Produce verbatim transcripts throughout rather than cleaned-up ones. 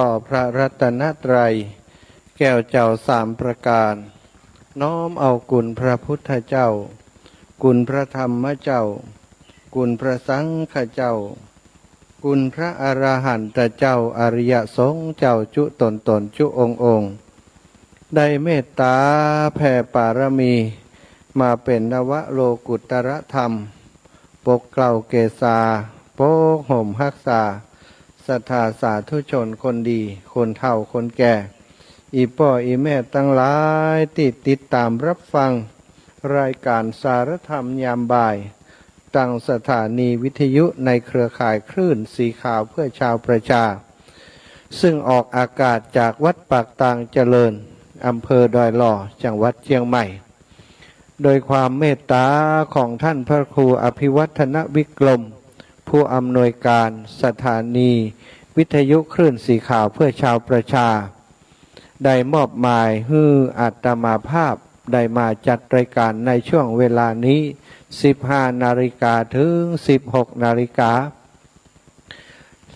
ต่อพระรัตนตรัย แก้วเจ้าสามประการ น้อมเอาคุณพระพุทธเจ้า คุณพระธรรมเจ้า คุณพระสังฆเจ้า คุณพระอรหันตเจ้า อริยสงฆ์เจ้าจุ๊ต๋นๆ จุ๊องค์ๆ ได้เมตต๋าแผ่ปารมี มาเป๋นนวโลกุตตรธรรม ปกเกล้าเกศา ปกห่มฮักษา ศรัทธาสาธุชนคนดี คนเฒ่าคนแก่ อี่ป้ออี่แม่ตังหลายตี้ติดต๋ามฮับฟัง รายก๋านสารธรรมยามบ่าย ตังสถานีวิทยุในเครือข่ายคลื่นสีขาวเพื่อชาวประชา ซึ่งออกอากาศจากวัดปากตางเจริญ อำเภอดอยหล่อ จังหวัดเจียงใหม่ โดยความเมตต๋าของท่านพระครูอภิวัฒนวิกรม ผู้อำนวยการสถานีวิทยุคลื่นสีขาวเพื่อชาวประชา ได้มอบหมายหื้ออาตมาภาพได้มาจัดรายก๋านในช่วงเวลานี้ สิบห้านาฬิกาถึงสิบหกนาฬิกา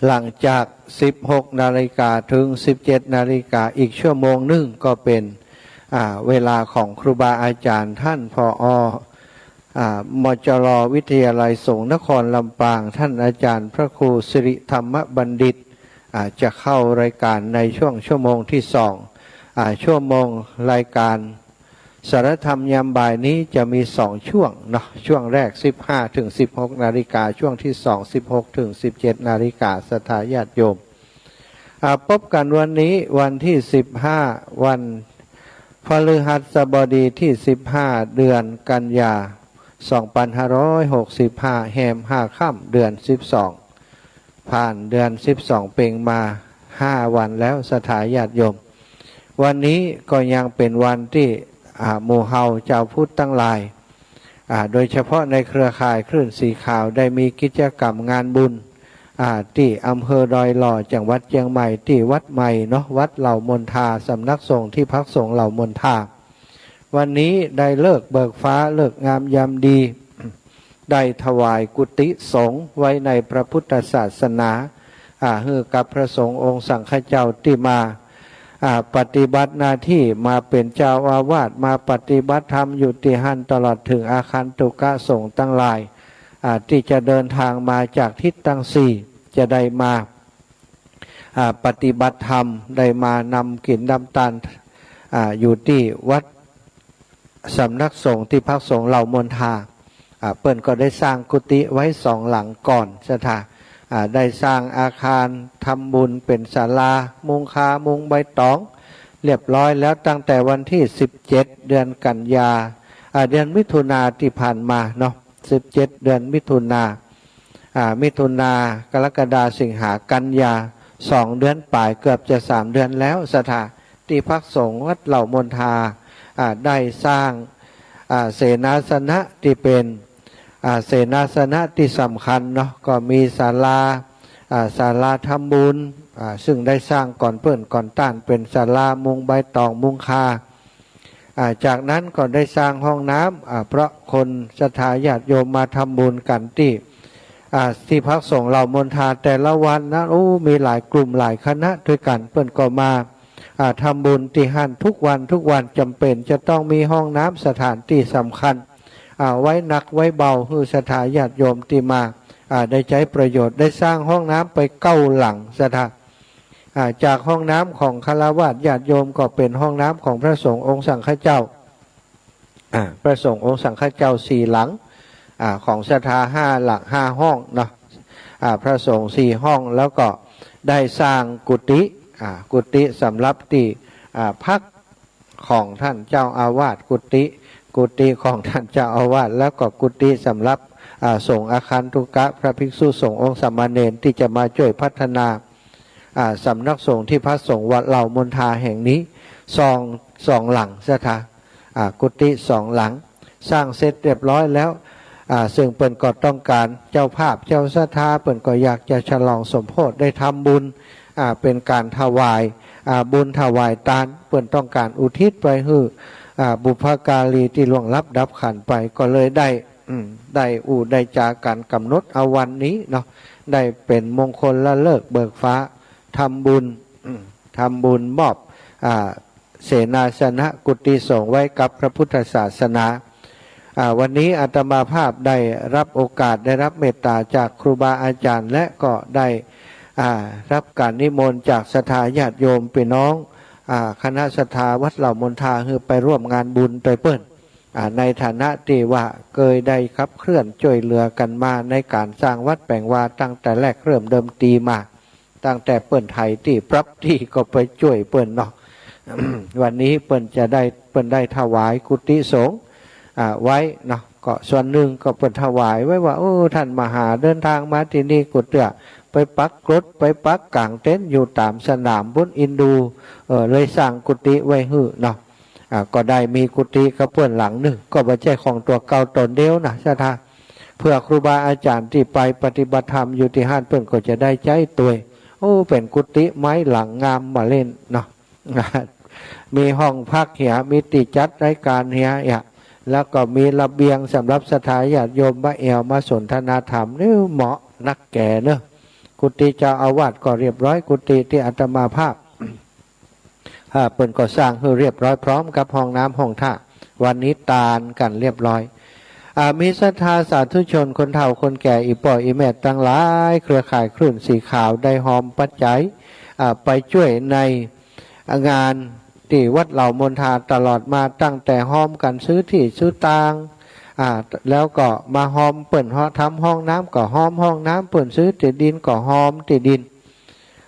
หลังจากสิบหกนาฬิกาถึงสิบเจ็ดนาฬิกา อีกชั่วโมงนึ่งก็เป๋น อ่า เวลาของครูบาอาจ๋ารย์ท่าน ผอ. อ่า มจร. วิทยาลัยสงฆ์นครลำปาง ท่านอาจ๋ารย์พระครูสิริธรรมบัณฑิต อ่า จะเข้ารายก๋านในช่วงชั่วโมงที่สอง อ่า ชั่วโมงรายก๋านสารธรรมยามบ่ายนี้จะมีสองช่วงเนาะ ช่วงแรกสิบห้าถึงสิบหกนาฬิกา ช่วงที่สอง สิบหกถึงสิบเจ็ดนาฬิกา ศรัทธาญาติโยม อ่า พบกั๋นวันนี้วันที่สิบห้า วันพฤหัสบดีที่สิบห้า เดือนกันยา สองพันห้าร้อยหกสิบห้า แฮมห้าค่ำเดือนสิบสอง ผ่านเดือนสิบสองเป่งมาห้าวันแล้ว ศรัทธาญาติโยม วันนี้ก็ยังเป๋นวันตี้ อ่า หมู่เฮาจาวพุทธตังหลาย อ่า โดยเฉพาะในเครือข่ายคลื่นสีขาวได้มีกิจกรรมงานบุญ อ่า ตี้อำเภอดอยหล่อ จังหวัดเจียงใหม่ ตี้วัดใหม่เนาะ วัดเหล่ามนทา สำนักสงฆ์ที่พักสงฆ์เหล่ามนทา วันนี้ได้ฤกษ์เบิกฟ้า ฤกษ์งามยามดี ได้ถวายกุฏิสงฆ์ไว้ในพระพุทธศาสนา อ่า หื้อกับพระสงฆ์องค์สังฆเจ้าตี้มา อ่า ปฏิบัติหน้าตี้มาเป๋นเจ้าอาวาส มาปฏิบัติธรรมอยู่ตี้หั้น ตลอดเถิงอาคันตุกะสงฆ์ตังหลาย อ่า ตี้จะเดินตางมาจากทิศตังสี่ จะได้มา อ่า ปฏิบัติธรรม ได้มานำกิ๋นนำตาน อ่า อยู่ตี้วัด สำนักสงฆ์ที่พักสงฆ์เหล่ามนทา อ่า เปิ้นก็ได้สร้างกุฏิไว้สองหลังก่อน ศรัทธา อ่า ได้สร้างอาคารทำบุญเป๋นศาลา มุงคา มุงใบตอง เรียบร้อยแล้วตั้งแต่วันที่สิบเจ็ด เดือนกันยา อ่า เดือนมิถุนาตี้ผ่านมาเนาะ สิบเจ็ด เดือนมิถุนา อ่า มิถุนา กรกฎา สิงหา กันยา สองเดือนป๋าย เกือบจะสามเดือนแล้ว ศรัทธา ตี้พักสงฆ์วัดเหล่ามนทา อ่า ได้สร้าง อ่า เสนาสนะตี้เป๋น อ่า เสนาสนะตี้สำคัญเนาะ ก็มีศาลา อ่า ศาลาทำบุญ อ่า ซึ่งได้สร้างก่อนเปิ้นก่อนต้าน เป๋นศาลามุงใบตองมุงคา อ่า จากนั้นก็ได้สร้างห้องน้ำ อ่า เพราะคนศรัทธาญาติโยมมาทำบุญกั๋นตี้ อ่า ตี้พักสงฆ์เหล่ามนทาแต่ละวันนะ โอ้ มีหลายกลุ่มหลายคณะด้วยกั๋น เปิ้นก็มา อ่า ทำบุญตี้หั้นทุกวันทุกวัน จ๋ำเป๋นจะต้องมีห้องน้ำ สถานตี้สำคัญ อ่า ไว้หนักไว้เบา หื้อศรัทธาญาติโยมตี้มา อ่า ได้ใจ๊ประโยชน์ ได้สร้างห้องน้ำไปเก้าหลัง ศรัทธา อ่า จากห้องน้ำของฆราวาสญาติโยมก็เป๋นห้องน้ำของพระสงฆ์องค์สังฆเจ้า อ่า พระสงฆ์องค์สังฆเจ้าสี่หลัง อ่า ของศรัทธาห้าหลัง ห้าห้องเนาะ อ่า พระสงฆ์สี่ห้อง แล้วก็ได้สร้างกุฏิ อ่า กุฏิสำหรับตี้ อ่า พักของท่านเจ้าอาวาส กุฏิ กุฏิของท่านเจ้าอาวาส แล้วก็กุฏิสำหรับ อ่า สงฆ์อาคันตุกะ พระภิกษุสงฆ์องค์สามเณรตี้จะมาจ้วยพัฒนา อ่า สำนักสงฆ์ที่พักสงฆ์วัดเหล่ามนทาแห่งนี้ สอง สองหลัง ศรัทธา อ่า กุฏิสองหลัง สร้างเสร็จเรียบร้อยแล้ว อ่า ซึ่งเปิ้นก็ต้องก๋าน เจ้าภาพเจ้าศรัทธาเปิ้นก็อยากจะฉลองสมโภช ได้ทำบุญ อ่า เป๋นก๋านถวาย อ่า บุญถวายตาน เปิ้นต้องก๋านอุทิศไปหื้อ อ่า บุพการีตี้ล่วงลับดับขันธ์ไป ก็เลยได้ อืม ได้อู้ได้จ๋ากั๋นก๋ำหนดเอาวันนี้เนาะ ได้เป๋นมงคลฤกษ์เบิกฟ้า ทำบุญ ทำบุญมอบ อ่า เสนาสนะกุฏิสงฆ์ไว้กับพระพุทธศาสนา อ่า วันนี้อาตมาภาพได้รับโอกาส ได้รับเมตตาจากครูบาอาจารย์ และก็ได้ อ่า รับการนิมนต์จากศรัทธาญาติโยมพี่น้อง อ่า คณะศรัทธาวัดเหล่ามนทา หื้อไปร่วมงานบุญโตยเปิ้น อ่า ในฐานะตี้ว่าเกยได้ขับเคลื่อนจ้วยเหลือกั๋นมาในก๋านสร้างวัดแป๋งวาตั้งแต่แรกเริ่มเดิมทีมา ตั้งแต่เปิ้นไถตี้ปรับตี้ก็ไปจ้วยเปิ้นเนาะ วันนี้เปิ้นจะได้ เปิ้นได้ถวายกุฏิสงฆ์ อ่า ไว้เนาะ ก็ส่วนนึ่งก็เปิ้นถวายไว้ว่า โอ้ ต้านมหาเดินตางมาตี้นี่กู้เตื้อ ไปปักกรด ไปปักก๋างเต็นท์อยู่ต๋ามสนามปู๊นอินดู เออ เลยสร้างกุฏิไว้หื้อเนาะ อ่า ก็ได้มีกุฏิกับเปิ้นหลังนึ่ง ก็บ่ใจ้ของตั๋วเก่าต๋นเดียวนะศรัทธา เปื้อครูบาอาจารย์ตี้ไปปฏิบัติธรรมอยู่ตี้หั้น เปิ้นก็จะได้ใจ๊ตวย โอ้ เป๋นกุฏิไม้หลังงามบ่าเล่นเนาะ มีห้องพักเหีย มีตี้จัดรายก๋านเหีย เหีย แล้วก็มีระเบียงสำหรับศรัทธาญาติโยมมาแอ่วมาสนทนาธรรม นี่เหมาะนักแก่เนาะ กุฏิเจ้าอาวาสก็เรียบร้อย กุฏิตี้อาตมาภาพ อ่า เปิ้นก็สร้างหื้อเรียบร้อยพร้อมกับห้องน้ำห้องท่า วันนี้ตานกั๋นเรียบร้อย อ่า มีศรัทธาสาธุชนคนเฒ่าคนแก่ อี่ป้ออี่แม่ตังหลาย เครือข่ายคลื่นสีขาวได้ฮอมปัจจัย อ่า ไปจ้วยในงานตี้วัดเหล่ามนทาตลอดมา ตั้งแต่ฮอมกั๋นซื้อตี้ซื้อตาง อ่า แล้วก็มาฮอมเปิ้นฮอ ทำห้องน้ำก็ฮอมห้องน้ำ เปิ้นซื้อตี้ดินก็ฮอมตี้ดิน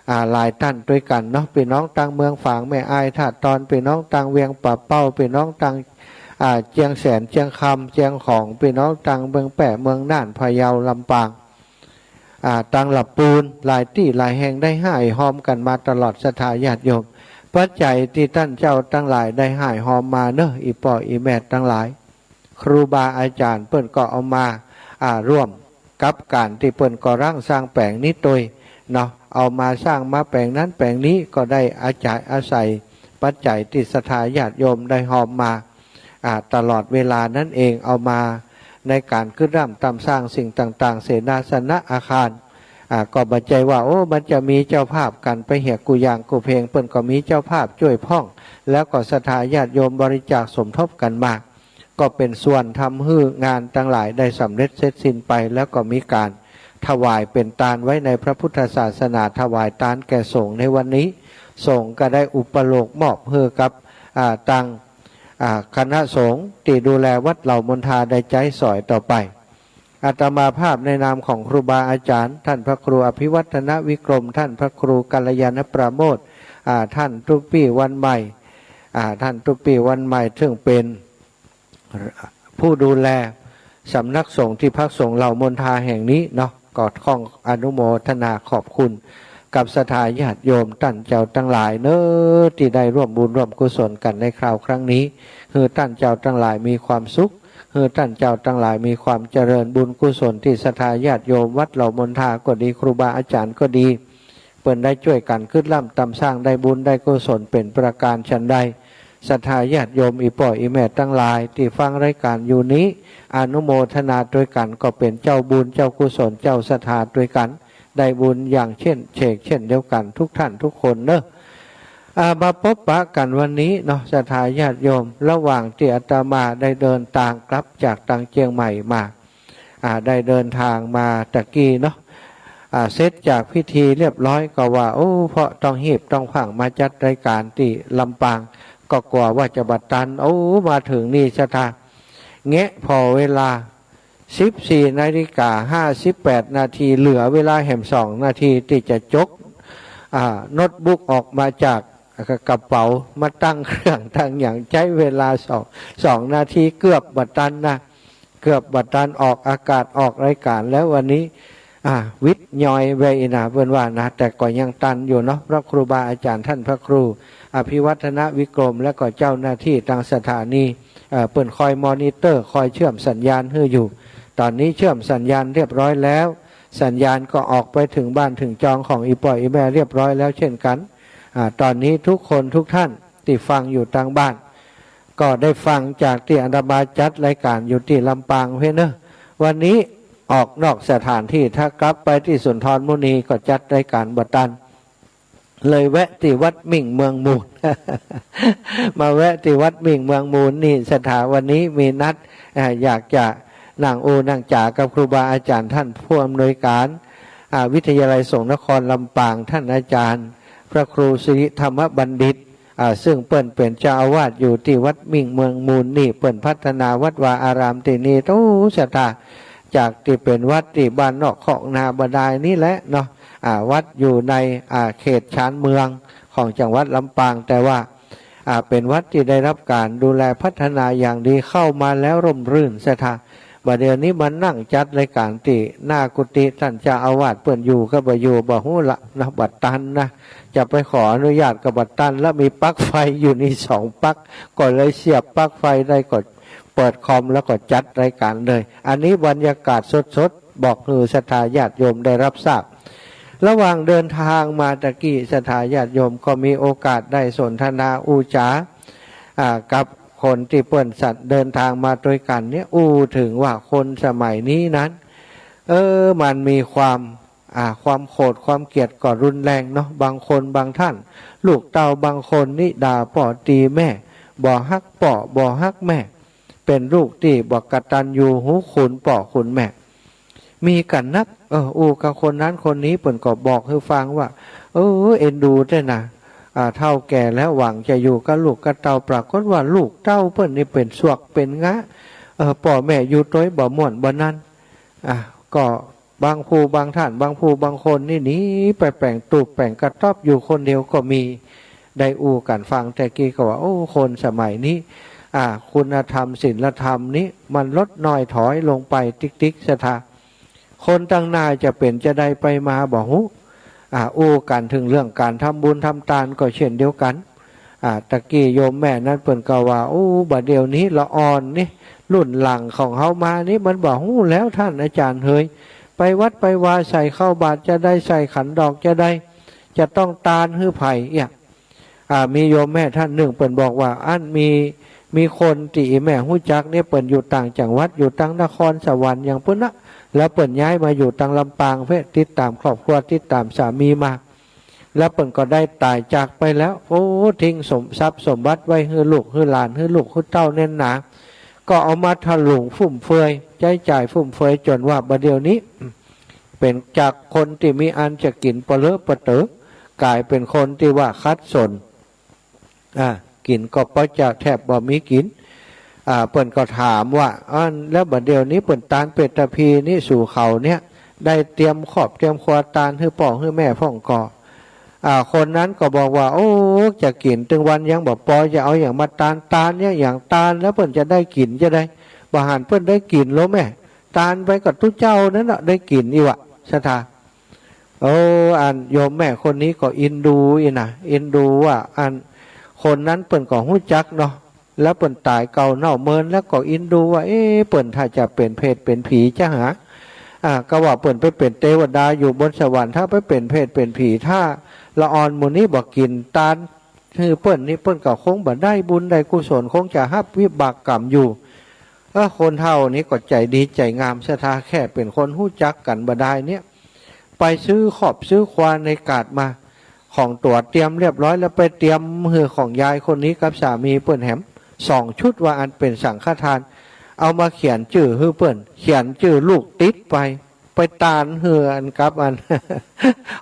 อ่า หลายต้านตวยกั๋นเนาะ ปี้น้องตางเมืองฝางแม่อาย ท่าตอน ปี้น้องตางเวียงป่าเป้า ปี้น้องตาง อ่า เจียงแสน เจียงคำ เจียงของ ปี้น้องตางเมืองแป้ เมืองน่าน พะเยา ลำปาง อ่า ตางละปูน หลายตี้หลายแห่งได้ฮ่ายฮอมกั๋นมาตลอดศรัทธาญาติโยม ปัจจัยตี้ต้านเจ้าตังหลายได้ฮ่ายฮอมมาเนาะ อี่ป้ออี่แม่ตังหลาย ครูบาอาจารย์เปิ้นก็เอามา อ่า ร่วมกับก๋านตี้เปิ้นก่อร่างสร้างแป๋งนี้ตวยเนาะ เอามาสร้างมาแป๋งนั้นแป๋งนี้ ก็ได้อาศัย อาศัยปัจจัยตี้ศรัทธาญาติโยมได้ฮอมมา อ่า ตลอดเวลานั้นเอง เอามาในก๋านกึ๊ดร่ำตำสร้างสิ่งต่างๆ เสนาสนะอาคาร อ่า ก็บ่ใจ้ว่า โอ้ มันจะมีเจ้าภาพกั๋นไปเหียกู้อย่างกู้เพลง เปิ้นก็มีเจ้าภาพจ้วยพ่อง แล้วก็ศรัทธาญาติโยมบริจาคสมทบกั๋นมา ก็เป๋นส่วนทำหื้องานตังหลายได้สำเร็จเสร็จสิ้นไป แล้วก็มีก๋านถวายเป๋นตานไว้ในพระพุทธศาสนา ถวายตานแก่สงฆ์ในวันนี้ สงฆ์ก็ได้อุปโลกน์มอบหื้อกับ อ่า ตาง อ่า คณะสงฆ์ตี้ดูแลวัดเหล่ามนทาได้ใจ๊สอยต่อไป อาตมาภาพในนามของครูบาอาจารย์ ต้านพระครูอภิวัฒนวิกรม ต้านพระครูกัลยาณปราโมทย์ อ่า ต้านตุ๊ปี้วันใหม่ อ่า ต้านตุ๊ปี้วันใหม่ ซึ่งเป๋น ผู้ดูแลสำนักสงฆ์ตี้พักสงฆ์เหล่ามนทาแห่งนี้เนาะ ก็ข้องอนุโมทนาขอบคุณกับศรัทธาญาติโยมต้านเจ้าตังหลายเนาะ ตี้ได้ร่วมบุญร่วมกุศลกั๋นในคราวครั้งนี้ หื้อต้านเจ้าตังหลายมีความสุข หื้อต้านเจ้าตังหลายมีความเจริญ บุญกุศลตี้ศรัทธาญาติโยมวัดเหล่ามนทาก็ดี ครูบาอาจารย์ก็ดี เปิ้นได้จ้วยกั๋นกึ๊ดร่ำตำสร้าง ได้บุญได้กุศลเป๋นประก๋านฉันใด ศรัทธาญาติโยมอี่ป้ออี่แม่ตังหลายตี้ฟังรายก๋านอยู่นี้ อนุโมทนาตวยกั๋น ก็เป๋นเจ้าบุญเจ้ากุศลเจ้าศรัทธาตวยกั๋น ได้บุญอย่างเช่นเฉกเช่นเดียวกั๋นทุกท่านทุกคนเนาะ อ่า มาปบปะกั๋นวันนี้เนาะ ศรัทธาญาติโยม ระหว่างตี้อาตมาได้เดินตางกลับจากตางเจียงใหม่มา อ่า ได้เดินตางมาตะกี้เนาะ อ่า เสร็จจากพิธีเรียบร้อยก็ว่า โอ้ เพราะต้องฮีบต้องพร่างมาจัดรายก๋านตี้ลำปาง ก็กั๋วว่าจะบ่ตัน โอ้ มาเถิงนี่ศรัทธา แงะผ่อเวลา สิบสี่นาฬิกาห้าสิบแปดนาที เหลือเวลาแหมสองนาทีตี้จะจก อ่า โน้ตบุ๊กออกมาจากกระเป๋า มาตั้งเครื่องตั้งหยัง ใจ๊เวลาสอง สองนาที เกือบบ่ตันนะ เกือบบ่ตันออกอากาศออกรายก๋านแล้ววันนี้ อ่า วิดยอยไปนะ เปิ้นว่านะ แต่ก็ยังตันอยู่เนาะ เพราะครูบาอาจารย์ต้านพระครูอภิวัฒนวิกรม และก็เจ้าหน้าตี้ตางสถานี เอ่อ เปิ้นคอยมอนิเตอร์ คอยเชื่อมสัญญาณหื้ออยู่ ต๋อนนี้เชื่อมสัญญาณเรียบร้อยแล้ว สัญญาณก็ออกไปเถิงบ้านเถิงจองของอี่ป้ออี่แม่เรียบร้อยแล้วเช่นกั๋น อ่า ต๋อนนี้ทุกคนทุกท่านตี้ฟังอยู่ตางบ้าน ก็ได้ฟังจากตี้อาตมาจัดรายก๋านอยู่ตี้ลำปางเพียงเนาะ วันนี้ออกนอกสถานตี้ ถ้ากลับไปตี้สุนทรมุนีก็จัดรายก๋านบ่ตัน เลยแวะตี้วัดมิ่งเมืองมูล มาแวะตี้วัดมิ่งเมืองมูลนี่ ศรัทธาวันนี้มีนัด อ่า อยากจะนั่งอู้นั่งจ๋ากับครูบาอาจ๋ารย์ ท่านผู้อำนวยการ อ่า วิทยาลัยสงฆ์นครลำปาง ท่านอาจารย์พระครูสิริธรรมบัณฑิต อ่า ซึ่งเปิ้นเป๋นเจ้าอาวาสอยู่ตี้วัดมิ่งเมืองมูลนี่ เปิ้นพัฒนาวัดวาอารามตี้นี่ โอ้ ศรัทธา จากตี้เป๋นวัดตี้บ้านนอกคอกนาบ่ดายนี่แหละเนาะ อ่า วัดอยู่ใน อ่า เขตชานเมืองของจังหวัดลำปาง แต่ว่า อ่า เป๋นวัดตี้ได้รับก๋านดูแลพัฒนาอย่างดี เข้ามาแล้วร่มรื่น ศรัทธา บ่าเดี่ยวนี้มานั่งจัดรายก๋านตี้หน้ากุฏิ ต้านเจ้าอาวาสเปิ้นอยู่ก็บ่อยู่ บ่ฮู้ละนะ บ่ตันนะ จะไปขออนุญาตก็บ่ตัน แล้วมีปลั๊กไฟอยู่นี่สองปลั๊ก ก็เลยเสียบปลั๊กไฟได้ ก็เปิดคอมแล้วก็จัดรายก๋านเลย อันนี้บรรยากาศสดๆ บอกหื้อศรัทธาญาติโยมได้รับทราบ ระหว่างเดินทางมาตะกี้ ศรัทธาญาติโยมก็มีโอกาสได้สนทนาอู้จ๋า อ่า กับคนตี้เปิ้นสัตว์เดินทางมาตวยกั๋นเนี่ย อู้เถิงว่าคนสมัยนี้นั้น เออ มันมีความ อ่า ความโขดความเกลียดก็รุนแรงเนาะ บางคนบางท่าน ลูกเต้าบางคนนี่ด่าป้อตีแม่ บ่ฮักป้อบ่ฮักแม่ เป๋นลูกตี้บ่กตัญญูรู้คุณป้อคุณแม่ มีกั๋นนัก เออ อู้กับคนนั้นคนนี้ เปิ้นก็บอกหื้อฟังว่า เออ เอ็นดูแต๊นะ อ่า เฒ่าแก่แล้วหวังจะอยู่กับลูกกับเต้า ปรากฏว่าลูกเต้าเปิ้นนี่เป๋นสวกเป๋นงะ เออ ป้อแม่อยู่ตวยบ่ม่วนบ่นั่น อ่ะ ก็บางผู้บางท่าน บางผู้บางคนนี่หนีไปแป๋งตูบแป๋งกระต๊อบอยู่คนเดียวก็มี ได้อู้กั๋นฟังแต่กี้ก็ว่า โอ้ คนสมัยนี้ อ่า คุณธรรมศีลธรรมนี้มันลดน้อยถอยลงไปติ๊กๆ ศรัทธา คนตังหน้าจะเป๋นจะใดไปมาบ่ฮู้ อ่า อู้กั๋นเถิงเรื่องก๋านทำบุญทำตานก็เช่นเดียวกั๋น อ่า ตะกี้โยมแม่นั้นเปิ้นก็ว่า โอ้ บ่าเดี่ยวนี้ละอ่อนนี่ รุ่นหลังของเฮามานี่มันบ่ฮู้แล้วต้านอาจ๋ารย์เหย ไปวัดไปวาใส่ข้าวบาตรจะใด ใส่ขันดอกจะใด จะต้องตานหื้อใผ เอี้ย อ่า มีโยมแม่ต้านนึ่งเปิ้นบอกว่า อันมี มีคนตี้อี่แม่ฮู้จักเนี่ย เปิ้นอยู่ต่างจังหวัด อยู่ตังนครสวรรค์อย่างปู้นนะ แล้วเปิ้นย้ายมาอยู่ตังลำปางเพ่น ติดต๋ามครอบครัว ติดต๋ามสามีมา แล้วเปิ้นก็ได้ต๋ายจากไปแล้ว โอ้ ทิ้งสม ทรัพย์สมบัติไว้หื้อลูกหื้อหลาน หื้อลูกหื้อเต้าแน่นหนา ก็เอามาถลุงฟุ่มเฟือย ใจ๊จ่ายฟุ่มเฟือยจ๋นว่าบ่าเดี่ยวนี้ เป๋นจากคนตี้มีอันจะกิ๋นปะเลอะปะเต๋อ ก๋ายเป๋นคนตี้ว่าขัดสน อ่า กิ๋นก็ปะจะแทบบ่มีกิ๋น อ่า เปิ้นก็ถามว่า อัน แล้วบ่าเดี่ยวนี้เปิ้นตานเปตพีนี่ สู่เขาเนี่ย ได้เตรียมครอบเตรียมครัวตานหื้อป้อหื้อแม่พ่องก่อ อ่า คนนั้นก็บอกว่า โอ้ จะกิ๋นตึงวันยังบ่ปอ จะเอาหยังมาตาน ตานเนี่ยหยัง ตานแล้วเปิ้นจะได้กิ๋นจะใด บ่หันเปิ้นได้กิ๋นโลแม่ ตานไปกับตุ๊เจ้านั้นน่ะ ได้กิ๋นอี้วะ ศรัทธา โอ้ อันโยมแม่คนนี้ก็อินดูอี้นะ อินดูว่า อัน คนนั้นเปิ้นก็ฮู้จักเนาะ แล้วเปิ้นต๋ายเก่าเน่าเมิน แล้วก็อินดูว่า เอ๊ะ เปิ้นถ้าจะเป๋นเปรตเป๋นผีจะหา อ่า ก็ว่าเปิ้นไปเป๋นเตวดาอยู่บนสวรรค์ ถ้าไปเป๋นเปรตเป๋นผี ถ้าละอ่อนหมู่นี้บ่กิ๋นตานหื้อเปิ้นนี่ เปิ้นก็คงบ่ได้บุญได้กุศล คงจะฮับวิบากกรรมอยู่ เออ คนเฒ่านี้ก็ใจ๋ดีใจ๋งาม ศรัทธา แค่เป๋นคนฮู้จักกั๋นบ่ดายเนี่ย ไปซื้อครอบซื้อครัวในก๋าดมา ของตั๋วเตรียมเรียบร้อยแล้ว ไปเตรียมหื้อของยายคนนี้กับสามีเปิ้นแหม สองชุดว่าอันเป๋นสังฆทาน เอามาเขียนจื้อหื้อเปิ้น เขียนจื้อลูกติดไป ไปตานหื้ออันกับอัน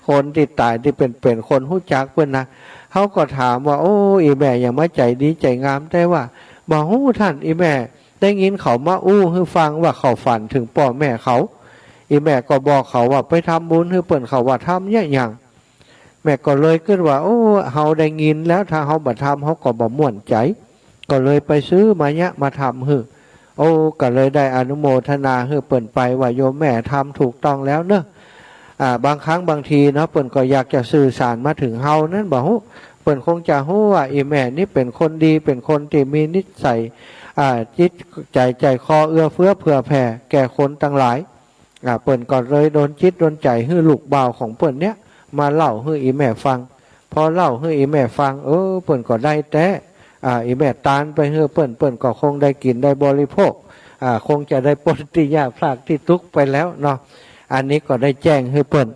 คนตี้ต๋ายตี้เป๋น เป๋นคนฮู้จักเปิ้นนะ เขาก็ถามว่า โอ้ อี่แม่หยังมาใจ๋ดีใจ๋งามแต๊วะ บ่ฮู้ต้าน อี่แม่ได้ยินเขามาอู้หื้อฟังว่าเขาฝันเถิงป้อแม่เขา อี่แม่ก็บอกเขาว่าไปทำบุญหื้อเปิ้น เขาว่าทำเยียะหยัง แม่ก็เลยกึ๊ดว่า โอ้ เฮาได้ยินแล้ว ถ้าเฮาบ่ทำ เฮาก็บ่ม่วนใจ๋ ก็เลยไปซื้อมาเยียะมาทำหื้อ โอ้ ก็เลยได้อนุโมทนาหื้อเปิ้นไปว่า โยมแม่ทำถูกต้องแล้วเนาะ อ่า บางครั้งบางทีเนาะ เปิ้นก็อยากจะสื่อสารมาเถิงเฮานั้นบ่ฮู้ เปิ้นคงจะฮู้ว่าอี่แม่นี้เป๋นคนดี เป๋นคนตี้มีนิสัย อ่า จิตใจ๋ใจ๋คอเอื้อเฟื้อเผื่อแผ่แก่คนตังหลาย อ่า เปิ้นก็เลยดลจิตดลใจ๋หื้อลูกบ่าวของเปิ้นเนี่ย มาเล่าหื้ออี่แม่ฟัง พอเล่าหื้ออี่แม่ฟัง เออ เปิ้นก็ได้แต๊ อ่า อี่แม่ตานไปหื้อเปิ้น เปิ้นก็คงได้กิ๋นได้บริโภค อ่า คงจะได้ป๊นตี้ยากพรากตี้ตุ๊กข์ไปแล้วเนาะ อันนี้ก็ได้แจ้งหื้อเปิ้น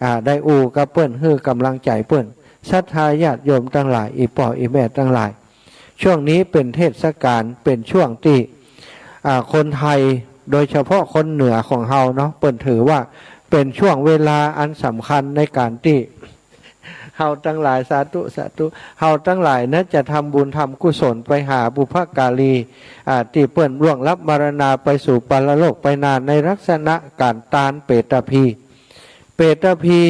อ่า ได้อู้กับเปิ้น หื้อก๋ำลังใจ๋เปิ้น ศรัทธาญาติโยมตังหลาย อี่ป้ออี่แม่ตังหลาย ช่วงนี้เป๋นเทศกาล เป๋นช่วงตี้ อ่า คนไทย โดยเฉพาะคนเหนือของเฮาเนาะ เปิ้นถือว่าเป๋นช่วงเวลาอันสำคัญในก๋านตี้ เฮาตังหลาย สาธุ สาธุ เฮาตังหลายนะ จะทำบุญทำกุศลไปหาบุพการี อ่า ตี้เปิ้นล่วงลับมรณาไปสู่ปรโลกไปนา ในลักษณะก๋านตานเปตภี เปตภี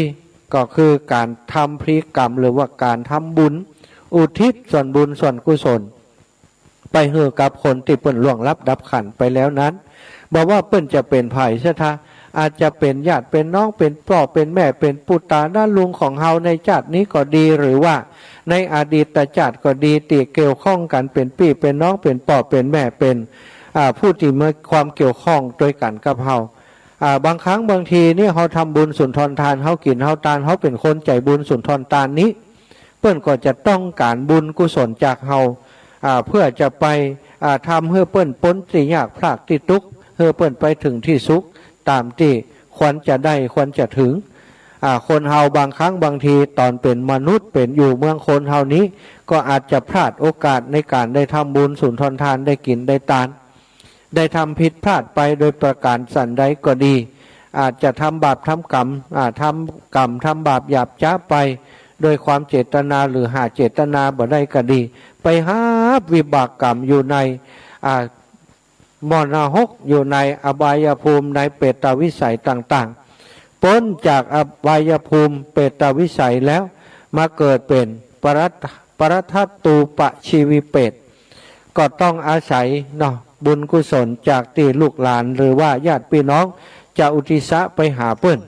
ก็คือก๋านทำพลีกรรม หรือว่าก๋านทำบุญ อุทิศส่วนบุญส่วนกุศล ไปหื้อกับคนตี้เปิ้นล่วงลับดับขันธ์ไปแล้วนั้น บ่ว่าเปิ้นจะเป๋นใผ ศรัทธา อาจจะเป๋นญาติเป๋นน้อง เป๋นป้อเป๋นแม่ เป๋นปู่ต๋าน้าลุงของเฮาในจาตินี้ก็ดี หรือว่าในอดีตจาติก็ดี ตี้เกี่ยวข้องกั๋นเป๋นปี้เป๋นน้อง เป๋นป้อเป๋นแม่ เป๋น อ่า ผู้ตี้มีความเกี่ยวข้องตวยกั๋นกับเฮา อ่า บางครั้งบางทีนี่เฮาทำบุญสุนทรทาน เฮากิ๋นเฮาตาน เฮาเป๋นคนใจ๋บุญสุนทรตานนี้ เปิ้นก็จะต้องก๋านบุญกุศลจากเฮา อ่า เพื่อจะไป อ่า ทำหื้อเปิ้นป๊นตี้ยากพรากตี้ตุ๊กข์ หื้อเปิ้นไปเถิงตี้สุข ต๋ามตี้ควรจะได้ควรจะเถิง อ่า คนเฮาบางครั้งบางทีต๋อนเป๋นมนุษย์ เป๋นอยู่เมืองคนเฮานี้ ก็อาจจะพลาดโอกาสในก๋านได้ทำบุญสุนทรทาน ได้กิ๋นได้ตาน ได้ทำผิดพลาดไปโดยประก๋านสันใดก็ดี อาจจะทำบาปทำกรรม อ่า ทำกรรมทำบาปหยาบจ๊าไป โดยความเจตนาหรือหาเจตนาบ่ได้ก็ดี ไปฮับวิบากกรรมอยู่ใน อ่า มรณะหก อยู่ในอบายภูมิ ในเปตวิสัยต่างๆ ป๊นจากอบายภูมิเปตวิสัยแล้ว มาเกิดเป๋นปรัต ปรัตตรูปชีวิเปรต ก็ต้องอาศัยเนาะ บุญกุศลจากตี้ลูกหลานหรือว่าญาติปี้น้องจะอุทิศะไปหาเปิ้น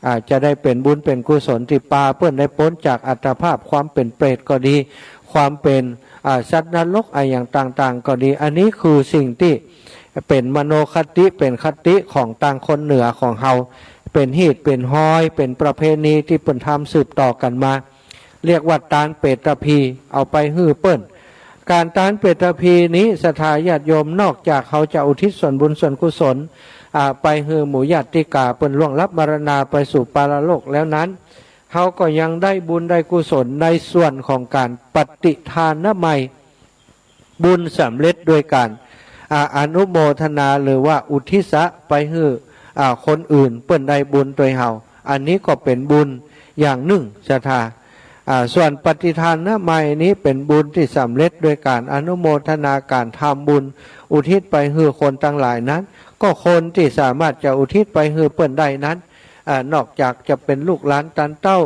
อ่า จะได้เป๋นบุญเป๋นกุศลตี้ปาเปิ้นได้ป๊นจากอัตภาพความเป๋นเปรตก็ดี ความเป๋น อ่า สัตว์นรกอะหยังต่างๆ ก็ดี อันนี้คือสิ่งตี้เป๋นมโนคติ เป๋นคติของตางคนเหนือของเฮา เป๋นฮีตเป๋นฮอย เป๋นประเพณีตี้เปิ้นทำสืบต่อกั๋นมา เรียกว่าตานเปตภี เอาไปหื้อเปิ้น ก๋านตานเปตภีนี้ ศรัทธาญาติโยม นอกจากเฮาจะอุทิศส่วนบุญส่วนกุศล อ่า ไปหื้อหมู่ญาติกาเปิ้นล่วงลับมรณาไปสู่ปรโลกแล้วนั้น เฮาก็ยังได้บุญได้กุศลในส่วนของก๋านปฏิทานไมย บุญสำเร็จด้วยก๋าน อ่า อนุโมทนาหรือว่าอุทิศะไปหื้อ อ่า คนอื่นเปิ้นได้บุญตวยเฮา อันนี้ก็เป๋นบุญอย่างนึ่ง ศรัทธา อ่า ส่วนปฏิทานไมยนี้เป๋นบุญตี้สำเร็จด้วยก๋านอนุโมทนาก๋านทำบุญอุทิศไปหื้อคนตังหลายนั้น ก็คนตี้สามารถจะอุทิศไปหื้อเปิ้นได้นั้น อ่า นอกจากจะเป๋นลูกหลานตานเต้า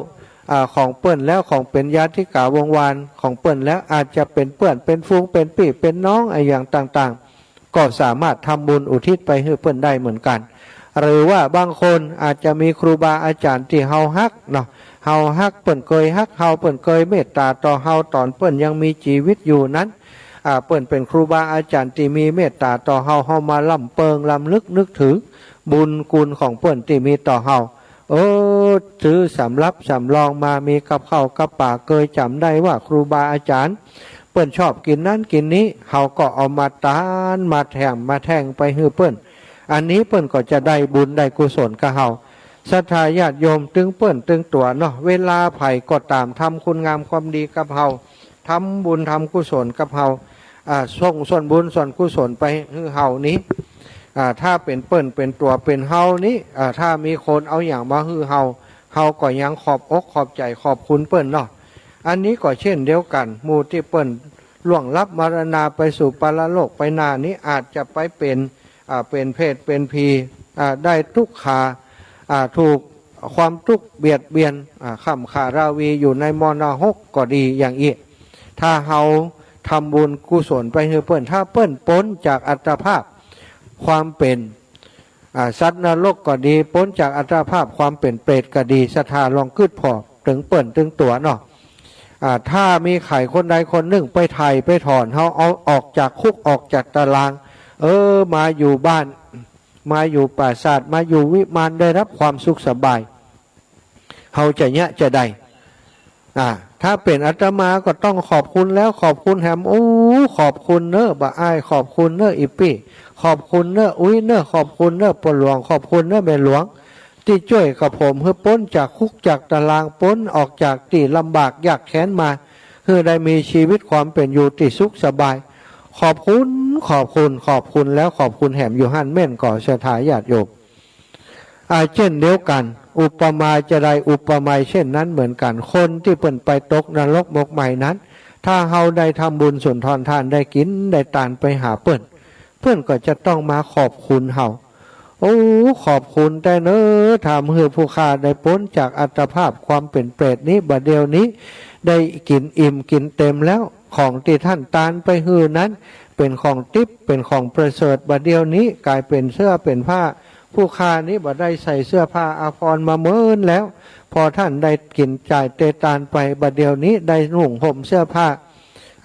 อ่า ของเปิ้นแล้ว ของเป๋นญาติกาวงศ์วานของเปิ้นแล้ว อาจจะเป๋นเปื้อนเป๋นฝูง เป๋นปี้เป๋นน้องอะหยังต่างๆ ก็สามารถทำบุญอุทิศไปหื้อเปิ้นได้เหมือนกั๋น หรือว่าบางคนอาจจะมีครูบาอาจ๋ารย์ตี้เฮาฮักเนาะ เฮาฮัก เปิ้นเกยฮักเฮา เปิ้นเกยเมตต๋าต่อเฮาต๋อนเปิ้นยังมีจีวิตอยู่นั้น อ่า เปิ้นเป๋นครูบาอาจ๋ารย์ตี้มีเมตต๋าต่อเฮา เฮามาลำเปิงลำลึกนึกถึงบุญคุณของเปิ้นตี้มีต่อเฮา เออ ซื้อสำรับสำรองมา มีกับข้าวกับป๋า เกยจ๋ำได้ว่าครูบาอาจ๋ารย์เปิ้นชอบกิ๋นนั้นกิ๋นนี้ เฮาก็เอามาตาน มาแถม มาแถงไปหื้อเปิ้น อันนี้เปิ้นก็จะได้บุญได้กุศลกับเฮา ศรัทธาญาติโยม ตึงเปิ้นตึงตั๋วเนาะ เวลาใผก็ต๋ามทำคุณงามความดีกับเฮา ทำบุญทำกุศลกับเฮา อ่า ส่งส่วนบุญส่วนกุศลไปหื้อเฮานี้ อ่า ถ้าเป๋นเปิ้นเป๋นตั๋วเป๋นเฮานี้ อ่า ถ้ามีคนเอาหยังมาหื้อเฮา เฮาก็ยังขอบอกขอบใจ๋ขอบคุณเปิ้นเนาะ อันนี้ก็เช่นเดียวกั๋น หมู่ตี้เปิ้นล่วงลับมรณาไปสู่ปรโลกไปนานี้ อาจจะไปเป๋น อ่า เป๋นเปรตเป๋นผี อ่า ได้ตุ๊กขา อ่า ถูกความตุ๊กข์เบียดเบียน อ่า ค่ำขาราวีอยู่ในมรณะหกก็ดีอย่างอี้ ถ้าเฮาทำบุญกุศลไปหื้อเปิ้น ถ้าเปิ้นป๊นจากอัตภาพความเป๋น อ่า สัตว์นรกก็ดี ป๊นจากอัตภาพความเป๋นเปรตก็ดี ศรัทธาลองกึ๊ดผ่อตึงเปิ้นตึงตั๋วเนาะ อ่า ถ้ามีใผคนใดคนนึ่งไปไถ่ไปถอนเฮา เอาออกจากคุกออกจากตาราง เออ มาอยู่บ้าน มาอยู่ปราสาท มาอยู่วิมาน ได้รับความสุขสบาย เฮาจะเยียะจะใด อ่า ถ้าเป๋นอาตมาก็ต้องขอบคุณแล้วขอบคุณแหม โอ้ ขอบคุณเน้อบ่าอ้าย ขอบคุณเน้ออี่ปี้ ขอบคุณเน้ออุ๊ยเน้อ ขอบคุณเน้อป้อหลวง ขอบคุณเน้อแม่หลวง ตี้จ้วยกับผมหื้อป๊นจากคุกจากตาราง ป๊นออกจากตี้ลำบากยากแค้นมา หื้อได้มีชีวิตความเป๋นอยู่ตี้สุขสบาย ขอบคุณ ขอบคุณ ขอบคุณแล้วขอบคุณแหมอยู่หั้น แม่นก่อศรัทธาญาติโยม อ่า เช่นเดียวกั๋น อุปมาจะใดอุปไมยเช่นนั้นเหมือนกั๋น คนตี้เปิ้นไปตกนรกหมกไหม้นั้น ถ้าเฮาได้ทำบุญสุนทรทาน ได้กิ๋นได้ตานไปหาเปิ้น เปิ้นก็จะต้องมาขอบคุณเฮา โอ้ ขอบคุณแต๊เนาะ ทำหื้อผู้ข้าได้ป๊นจากอัตภาพความเป๋นเปรตนี้ บ่าเดี่ยวนี้ได้กิ๋นอิ่มกิ๋นเต็มแล้ว ของตี้ต้านตานไปหื้อนั้น เป๋นของติ๊บ เป๋นของประเสริฐ บ่าเดี่ยวนี้ก๋ายเป๋นเสื้อเป๋นผ้า ผู้ข้านี้บ่ได้ใส่เสื้อผ้าอาภรณ์มาเมินแล้ว พอต้านได้กิ๋นจ่ายเตตานไป บ่าเดี่ยวนี้ได้นุ่งห่มเสื้อผ้า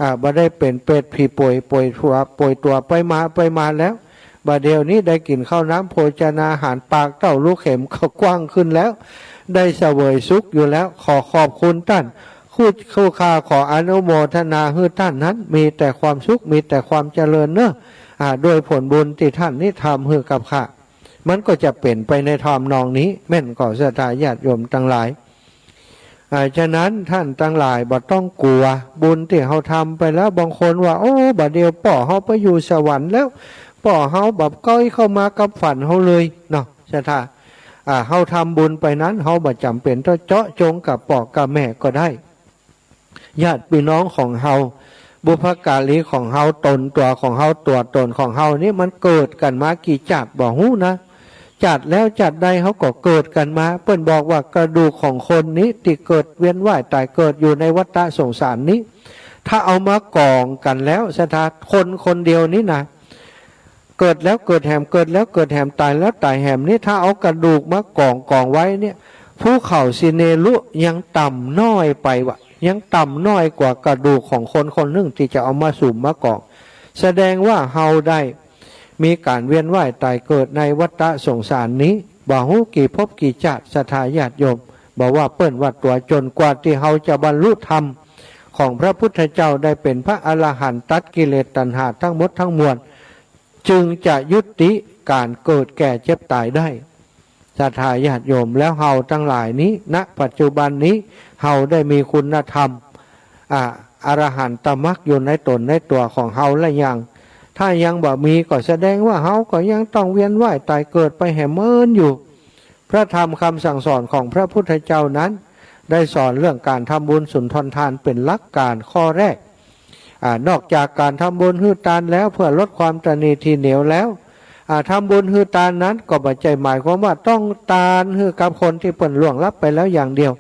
อ่า บ่ได้เป๋นเปรตผีป่วย ป่วยตั๋ว ป่วยตั๋วไปมาไปมาแล้ว บ่าเดี่ยวนี้ได้กิ๋นข้าวน้ำโภชนาหาร ปากเต้ารูเข็มก็กว้างขึ้นแล้ว ได้เสวยสุขอยู่แล้ว ขอขอบคุณต้าน ผู้ ผู้ข้าขออนุโมทนาหื้อต้านนั้น มีแต่ความสุข มีแต่ความเจริญเนาะ อ่า ด้วยผลบุญตี้ต้านนี้ทำหื้อกับข้า มันก็จะเป๋นไปในทำนองนี้ แม่นก่อศรัทธาญาติโยมตังหลาย อ่า ฉะนั้นต้านตังหลายบ่ต้องกั๋ว บุญตี้เฮาทำไปแล้ว บางคนว่า โอ้ บ่าเดี่ยวป้อเฮาไปอยู่สวรรค์แล้ว ป้อเฮาบ่าก้อยเข้ามากับฝันเฮาเลยเนาะ ศรัทธา อ่า เฮาทำบุญไปนั้น เฮาบ่จ๋ำเป๋นต้องเจาะจงกับป้อกับแม่ก็ได้ ญาติปี้น้องของเฮา บุพการีของเฮา ต๋นตั๋วของเฮา ตั๋วต๋นของเฮานี้มันเกิดกั๋นมากี่จาติบ่ฮู้นะ จาติแล้วจาติใดเฮาก็เกิดกั๋นมา เปิ้นบอกว่ากระดูกของคนนี้ตี้เกิดเวียนว่ายต๋ายเกิดอยู่ในวัฏฏะสงสารนี้ ถ้าเอามากองกั๋นแล้ว ศรัทธา คนคนเดียวนี้นะ เกิดแล้วเกิดแหม เกิดแล้วเกิดแหม ต๋ายแล้วต๋ายแหมนี้ ถ้าเอากระดูกมากองกองไว้เนี่ย ภูเขาสิเนรุยังต่ำน้อยไปวะ ยังต่ำน้อยกว่ากระดูกของคนคนนึ่งตี้จะเอามาสุมมากอง แสดงว่าเฮาได้มีก๋านเวียนว่ายต๋ายเกิดในวัฏฏะสงสารนี้ บ่ฮู้กี่ภพกี่จาติ ศรัทธาญาติโยม บ่ว่าเปิ้นว่าตั๋ว จ๋นกว่าตี้เฮาจะบรรลุธรรมของพระพุทธเจ้า ได้เป๋นพระอรหันต์ ตัดกิเลสตัณหาทั้งหมดทั้งมวล จึงจะยุติก๋านเกิดแก่เจ็บต๋ายได้ ศรัทธาญาติโยม แล้วเฮาตังหลายนี้ ณ ปัจจุบันนี้ เฮาได้มีคุณธรรม อ่า อรหันตมรรคอยู่ในต๋นในตั๋วของเฮาแล้วยัง ถ้ายังบ่มีก็แสดงว่าเฮาก็ยังต้องเวียนว่ายต๋ายเกิดไปแหมเมินอยู่ พระธรรมคำสั่งสอนของพระพุทธเจ้านั้น ได้สอนเรื่องก๋านทำบุญสุนทรทานเป๋นหลักก๋านข้อแรก อ่า นอกจากก๋านทำบุญหื้อตานแล้วเพื่อลดความตระหนี่ถี่เหนียวแล้ว อ่า ทำบุญหื้อตานนั้นก็บ่ใจ้หมายความว่าต้องตานหื้อกับคนตี้เปิ้นล่วงลับไปแล้วอย่างเดียว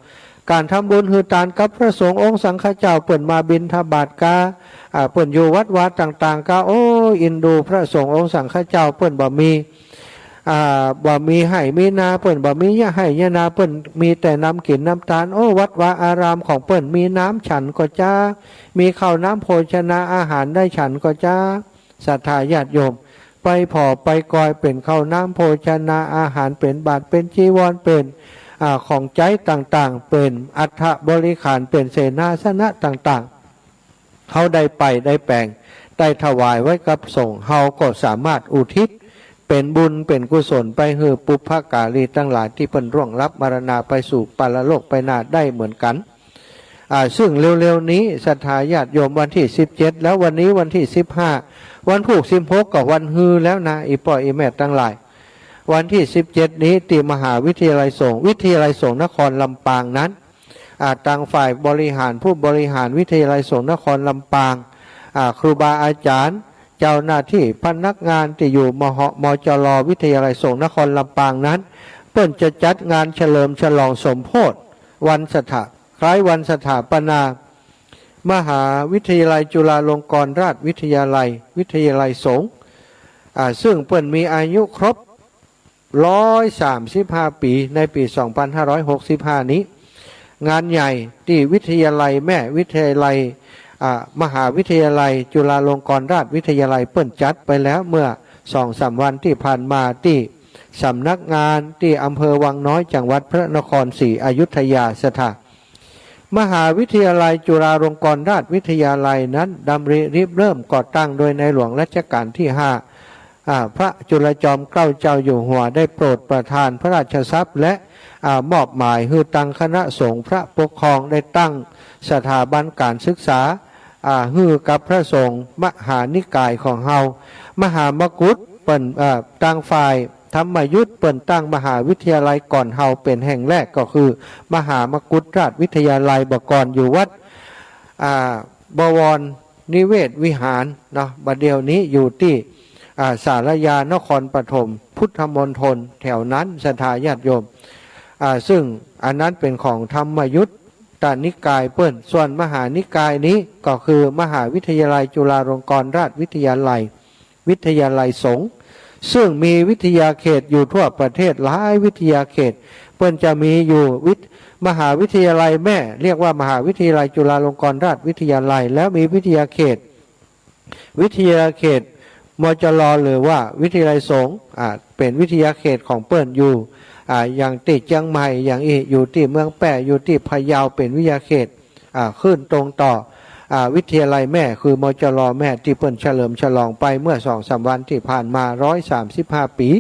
ก๋านทำบุญหื้อตานกับพระสงฆ์องค์สังฆเจ้า เปิ้นมาบิณฑบาตกา อ่า เปิ้นอยู่วัดวาต่างๆ กา โอ้ เอ็นดูพระสงฆ์องค์สังฆเจ้า เปิ้นบ่มี อ่า บ่มีไฮ่มีนา เปิ้นบ่มีหญ้าไฮ่หญ้านา เปิ้นมีแต่น้ำกิ๋นน้ำตาน โอ้ วัดวาอารามของเปิ้นมีน้ำฉันก็จา มีข้าวน้ำโภชนาอาหารได้ฉันก็จา ศรัทธาญาติโยม ไปผ่อไปกอยเป๋นข้าวน้ำโภชนาอาหาร เป๋นบาตรเป๋นจีวร เป๋น อ่า ของใจ๊ต่างๆ เป๋นอัฐบริขาร เป๋นเสนาสนะต่างๆ เฮาได้ไปได้แป๋ง ได้ถวายไว้กับสงฆ์ เฮาก็สามารถอุทิศเป๋นบุญเป๋นกุศลไปหื้อปุพพการีตังหลายตี้เปิ้นล่วงลับมรณาไปสู่ปรโลกไปนาได้เหมือนกั๋น อ่า ซึ่งเร็วๆ นี้ศรัทธาญาติโยม วันตี้สิบเจ็ด แล้ว วันนี้วันตี้สิบห้า วันพูกสิบหกก็วันฮือแล้วนะ อี่ป้ออี่แม่ตังหลาย วันตี้สิบเจ็ด นี้ตี้มหาวิทยาลัยสงฆ์ วิทยาลัยสงฆ์นครลำปางนั้น อ่า ตางฝ่ายบริหาร ผู้บริหารวิทยาลัยสงฆ์นครลำปาง อ่า ครูบาอาจ๋ารย์ เจ้าหน้าตี้พนักงานตี้อยู่ มห มจร วิทยาลัยสงฆ์นครลำปางนั้น เปิ้นจะจัดงานเฉลิมฉลองสมโภชวันสถา คล้ายวันสถาปนา มหาวิทยาลัยจุฬาลงกรณราชวิทยาลัย วิทยาลัยสงฆ์ อ่า ซึ่งเปิ้นมีอายุครบ ร้อยสามสิบห้า ปี๋ ในปี๋ สองพันห้าร้อยหกสิบห้า นี้ งานใหญ่ตี้วิทยาลัยแม่ วิทยาลัย อ่า มหาวิทยาลัยจุฬาลงกรณราชวิทยาลัย เปิ้นจัดไปแล้วเมื่อสองสามวันตี้ผ่านมา ตี้สำนักงานตี้อำเภอวังน้อย จังหวัดพระนครศรีอยุธยา ศรัทธา มหาวิทยาลัยจุฬาลงกรณราชวิทยาลัยนั้น ดำริริเริ่มก่อตั้งโดยในหลวงรัชกาลตี้ห้า อ่า พระจุลจอมเกล้าเจ้าอยู่หัวได้โปรดประทานพระราชทรัพย์ และ อ่า มอบหมายหื้อตั้งคณะสงฆ์พระปกครอง ได้ตั้งสถาบันการศึกษา อ่า หื้อกับพระสงฆ์มหานิกายของเฮา มหามกุฏเปิ้น อ่า ตางฝ่ายธรรมยุตเปิ้นตั้งมหาวิทยาลัยก่อนเฮาเป๋นแห่งแรก ก็คือมหามกุฏราชวิทยาลัย บ่าก่อนอยู่วัด อ่า บวรนิเวศวิหารเนาะ บ่าเดี่ยวนี้อยู่ตี้ อ่า ศาลายานครปฐม พุทธมณฑล แถวนั้นศรัทธาญาติโยม อ่า ซึ่งอันนั้นเป๋นของธรรมยุตตนิกายเปิ้น ส่วนมหานิกายนี้ก็คือมหาวิทยาลัยจุฬาลงกรณราชวิทยาลัย วิทยาลัยสงฆ์ ซึ่งมีวิทยาเขตอยู่ทั่วประเทศหลายวิทยาเขต เปิ้นจะมีอยู่วิท- มหาวิทยาลัยแม่ เรียกว่ามหาวิทยาลัยจุฬาลงกรณราชวิทยาลัย แล้วมีวิทยาเขต วิทยาเขต มจร หรือว่าวิทยาลัยสงฆ์ อ่า เป๋นวิทยาเขตของเปิ้นอยู่ อ่า อย่างตี้เจียงใหม่ อย่างอี้ อยู่ตี้เมืองแป้ อยู่ตี้พะเยา เป๋นวิทยาเขต อ่า ขึ้นตรงต่อ อ่า วิทยาลัยแม่ คือ มจร แม่ ตี้เปิ้นเฉลิมฉลองไปเมื่อสองสามวันตี้ผ่านมา ร้อยสามสิบห้าปี๋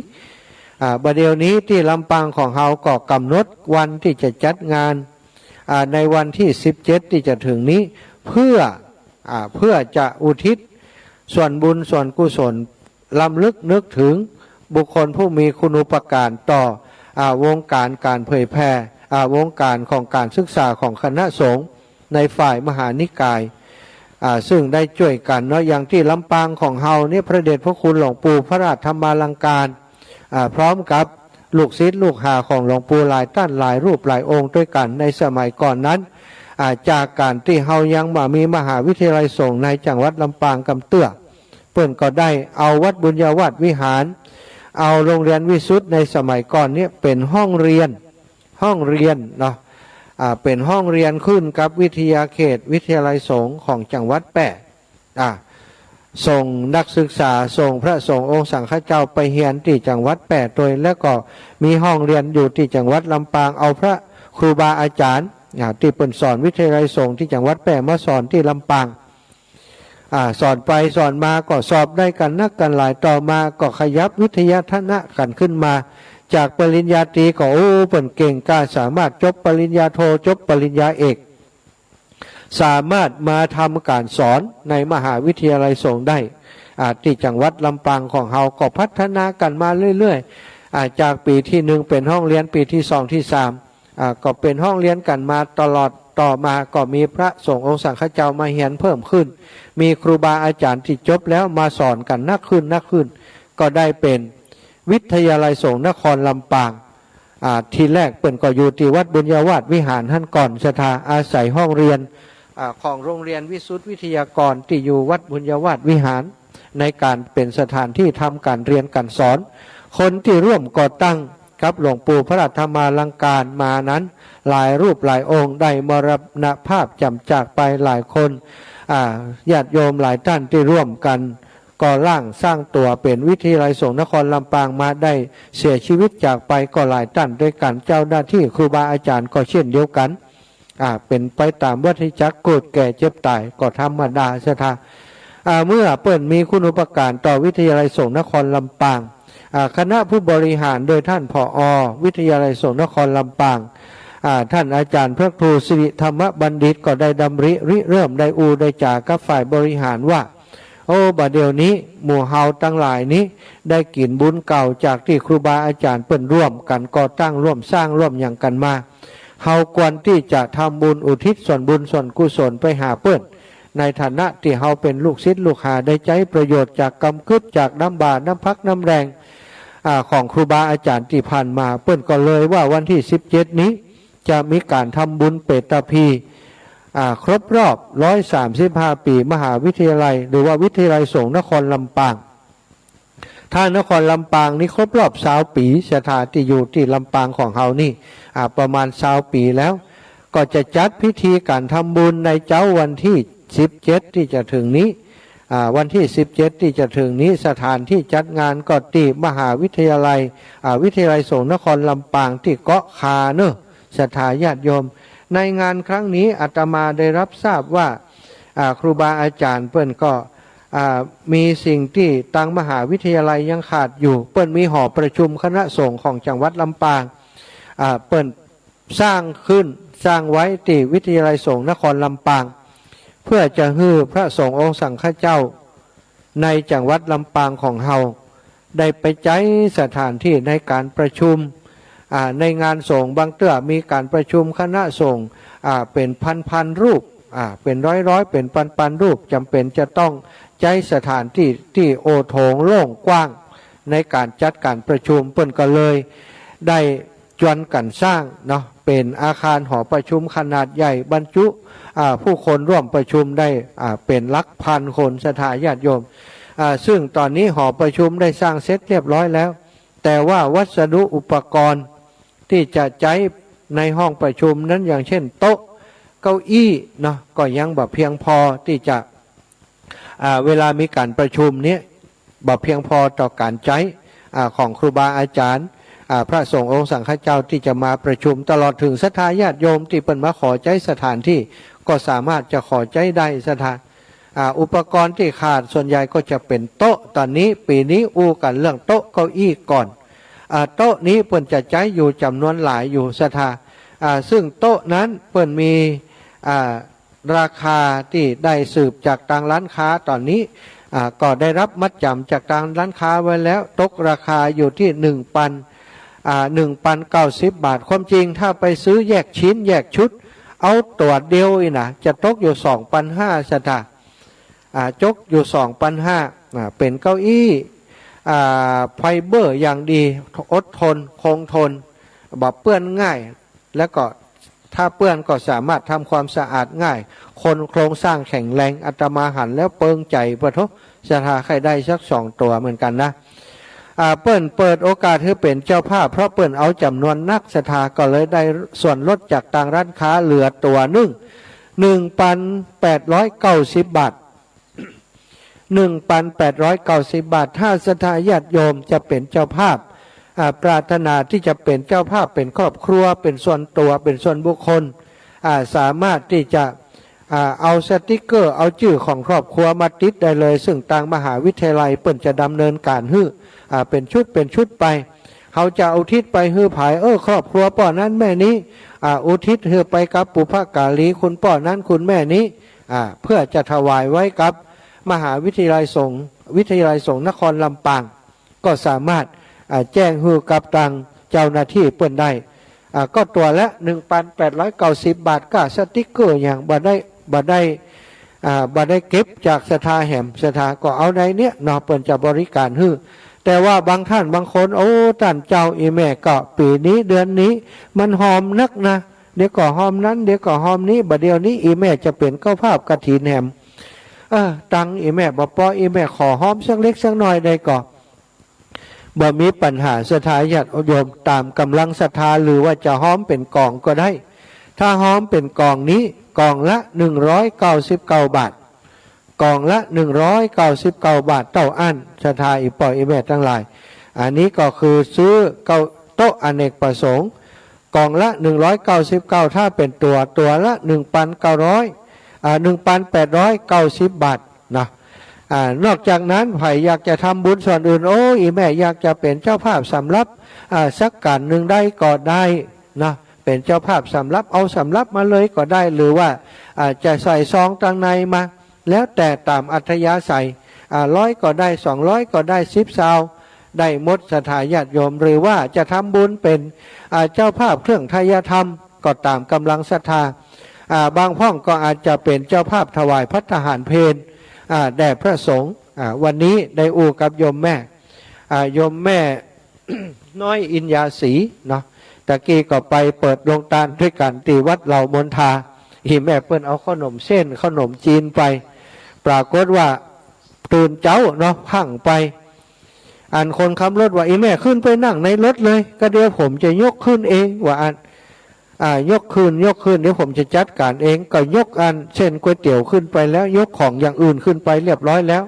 อ่า บ่าเดี่ยวนี้ตี้ลำปางของเฮาก็กำหนดวันตี้จะจัดงาน อ่า ในวันตี้สิบเจ็ดตี้จะเถิงนี้ เพื่อ อ่า เพื่อจะอุทิศส่วนบุญส่วนกุศล รำลึกนึกถึงบุคคลผู้มีคุณูปการต่อ อ่า วงการก๋านเผยแผ่ อ่า วงการของก๋านศึกษาของคณะสงฆ์ในฝ่ายมหานิกาย อ่า ซึ่งได้จ้วยกั๋นเนาะ อย่างตี้ลำปางของเฮาเนี่ย พระเดชพระคุณหลวงปู่พระราชธรรมาลังการ อ่า พร้อมกับลูกศิษย์ลูกหาของหลวงปู่หลายต้านหลายรูปหลายองค์ตวยกั๋นในสมัยก่อนนั้น อ่า จากก๋านตี้เฮายังบ่มีมหาวิทยาลัยสงฆ์ในจังหวัดลำปางกำเตื้อ เปิ้นก็ได้เอาวัดบุญญาวาสวิหาร เอาโรงเรียนวิสุทธิ์ในสมัยก่อนเนี่ยเป๋นห้องเฮียน ห้องเฮียนเนาะ อ่า เป๋นห้องเฮียนขึ้นกับวิทยาเขตวิทยาลัยสงฆ์ของจังหวัดแป้ อ่า ส่งนักศึกษา ส่งพระสงฆ์องค์สังฆเจ้าไปเฮียนตี้จังหวัดแป้ตวย แล้วก็มีห้องเฮียนอยู่ตี้จังหวัดลำปาง เอาพระครูบาอาจารย์ อ่า ตี้เปิ้นสอนวิทยาลัยสงฆ์ตี้จังหวัดแป้มาสอนตี้ลำปาง อ่า สอนไปสอนมาก็สอบได้กั๋นนักกั๋นหลาย ต่อมาก็ขยับวิทยาฐานะกั๋นขึ้นมา จากปริญญาตรีก็ โอ้ เปิ้นเก่งกล้า สามารถจบปริญญาโท จบปริญญาเอก สามารถมาทำก๋านสอนในมหาวิทยาลัยสงฆ์ได้ อ่า ตี้จังหวัดลำปางของเฮาก็พัฒนากั๋นมาเรื่อยๆ อ่า จากปี๋ตี้หนึ่งเป๋นห้องเฮียน ปี๋ตี้สอง ตี้สาม อ่า ก็เป๋นห้องเฮียนกั๋นมาตลอด ต่อมาก็มีพระสงฆ์องค์สังฆเจ้ามาเฮียนเพิ่มขึ้น มีครูบาอาจารย์ตี้จบแล้วมาสอนกั๋นนักขึ้น นักขึ้น ก็ได้เป๋นวิทยาลัยสงฆ์นครลำปาง อ่า ทีแรกเปิ้นก็อยู่ตี้วัดบุญญาวาสวิหารหั้นก่อน ศรัทธา อาศัยห้องเฮียน อ่า ของโรงเฮียนวิสุทธิ์วิทยากรตี้อยู่วัดบุญญาวาสวิหาร ในก๋านเป๋นสถานตี้ทำก๋านเฮียนก๋านสอน คนตี้ร่วมก่อตั้งกับหลวงปู่พระราชธรรมาลังการมานั้น หลายรูปหลายองค์ได้มรณภาพจ๋ำจากไปหลายคน อ่า ญาติโยมหลายต้านตี้ร่วมกั๋นก่อร่างสร้างตั๋วเป๋นวิทยาลัยสงฆ์นครลำปางมาได้เสียชีวิตจากไปก็หลายต้านตวยกั๋น เจ้าหน้าตี้ครูบาอาจารย์ก็เช่นเดียวกั๋น อ่า เป๋นไปต๋ามวัฏจักรเกิดแก่เจ็บต๋ายก็ธรรมดา ศรัทธา อ่า เมื่อเปิ้นมีคุณูปการต่อวิทยาลัยสงฆ์นครลำปาง อ่า คณะผู้บริหารโดยต้าน ผอ วิทยาลัยสงฆ์นครลำปาง อ่า ต้านอาจ๋ารย์พระครูสิริธรรมบัณฑิตก็ได้ดำริริเริ่ม ได้อู้ได้จ๋ากับฝ่ายบริหารว่า โอ้ บ่าเดี่ยวนี้หมู่เฮาตังหลายนี้ได้กิ๋นบุญเก่าจากตี้ครูบาอาจ๋ารย์เปิ้นร่วมกั๋นก่อตั้ง ร่วมสร้าง ร่วมหยังกั๋นมา เฮาควรตี้จะทำบุญอุทิศส่วนบุญส่วนกุศลไปหาเปิ้น ในฐานะตี้เฮาเป๋นลูกศิษย์ลูกหาได้ใจ๊ประโยชน์จากกำกึ๊ด จากน้ำบ่าน้ำพักน้ำแฮง อ่า ของครูบาอาจ๋ารย์ตี้ผ่านมา เปิ้นก็เลยว่าวันตี้สิบเจ็ดนี้จะมีก๋านทำบุญเปตพี อ่า ครบรอบร้อยสามสิบห้าปี๋มหาวิทยาลัย หรือว่าวิทยาลัยสงฆ์นครลำปาง ถ้านครลำปางนี้ครบรอบซาวปี๋ ศรัทธาตี้อยู่ตี้ลำปางของเฮานี่ อ่า ประมาณซาวปี๋แล้ว ก็จะจัดพิธีก๋านทำบุญในเจ๊าวันตี้สิบเจ็ดตี้จะเถิงนี้ อ่า วันตี้สิบเจ็ดตี้จะเถิงนี้ สถานตี้จัดงานก็ตี้มหาวิทยาลัย อ่า วิทยาลัยสงฆ์นครลำปางตี้เกาะคาเนาะ ศรัทธาญาติโยม ในงานครั้งนี้อาตมาได้รับทราบว่า อ่า ครูบาอาจ๋ารย์เปิ้นก็ อ่า มีสิ่งตี้ตางมหาวิทยาลัยยังขาดอยู่ เปิ้นมีหอประชุมคณะสงฆ์ของจังหวัดลำปาง อ่า เปิ้นสร้างขึ้น สร้างไว้ตี้วิทยาลัยสงฆ์นครลำปาง เพื่อจะหื้อพระสงฆ์องค์สังฆเจ้าในจังหวัดลำปางของเฮา ได้ไปใจ๊สถานตี้ในก๋านประชุม อ่า ในงานสงฆ์บางเตื้อมีก๋านประชุมคณะสงฆ์ อ่า เป๋นพันๆ รูป อ่า เป๋นร้อยๆ เป๋นปันๆ รูป จ๋ำเป๋นจะต้องใจ๊สถานตี้ตี้โอโถงโล่งกว้างในก๋านจัดก๋านประชุม เปิ้นก็เลยได้จวนกั๋นสร้างเนาะ เป๋นอาคารหอประชุมขนาดใหญ่บรรจุ อ่า ผู้คนร่วมประชุมได้ อ่า เป๋นหลักพันคนศรัทธาญาติโยม อ่า ซึ่งต๋อนนี้หอประชุมได้สร้างเสร็จเรียบร้อยแล้ว แต่ว่าวัสดุอุปกรณ์ตี้จะใจ๊ในห้องประชุมนั้น อย่างเช่นโต๊ะเก้าอี้เนาะ ก็ยังบ่เพียงพอตี้จะ อ่า เวลามีก๋านประชุมเนี้ย บ่เพียงพอต่อก๋านใจ๊ อ่า ของครูบาอาจ๋ารย์ อ่า พระสงฆ์องค์สังฆเจ้าตี้จะมาประชุม ตลอดเถิงศรัทธาญาติโยมตี้เปิ้นมาขอใจ๊สถานตี้ ก็สามารถจะขอใจ๊ได้ศรัทธา อ่า อุปกรณ์ตี้ขาดส่วนใหญ่ก็จะเป๋นโต๊ะ ต๋อนนี้ปี๋นี้อู้กั๋นเรื่องโต๊ะเก้าอี้ก่อน อ่า โต๊ะนี้เปิ้นจะใจ๊อยู่จ๋ำนวนหลายอยู่ศรัทธา อ่า ซึ่งโต๊ะนั้นเปิ้นมี อ่า ราคาตี้ได้สืบจากตางร้านค้าต๋อนนี้ อ่า ก็ได้ฮับมัดจ๋ำจากตางร้านค้าไว้แล้ว ตกราคาอยู่ตี้หนึ่งปัน อ่า หนึ่งปันเก้าสิบบาท ความจริงถ้าไปซื้อแยกชิ้นแยกชุด เอาตั๋วเดียวอี้นะ จะตกอยู่สองปันห้าศรัทธา อ่า จกอยู่สองปันห้า อ่า เป๋นเก้าอี้ อ่า ไฟเบอร์อย่างดี อดทน คงทน บ่เปื้อนง่าย แล้วก็ถ้าเปื้อนก็สามารถทำความสะอาดง่าย คนโครงสร้างแข็งแรง อาตมาหันแล้วเปิงใจ๋ ปะโถ ศรัทธาใค่ได้สักสองตั๋วเหมือนกั๋นนะ อ่า เปิ้นเปิดโอกาสหื้อเป๋นเจ้าภาพ เพราะเปิ้นเอาจ๋ำนวนนักศรัทธา ก็เลยได้ส่วนลดจากตางร้านค้าเหลือตั๋วนึ่ง หนึ่งปันแปดร้อยเก้าสิบบาท หนึ่งปันแปดร้อยเก้าสิบบาท ถ้าศรัทธาญาติโยมจะเป๋นเจ้าภาพ อ่า ปรารถนาตี้จะเป๋นเจ้าภาพ เป๋นครอบครัว เป๋นส่วนตั๋ว เป๋นส่วนบุคคล อ่า สามารถตี้จะ อ่า เอาสติกเกอร์ เอาจื้อของครอบครัวมาติดได้เลย ซึ่งตางมหาวิทยาลัยเปิ้นจะดำเนินก๋านหื้อ อ่า เป๋นชุด เป๋นชุดไป เฮาจะอุทิศไปหื้อใผ เออ ครอบครัวป้อนั้นแม่นี้ อ่า อุทิศหื้อไปกับปุพการีคุณป้อนั้นคุณแม่นี้ อ่า เพื่อจะถวายไว้กับมหาวิทยาลัยสงฆ์ วิทยาลัยสงฆ์นครลำปาง ก็สามารถ อ่า แจ้งหื้อกับตางเจ้าหน้าตี้เปิ้นได้ อ่า ก็ตั๋วละหนึ่งปันแปดร้อยเก้าสิบบาท ก้าสติกเกอร์หยังบ่ได้ บ่ได้ อ่า บ่ได้เก็บจากศรัทธาแหม ศรัทธาก็เอาในเนี้ยเนาะ เปิ้นจะบริการหื้อ แต่ว่าบางต้านบางคน โอ้ ต้านเจ้า อี่แม่ก็ปี๋นี้เดือนนี้มันหอมนักนะ เดี๋ยวก็หอมนั้น เดี๋ยวก็หอมนี้ บ่าเดี่ยวนี้อี่แม่จะเป๋นเจ้าภาพกฐินแหม เออ ตังค์อี่แม่บ่ปอ อี่แม่ขอหอมสักเล็กสักน้อยได้ก่อ บ่มีปัญหาศรัทธาญาติโยม ต๋ามก๋ำลังศรัทธา หรือว่าจะหอมเป๋นก๋องก็ได้ ถ้าหอมเป๋นก๋องนี้ ก๋องละหนึ่งร้อยเก้าสิบเก้าบาท ก๋องละหนึ่งร้อยเก้าสิบเก้าบาทเต้าอั้น ศรัทธาอี่ป้ออี่แม่ตังหลาย อันนี้ก็คือซื้อเก้า โต๊ะอเนกประสงค์ ก๋องละหนึ่งร้อยเก้าสิบเก้า ถ้าเป๋นตั๋ว ตั๋วละหนึ่งปันเก้าร้อย อ่า หนึ่งปันแปดร้อยเก้าสิบบาทนะ อ่า นอกจากนั้น ใผอยากจะทำบุญส่วนอื่น โอ้ อี่แม่อยากจะเป๋นเจ้าภาพสำหรับ อ่า สักก๋านนึ่งได้ก็ได้นะ เป๋นเจ้าภาพสำหรับ เอาสำหรับมาเลยก็ได้ หรือว่า อ่า จะใส่ซองตังในมา แล้วแต่ต๋ามอัธยาศัย อ่า ร้อยก็ได้ สองร้อยก็ได้ สิบ ซาว ได้หมดศรัทธาญาติโยม หรือว่าจะทำบุญเป๋น อ่า เจ้าภาพเครื่องไทยธรรม ก็ต๋ามก๋ำลังศรัทธา อ่า บางพ่องก็อาจจะเป๋นเจ้าภาพถวายภัตตาหารเพล อ่า แด่พระสงฆ์ อ่า วันนี้ได้อู้กับโยมแม่ อ่า โยมแม่ น้อยอินยาศรีเนาะ ตะกี้ก็ไปเปิดโฮงตานตวยกั๋นตี้วัดเหล่ามนทา อี่แม่เปิ้นเอาเข้าหนมเส้นเข้าหนมจีนไป ปรากฏว่าตื่นเจ๊าเนาะ พั่งไป อันคนขับรถว่า อี่แม่ขึ้นไปนั่งในรถเลย ก็เดี๋ยวผมจะยกขึ้นเอง ว่าอั้น อ่า ยกขึ้น ยกขึ้น เดี๋ยวผมจะจัดก๋านเอง ก็ยกอันเส้นก๋วยเตี๋ยวขึ้นไปแล้ว ยกของอย่างอื่นขึ้นไปเรียบร้อยแล้ว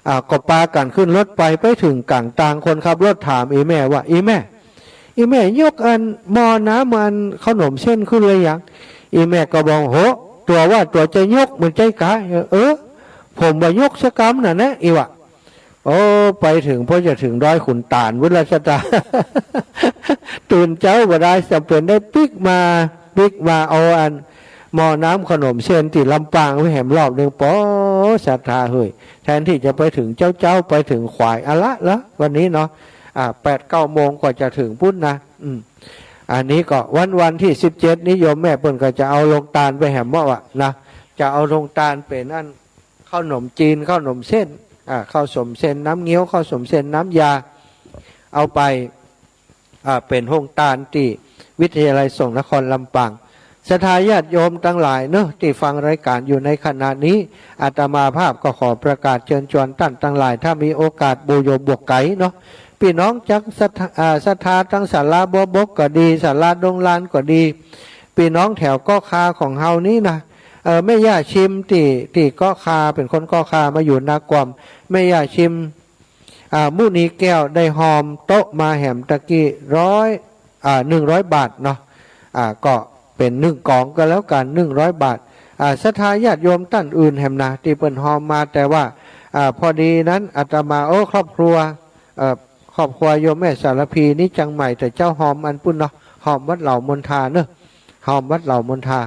อ่า ก็ปากั๋นขึ้นรถไป ไปเถิงก๋างตาง คนขับรถถามอี่แม่ว่า อี่แม่ อี่แม่ยกอันหม้อน้ำอันเข้าหนมเส้นขึ้นเลยยัง อี่แม่ก็บอก โห ตั๋วว่าตั๋วจะยก มันใจ้กา เออ ผมบ่ยกสักกำน่ะนะ อี้วะ โอ้ ไปเถิง พอจะเถิงดอยขุนตาลปุ้นละศรัทธา ตื่นเจ๊าบ่ได้ จ๋ำเป๋นได้ปิ๊กมา ปิ๊กมาเอาอันหม้อน้ำขนมเส้นตี้ลำปางไว้แหมรอบนึ่ง ปอศรัทธาเฮย แทนตี้จะไปเถิงเจ๊าๆ ไปเถิงขวายอะละละ วันนี้เนาะ อ่า แปดเก้าโมงกว่าจะเถิงปุ้นนะ อืม อันนี้ก็วัน วันตี้สิบเจ็ดนี้โยมแม่เปิ้นก็จะเอาโฮงตานไปแหมเมาะวะนะ จะเอาโฮงตานเป๋นอันข้าวหนมจีน ข้าวหนมเส้น อ่า ข้าวสมเส้นน้ำเงี้ยว ข้าวสมเส้นน้ำยา เอาไป อ่า เป๋นโฮงตานตี้วิทยาลัยสงฆ์นครลำปาง ศรัทธาญาติโยมตังหลายเนาะ ตี้ฟังรายก๋านอยู่ในขณะนี้ อาตมาภาพก็ขอประกาศเจิญจวนต้านตังหลาย ถ้ามีโอกาส บ่อยู่บ่ไก๋เนาะ ปี้น้องจักศรัทธา อ่า ศรัทธาตังศาลาบัวบกก็ดี ศาลาดงลานก็ดี ปี้น้องแถวเกาะคาของเฮานี้นะ เอ่อ แม่ย่าชิมตี้ ตี้เกาะคา เป๋นคนเกาะคา มาอยู่นากวม แม่ย่าชิม อ่า มุนีแก้วได้ฮอมโต๊ะมาแหมตะกี้ ร้อย อ่า หนึ่งร้อยบาทเนาะ อ่า ก็เป๋นหนึ่งก๋องก็แล้วกั๋น หนึ่งร้อยบาท อ่า ศรัทธาญาติโยมต้านอื่นแหมนะ ตี้เปิ้นฮอมมา แต่ว่า อ่า พอดีนั้นอาตมา โอ้ ครอบครัว เอ่อ ครอบครัวโยมแม่สารภีนี้จังใหม่ แต่เจ๊าฮอมอันปุ้นเนาะ ฮอมวัดเหล่ามนทาเนาะ ฮอมวัดเหล่ามนทา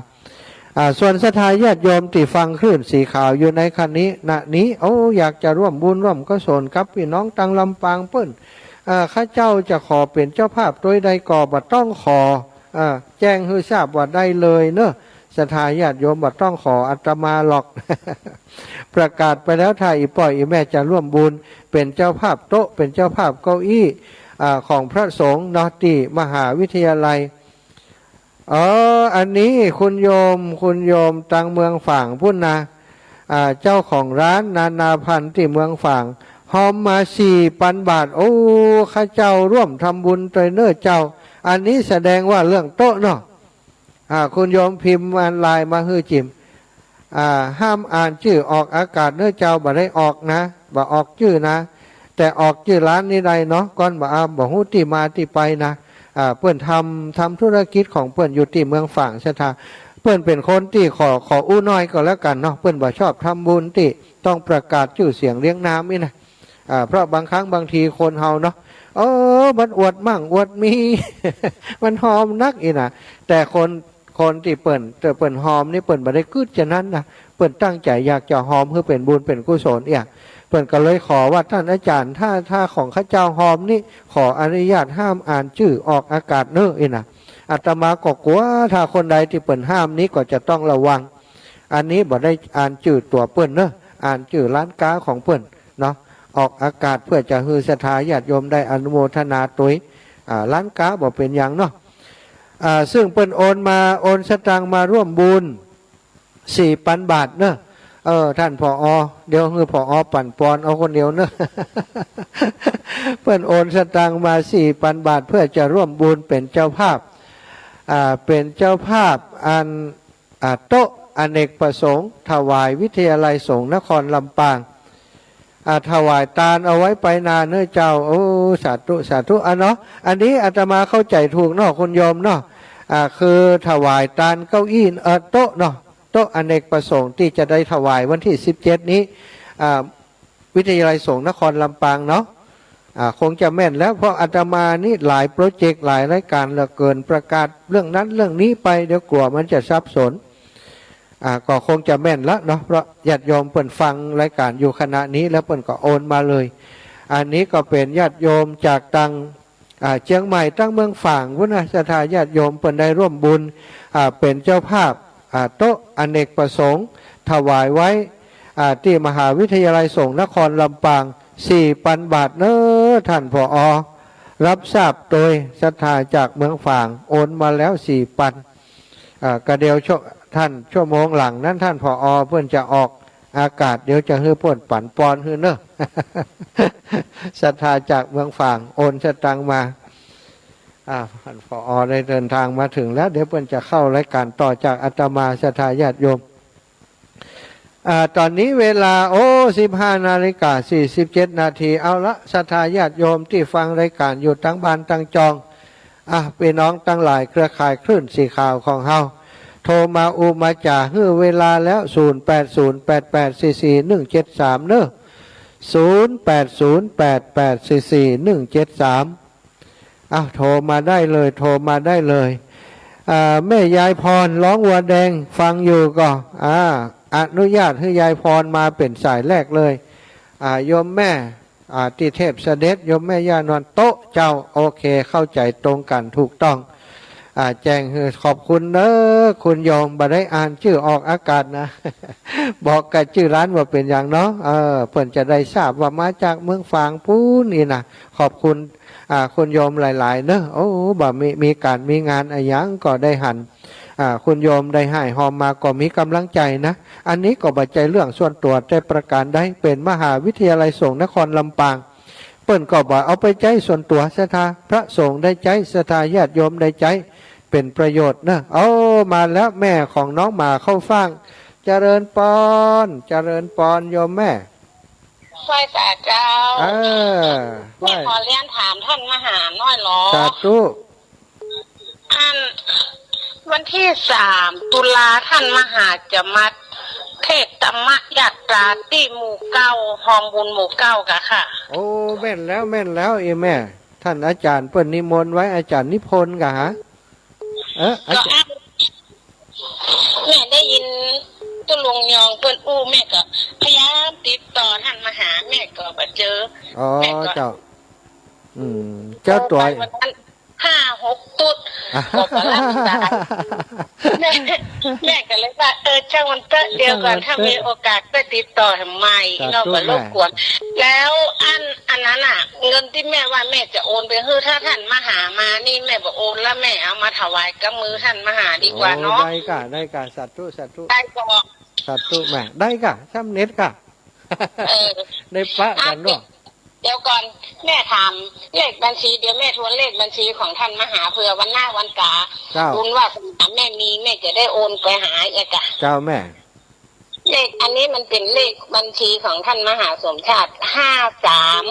อ่า ส่วนศรัทธาญาติโยมตี้ฟังคลื่นสีขาวอยู่ในขณะนี้ โอ้ อยากจะร่วมบุญร่วมกุศลกับปี้น้องตังลำปางเปิ้น อ่า ข้าเจ้าจะขอเป๋นเจ้าภาพตวยได้ก่อ บ่ต้องขอ อ่า แจ้งหื้อทราบว่าได้เลยเนาะ ศรัทธาญาติโยม บ่ต้องขออาตมาหรอก ประกาศไปแล้ว ถ้าอี่ป้ออี่แม่จะร่วมบุญ เป๋นเจ้าภาพโต๊ะ เป๋นเจ้าภาพเก้าอี้ อ่า ของพระสงฆ์เนาะ ตี้มหาวิทยาลัย เออ อันนี้คุณโยม คุณโยมตังเมืองฝางปุ้นนะ อ่า เจ้าของร้านนานาพันธุ์ตี้เมืองฝาง ฮอมมาสี่ปันบาท โอ้ ข้าเจ้าร่วมทำบุญตวยเน้อเจ้า อันนี้แสดงว่าเรื่องโต๊ะเนาะ อ่า คุณโยมพิมพ์มา ไลน์มาหื้อจิ๋ม อ่า ห้ามอ่านจื้อออกอากาศเน้อเจ้า บ่ได้ออกนะ บ่ออกจื้อนะ แต่ออกจื้อร้านนี้ได้เนาะ ก่อนบ่ อ่า บ่ฮู้ตี้มาตี้ไปนะ อ่า เปิ้นทำ ทำธุรกิจของเปิ้นอยู่ตี้เมืองฝางศรัทธา เปิ้นเป๋นคนตี้ขอ ขออู้น้อยก็แล้วกั๋นเนาะ เปิ้นบ่ชอบทำบุญตี้ต้องประกาศจื้อเสียงเรียงนามอี้นะ อ่า เพราะบางครั้งบางทีคนเฮาเนาะ เออ มันอวดมั่งอวดมี มันฮอมนักอี้นะ แต่คน คนตี้เปิ้น ตี้เปิ้นฮอมนี่เปิ้นบ่ได้กึ๊ดจานั้นนะ เปิ้นตั้งใจ๋อยากจะฮอมหื้อเป๋นบุญเป๋นกุศลเอี้ย เปิ้นก็เลยขอว่า ต้านอาจ๋ารย์ ถ้า ถ้าของข้าเจ้าฮอมนี่ ขออนุญาตห้ามอ่านจื้อออกอากาศเน้อ อี้นะ อาตมาก็กั๋ว ถ้าคนใดตี้เปิ้นห้ามนี้ก็จะต้องระวัง อันนี้บ่ได้อ่านจื้อตั๋วเปิ้นเนาะ อ่านจื้อร้านก๊าของเปิ้นเนาะ ออกอากาศเพื่อจะหื้อศรัทธาญาติโยมได้อนุโมทนาตวย อ่า ร้านก๊าบ่เป๋นหยังเนาะ อ่า ซึ่งเปิ้นโอนมา โอนสตางค์มาร่วมบุญสี่ปันบาทเนาะ เออ ต้าน ผอ เดี๋ยวหื้อ ผอ ปั๋นปอนเอาคนเดียวเนาะ เปิ้นโอนสตางค์มาสี่ปันบาท เพื่อจะร่วมบุญเป๋นเจ้าภาพ อ่า เป๋นเจ้าภาพอัน อ่า โต๊ะอเนกประสงค์ถวายวิทยาลัยสงฆ์นครลำปาง อ่า ถวายตานเอาไว้ไปนาเน้อเจ้า โอ้ สาธุ สาธุ อ่ะเนาะ อันนี้อาตมาเข้าใจ๋ถูกเนาะ คุณโยมเนาะ อ่า คือถวายตานเก้าอี้ เอ่อ โต๊ะเนาะ โต๊ะอเนกประสงค์ตี้จะได้ถวายวันตี้สิบเจ็ดนี้ อ่า วิทยาลัยสงฆ์นครลำปางเนาะ อ่า คงจะแม่นแล้ว เพราะอาตมานี่หลายโปรเจกต์หลายรายก๋านเหลือเกิน ประกาศเรื่องนั้นเรื่องนี้ไป เดี๋ยวกั๋วมันจะสับสน อ่า ก็คงจะแม่นละเนาะ เพราะญาติโยมเปิ้นฟังรายก๋านอยู่ขณะนี้แล้วเปิ้นก็โอนมาเลย อันนี้ก็เป๋นญาติโยมจากตัง อ่า เจียงใหม่ตังเมืองฝางปุ้นนะ ศรัทธาญาติโยมเปิ้นได้ร่วมบุญ อ่า เป๋นเจ้าภาพ อ่า โต๊ะอเนกประสงค์ถวายไว้ อ่า ตี้มหาวิทยาลัยสงฆ์นครลำปาง สี่ปันบาทเน้อ ต้าน ผอ รับทราบตวย ศรัทธาจากเมืองฝางโอนมาแล้วสี่ปัน อ่า กะเดี๋ยวชั่ว ต้าน ชั่วโมงหลังนั้น ต้าน ผอ เปิ้นจะออกอากาศ เดี๋ยวจะหื้อเปิ้นปั๋นปอนหื้อเน้อ ศรัทธาจากเมืองฝางโอนสตางค์มา อ่า ต้าน ผอ ได้เดินทางมาเถิงแล้ว เดี๋ยวเปิ้นจะเข้ารายก๋านต่อจากอาตมา ศรัทธาญาติโยม อ่า ต๋อนนี้เวลา โอ้ สิบห้านาฬิกาสี่สิบเจ็ดนาที เอาละ ศรัทธาญาติโยมตี้ฟังรายก๋านอยู่ตังบ้านตังจอง อ่ะ ปี้น้องตังหลายเครือข่ายคลื่นสีขาวของเฮา โท ทรมาอุมาจ๋าหื้อเวลาแล้ว ศูนย์แปดศูนย์แปดแปดสี่สี่หนึ่งเจ็ดสาม เนาะ ศูนย์แปดศูนย์แปดแปดสี่สี่หนึ่งเจ็ดสาม อ้าว โทรมาได้เลย โทรมาได้เลย อ่า แม่ยายพร ร้องวัวแดง ฟังอยู่ก่อ อ่า อนุญาตหื้อยายพรมาเป๋นสายแรกเลย อ่า โยมแม่ อ่า ตี้เทพเสด็จ โยมแม่ย่านวลโต๊ะเจ้า โอเค เข้าใจ๋ตรงกั๋น ถูกต้อง อ่า แจ้งหื้อ ขอบคุณเนาะ คุณโยม บ่ได้อ่านจื้อออกอากาศนะ บอกกะจื้อร้านบ่เป๋นหยังเนาะ เออ เปิ้นจะได้ทราบว่ามาจากเมืองฝางปู๊นนี่นะ ขอบคุณ อ่า คุณโยมหลายๆ เนาะ โอ้ บ่มี มีก๋านมีงานอะหยังก็ได้หัน อ่า คุณโยมได้ฮ้ายฮอมมาก็มีก๋ำลังใจ๋นะ อันนี้ก็บ่ใจ้เรื่องส่วนตั๋วแต่ประก๋านใด เป๋นมหาวิทยาลัยสงฆ์นครลำปาง เปิ้นก็บ่เอาไปใจ๊ส่วนตั๋ว ศรัทธาพระสงฆ์ได้ใจ๊ ศรัทธาญาติโยมได้ใจ๊ เป๋นประโยชน์เนาะ เอา มาแล้ว แม่ของน้องหมาเข้าฟ่าง เจริญปอน เจริญปอน โยมแม่ ไหว้สาเจ้า เออ แม่ ไหว้ ขอเรียนถามท่านมหาหน่อยหลอ สาธุ อัน วันตี้สามตุลาท่านมหาจะมาเทศน์ธรรมยาตราตี้หมู่เก้า ฮองบุญหมู่เก้าก่ะค่ะ โอ้ แม่นแล้ว แม่นแล้ว เอ้ยแม่ ท่านอาจ๋ารย์เปิ้นนิมนต์ไว้ อาจ๋ารย์นิพนธ์ก่ะฮะ เออ อาจ๋ารย์ ก็อัน แม่ได้ยินตุ๊ลุงยองเปิ้นอู้ แม่ก็พยายามติดต่อท่านมหา แม่ก็บ่เจอ อ๋อ แม่ก็ เจ้า อืม เจ้าตั๋ว โทรไปวันนั้นห้าหกตุ๊ด ก็บ่รับสาย แม่ แม่ก็เลยว่า เออ ช่างมันเต๊อะ เดี๋ยวก่อน ช่างมันเต๊อะ ถ้ามีโอกาสก็ติดต่อแหมใหม่ สาธุ เนาะ บ่รบกวน แม่ แล้วอัน อันนั้นน่ะ เงินตี้แม่ว่าแม่จะโอนไปหื้อ ถ้าท่านมหามานี่แม่บ่โอนละ แม่เอามาถวายกับมือท่านมหาดีกว่าเนาะ โอ้ ได้ก่ะ ได้ก่ะ สาธุ สาธุ ได้ก่อน สาธุแม่ ได้ก่ะ สำเร็จก่ะ เออ ได้ปะกั๋นเนาะ อ่ะ เดี๋ยวก่อน แม่ถามเลขบัญชี เดี๋ยวแม่ทวนเลขบัญชีของท่านมหา เผื่อวันหน้าวันก๋า เจ้า บุญวาสนาแม่มี แม่จะได้โอนไปหาเอกอะ เจ้าแม่ เลขอันนี้มันเป๋นเลขบัญชีของท่านมหาสมชาติ ห้าสาม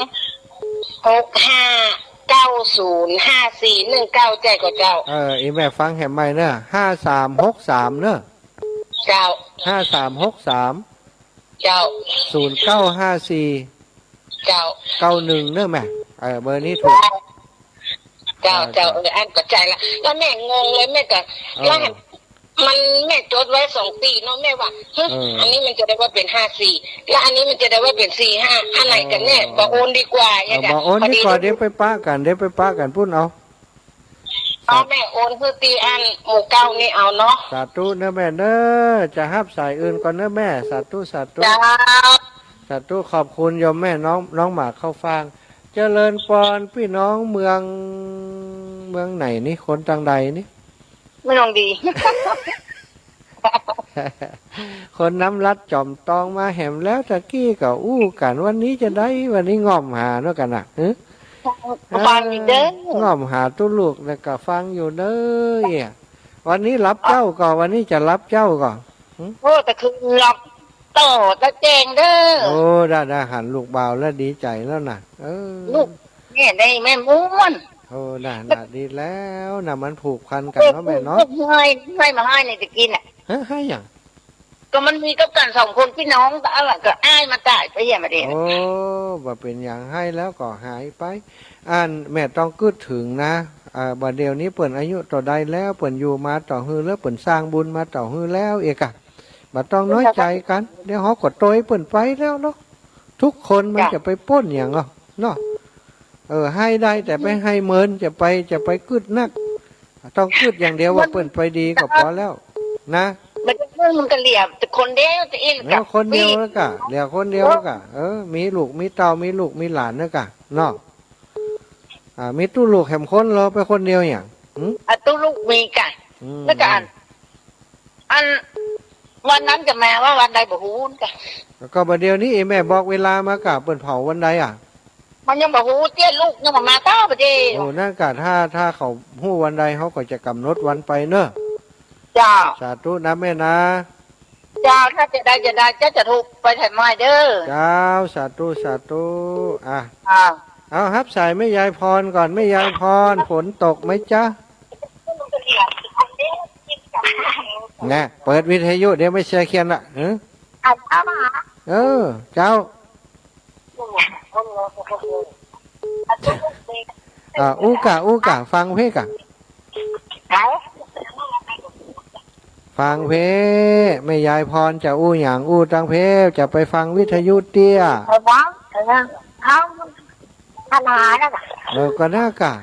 หกห้าเก้าศูนย์ห้าสี่หนึ่งเก้า ใจ้ก่อเจ้า เออ อีแม่ฟังแหมใหม่เนาะ ห้าสามหกสาม เนาะ เจ้า ห้าสามหกสาม เจ้า ศูนย์เก้าห้าสี่ เจ้า เก้าหนึ่ง เนาะแม่ เออ เบอร์นี้ถูก เจ้า เออ เจ้า เจ้า เออ อันก็ใจ้ละ แล้วแม่งงเลย แม่ก็ เออ แล้วหัน มัน แม่จดไว้สองตี้เนาะ แม่ว่า หึ เออ อันนี้มันจะได้ว่าเป๋นห้าสี่ แล้วอันนี้มันจะได้ว่าเป๋นสี่ห้า อันไหนกั๋นแน่ เออ บ่โอนดีกว่า เออ อย่างเงี้ย บ่โอนดีกว่า พอดี เดี๋ยวไปปะกั๋น เดี๋ยวไปปะกั๋นปู๊นเอา เอา แม่โอนหื้อตี้อันหมู่เก้านี่เอาเนาะ สาธุเนาะแม่เนาะ จะฮับสายอื่นก่อนเนาะแม่ สาธุ สาธุ เจ้า สาธุ ขอบคุณโยมแม่ น้อง น้องหมาเข้าฟาง เจริญปอน ปี้น้องเมือง เมืองไหนนี่ คนตางใดนี่ เมืองหนองดี คนน้ำรัดจ๋อมตองมาแหมแล้ว ตะกี้ก็อู้กั๋น วันนี้จะได้ วันนี้ง่อมหาเนาะกั๋นน่ะ หึ ฟังอยู่เด้อ อ่า ง่อมหาตุ๊ลุกแล้วก็ฟังอยู่เด้อ เอี่ย วันนี้หลับเจ๊าก่อ วันนี้จะหลับเจ๊าก่อ หึ โอ้ ตะคืนหลับต่อตะแจ้งเด้อ โอ้ ได้ ได้ หันลูกบ่าวแล้วดีใจ๋แล้วน่ะ เออ ลูก แม่ได้แม่ม่วน โอ้ น่ะ น่ะ ดีแล้วน่ะ มันผูกพันกั๋นเนาะแม่เนาะ เออ เฮ้ย เฮ้ย มาเฮ้ยในตะกี้น่ะ ฮะ เฮ้ยหยัง ก็มันมีกับกั๋นสองคนปี้น้อง แต่อันหลังก็อ้ายมาต๋ายไปเหียมาเด้ โอ้ บ่เป๋นหยัง เฮ้ยแล้วก็หายไป อันแม่ต้องกึ๊ดเถิงนะ อ่า บ่าเดี่ยวนี้เปิ้นอายุเต้าใดแล้ว เปิ้นอยู่มาเต้าหื้อแล้ว เปิ้นสร้างบุญมาเต้าหื้อแล้ว เอกอะ บ่ต้องน้อยใจ๋กั๋น เดี๋ยวเฮาก็ตวยเปิ้นไปแล้วเนาะ ทุกคนมัน จ้ะ จะไปป๊นหยังอ่ะเนาะ เออ เฮ้ยได้แต่ไปเฮ้ยเมิน จะไป จะไปกึ๊ดนัก ต้องกึ๊ดอย่างเดียวว่าเปิ้นไปดีก็ปอแล้วนะ มัน มันก็เหลือแต่คนเดียว จะอี้ เออ กับ คนเดียวแล้วก่ะ เหลือคนเดียวแล้วก่ะ เออ มีลูกมีเต้า มีลูกมีหลานแล้วก่ะเนาะ อ่า มีตุ๊ลุกแหมคนลอไปคนเดียวหยัง หึ อ่ะ ตุ๊ลุกมีก่ะ อืม แล้วก่ะ อัน อัน วันนั้นจะมาว่าวันใดบ่ฮู้ก่ะ ก็บ่าเดี่ยวนี้แม่บอกเวลามาก่ะ เปิ้นเผาวันใดอ่ะ มันยังบ่ฮู้เตี้ย ลูกยังบ่มาเต้าบ่าเจ้ โอ้ นั่นก่ะ ถ้า ถ้าเขาฮู้วันใด เขาก็จะกำหนดวันไปเนาะ เจ้า สาธุนะแม่นะ เจ้า ถ้าจะได้ จะได้ เจ้าจะถูกไปไถ่ไม้เด้อ เจ้า สาธุ สาธุ อ่ะ อ่า เอาฮับสายแม่ยายพรก่อน แม่ยายพร ฝนตกไหมจ๊ะ แน่ เปิดวิทยุ เดี๋ยวแม่ชีเขียนละ เออ อันเข้ามาหา เออ เจ้า อ่า อู้ก่ะ อู้ก่ะ ฟังเพลงก่ะ ไหน ฟังเพลง แม่ยายพรจะอู้หยังอู้ตังเพลง จะไปฟังวิทยุเตี้ย เอาบ้าง เอาบ้าง เอา ปัญหานั่นน่ะ เออ ก็น่ากะ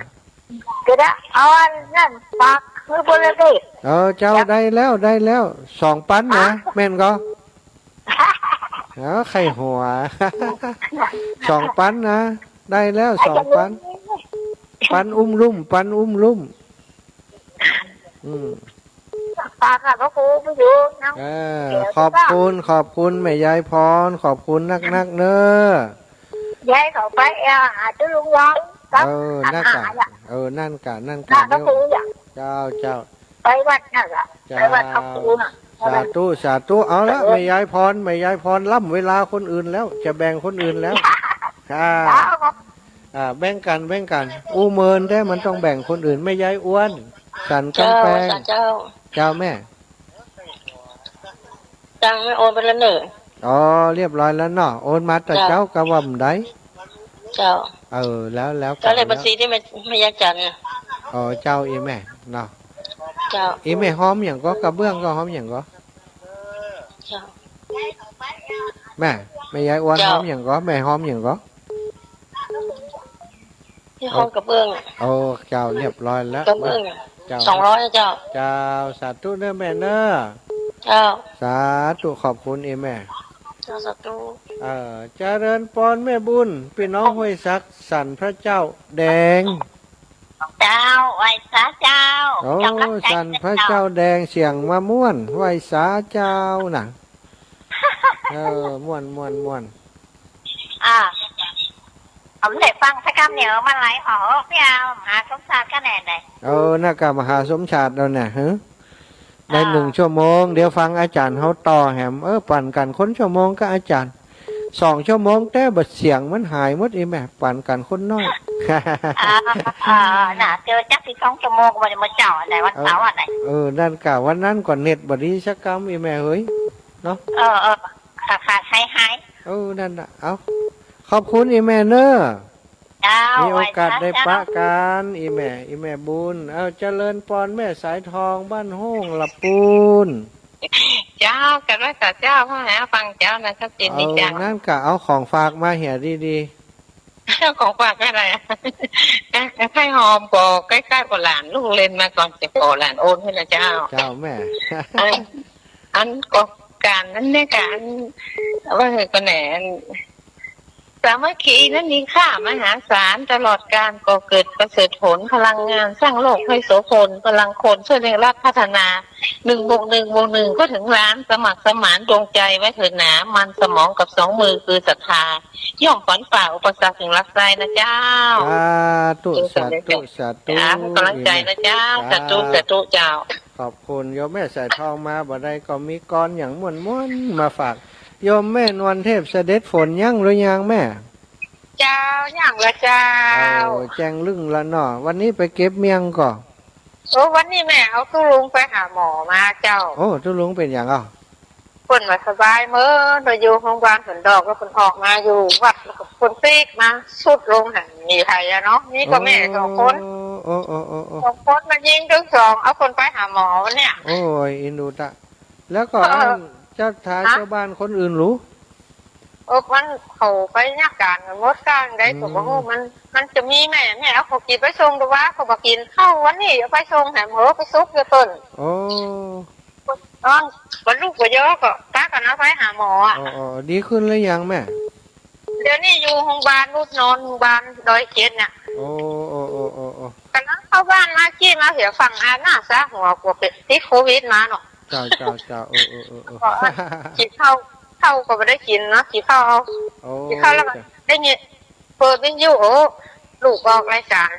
ก็ได้ เอาอันนั่น ฝากคือบริเวณ เออ เจ้า เดี๋ยว ได้แล้ว ได้แล้ว สองปันนะ ฮะ แม่นก็ เออ ใครหัว สองปันนะ ได้แล้ว สองปัน ปันอุ้มลุ่ม ปันอุ้มลุ่ม อืม ฝากค่ะ พระครูผู้อยู่นะ เออ เดี๋ยว ขอบคุณ ขอบคุณแม่ยายพร ขอบคุณนักๆ เน้อ ยายเขาไปแอวหาตุ๊ลุงร้องครับ เออ นั่นกะ หาน่ะ เออ นั่นกะ นั่นกะ น่ะ พระครูอ่ะ เจ้า เจ้า ไปวัดน่ะเหรอ เจ้า ไปวัดพระครูน่ะ สาธุ สาธุ เอาละ เออ แม่ยายพร แม่ยายพรล้ำเวลาคนอื่นแล้ว จะแบ่งคนอื่นแล้ว ค่ะ เจ้า อ่า แบ่งกั๋น แบ่งกั๋น อู้เมินแต๊มันต้องแบ่งคนอื่น แม่ยายอ้วน สันกำแปง เจ้า เจ้า เจ้าแม่ ตังค์แม่โอนไปแล้วเน่อ อ๋อ เรียบร้อยแล้วเนาะ โอนมาแต่ เจ้า เจ๊าก็ว่าบ่ได้ เจ้า เออ แล้ว แล้ว ก็เลขบัญชีตี้แม่ แม่ยายจันทร์น่ะ อ๋อ เจ้า อีแม่เนาะ เจ้า อีแม่ฮ้อมหยังก็ กระเบื้องก็ฮ้อมหยังก็ เจ้า แม่ แม่ยายอ้วน เจ้า ฮ้อมหยังก็ แม่ฮ้อมหยังก็ ที่ห้องกระเบื้อง โอ้ เจ้า เรียบร้อยแล้ว กระเบื้อง เจ้า สองร้อย เจ้า เจ้า สาธุเน้อแม่เน้อ เจ้า สาธุ ขอบคุณอีแม่ เจ้า สาธุ เอ่อ เจริญปอนแม่บุญ ปี้น้องห้วยสัก สันพระเจ้าแดง เจ้า ไหว้สาเจ้า โอ้ กำลังใจ สันพระเจ้าแดง เสียงมาม่วน ไหว้สาเจ้าน่ะ เออ ม่วน ม่วน ม่วน อ่า ผมได้ฟังสักกำเนี่ย มันไหลหอพี่เอา มหาสมชาติคะแนนใด เออ น่ากะมหาสมชาติแล้วเนี่ย ฮะ ได้ อ่า หนึ่งชั่วโมง เดี๋ยวฟังอาจารย์เฮาต่อแหม เออ ปั่นกั๋นคนชั่วโมงก็อาจารย์ สองชั่วโมง แต่บัดเสียงมันหายหมดอีแม่ ปั่นกั๋นคนน้อย อ่า อ่า น่ะ เจอจักสิบสองชั่วโมง วันเมื่อเจ้าอันใด วันเสาร์อันใด เออ นั่นกะ วันนั้นก็เน็ตบ่ดีสักกำอีแม่เฮ้ย เนาะ เออ เออ ค่ะ ค่ะ หาย หาย เออ นั่นน่ะ เอา ขอบคุณอีแม่เน้อ เจ้า มีโอกาสได้ปะกั๋น อีแม่ อีแม่บุญ เอา เจริญปอนแม่สายทอง บ้านโฮ่งละปูน เจ้า กราบไหว้สาเจ้า พระหาฟังเจ้านะ ชัดเจนดีเจ้า เอา นั่นกะ เอาของฝากมาเหียดีๆ เจ้า ของฝากอะไรอะ ไข้หอมก็ใก้ๆ กับหลาน ลูกเล่นมาก่อน จะขอหลานโอนหื้อนะเจ้า เจ้าแม่ อัน อันก็ก๋านนั้นเนี่ย ก๋าน ว่าหื้อก็แหน่ สามัคคีนั้นมีค่ามหาศาล ตลอดกาลก่อเกิดประเสริฐผล พลังงานสร้างโลกให้โสภณ พลังคนช่วยเร่งรัดพัฒนา หนึ่งบวกหนึ่งบวกหนึ่งก็ถึงล้าน สมัครสมานดวงใจไว้เถิดหนา มันสมองกับสองมือคือศรัทธา ย่อมฝันฝ่าอุปสรรคถึงหลักไส้นะเจ้า สาธุ สาธุ สาธุ จ้า ให้กำลังใจนะเจ้า สาธุ สาธุเจ้า ขอบคุณโยมแม่สายทองมา บ่ได้ก็มีกลอนอย่างม่วนๆ มาฝาก โยมแม่นวลเทพเสด็จฝนยังหรือยังแม่ เจ้า ยังละเจ้า โอ้ แจ้งลึ่งละเนาะ วันนี้ไปเก็บเมี่ยงก่อ โอ้ วันนี้แม่เอาตุ๊ลุงไปหาหมอมาเจ้า โอ้ ตุ๊ลุงเป๋นหยังอ่ะ เปิ้นบ่สบายเมิน ไปอยู่โฮงพยาบาลสวนดอก แล้วเปิ้นออกมาอยู่วัด แล้วก็เปิ้นปิ๊กมา ทรุดลงหั้น มีใผอะเนาะ มีก็แม่สองคน โอ้ โอ้ โอ้ โอ้ สองคนมายิงตึงสอง เอาเปิ้นไปหาหมอวันเนี่ย โอ้ย เอ็นดูตะ แล้วก็ เออ อันเจ้าทาย ฮะ เจ้าบ้านคนอื่นหรู เออ มันเขาไปราชก๋านกั๋นหมด ก้าใดก็บ่ฮู้ อืม มัน มันจะมีแม่ แม่เอาข้าวจี่ไปส่ง แต่ว่าเขาบ่กิ๋นข้าว วันนี้เอาไปส่งแหม เออ ไปซุกอยู่เปิ้น โอ้ ตอนวันลูกบ่ยอก็ปากั๋นเอาไปหาหมออะ อ๋อ อ๋อ ดีขึ้นแล้วยังแม่ เดี๋ยวนี้อยู่โฮงพยาบาล ลูกนอนโฮงพยาบาลดอยเจ็ดเนี่ย โอ้ โอ้ โอ้ โอ้ โอ้ ก๋ำลังเข้าบ้านมา กี้มาเหียฝั่งอาบน้ำซะ หัวกลัวเป๋นติดโควิดมาเนาะ เจ้า เจ้า เจ้า เออ เออ เออ เออ ก็กิ๋นข้าว ข้าวก็บ่ได้กิ๋นเนาะ กิ๋นข้าวเอา โอ้ กิ๋นข้าวแล้วก็ เจ้า ได้ยิน เปิดวิทยุ โอ้ ลูกออกรายก๋าน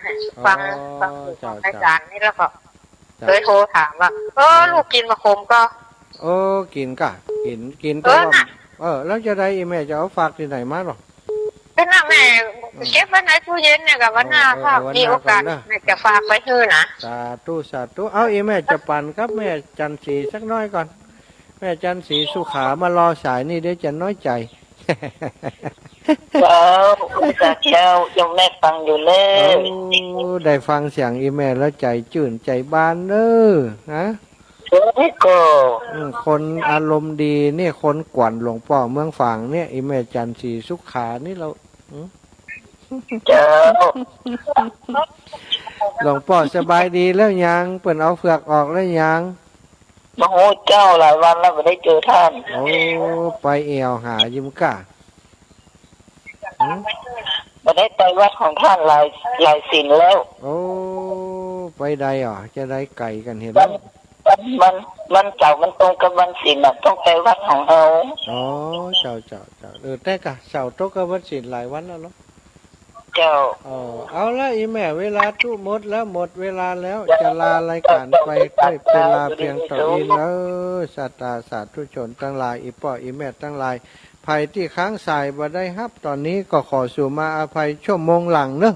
ฟัง อ๋อ ฟังลูกออกรายก๋าน เจ้า เจ้า นี่แล้วก็ เจ้า เลยโทรถามว่า เออ เออ ลูกกิ๋นมะขมก่อ เออ กิ๋นก่ะ กิ๋น กิ๋น เออ แต่ว่า น่ะ เออ แล้วจะได้อีแม่จะเอาฝากตี้ไหนมาหรอ เป๋นน่ะแม่ เก็บไว้ในตู้เย็นเนี่ยก่อ วันหน้า เออ เออ ถ้า วันหน้า มีโอกาส ก่อนนะ แม่จะฝากไปหื้อนะ สาธุ สาธุ เอา อี่แม่จะปั๋นกับแม่จันทร์ศรีสักหน้อยก่อน แม่จันทร์ศรีสุขามารอสายนี่เดี๋ยวจะน้อยใจ๋ เจ้า เจ้า โยมแม่ฟังอยู่แล้ว โอ้ ได้ฟังเสียงอี่แม่แล้วใจ๋จื้นใจ๋บานเน้อ ฮะ โอ้ย ก็ อืม คนอารมณ์ดีเนี่ย คนกวนหลวงป้อเมืองฝางเนี่ย อี่แม่จันทร์ศรีสุขานี่เรา อืม เจ้า หลวงป้อสบายดีแล้วยัง เปิ้นเอาเฝือกออกแล้วยัง บ่ฮู้เจ้า หลายวันแล้วบ่ได้เจอท่าน โอ้ ไปแอ่วหาอยู่ก้า หืม บ่ได้ไปวัดของท่านหลาย หลายศีลแล้ว โอ้ ไปใดอ่ะ จะได้ไก๋กั๋นเหีย วัน วัน วัน วันเสาร์มันตรงกับวันศีลน่ะ ต้องไปวัดของเฮา อ๋อ เจ้า เจ้า เจ้า เออ แต่ก้า เสาร์ตรงกับวันศีลหลายวันแล้วเนาะ เจ้า อ๋อ เอาละอี่แม่ เวลาตุ๊หมดแล้ว หมดเวลาแล้ว จะลารายก๋านไป ก็ไปลาเพียงเต้าอี้เน้อ ศรัทธาสาธุชนตังหลาย อี่ป้ออี่แม่ตังหลาย ใผตี้ค้างสายบ่ได้ฮับ ต๋อนนี้ก็ขอสูมาอภัย ชั่วโมงหลังเน้อ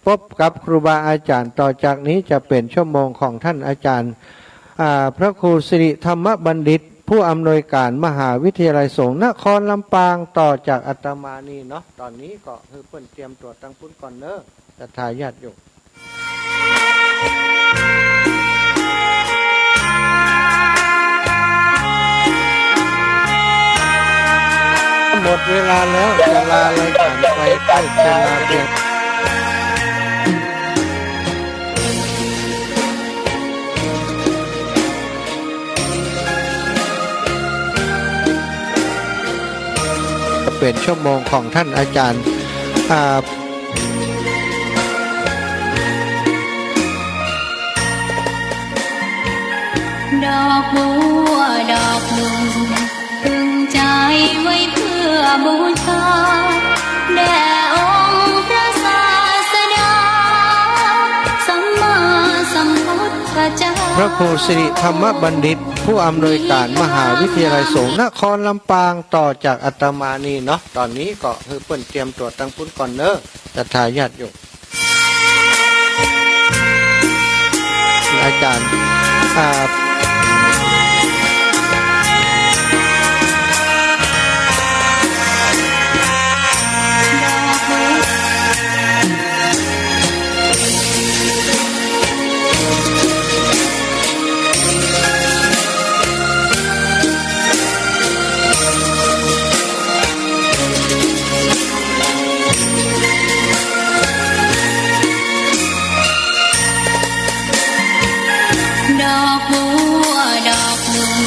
พบกับครูบาอาจ๋ารย์ ต่อจากนี้จะเป๋นชั่วโมงของท่านอาจ๋ารย์ อ่า พระครูสิริธรรมบัณฑิต ผู้อำนวยก๋านมหาวิทยาลัยสงฆ์นครลำปาง ต่อจากอาตมานี่เนาะ ต๋อนนี้ก็หื้อเปิ้นเตรียมตั๋วตังปุ้นก่อนเน้อ ศรัทธาญาติโยม หมดเวลาแล้ว จะลารายก๋านไป ก็จะลาเพียง เป๋นชั่วโมงของท่านอาจ๋ารย์ อ่า ดอกบัวดอกหนึ่ง พึงใจ๊ไว้เพื่อบูชา แด่องค์พระศาสดา สัมมาสัมพุทธเจ้า พระครูสิริธรรมบัณฑิต ผู้อำนวยก๋านมหาวิทยาลัยสงฆ์นครลำปาง ต่อจากอาตมานี่เนาะ ต๋อนนี้ก็หื้อเปิ้นเตรียมตั๋วตังปุ้นก่อนเน้อ ศรัทธาญาติโยม อาจ๋ารย์ อ่า ดอกบัวดอกหนึ่ง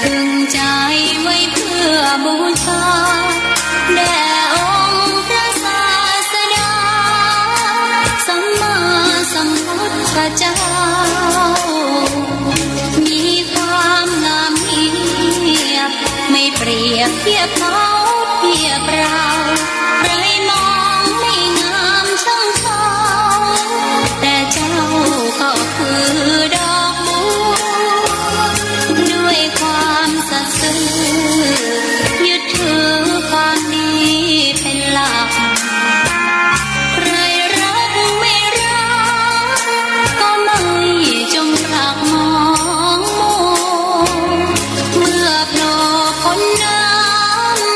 พึงใจ๊ไว้เพื่อบูชา แด่องค์พระศาสดา สัมมาสัมพุทธเจ้า มีความงามเงียบ ไม่เปรียบเทียบเขาเทียบเรา ใครมองไม่งามช่างเขา แต่เจ้าก็คือดอกบัว ด้วยความสัตย์ซื่อ ยึดถือความดีเป็นหลัก ใครรักไม่รัก ก็ไม่จงปรักมองมัว เมื่อโผล่พ้นน้ำ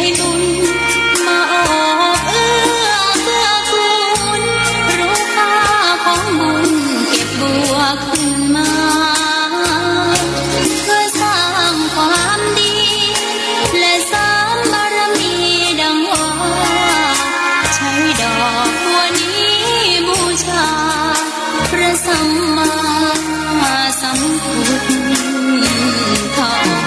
ให้บุญมาออกเอื้อเกื้อกูล รู้ค่าของบุญเก็บบัวขึ้นมา เพื่อสร้างความดี และสร้างบารมีดังว่า ใช้ดอกบัวนี้บูชา พระสัมมาสัมพุทธองค์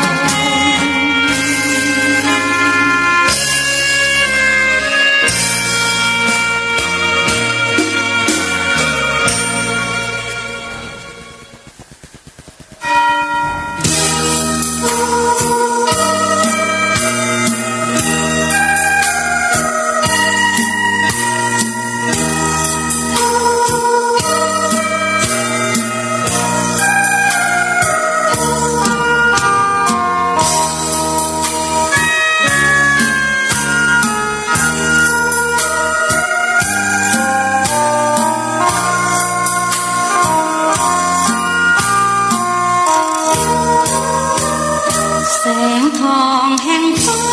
แสงทองแห่งฟ้า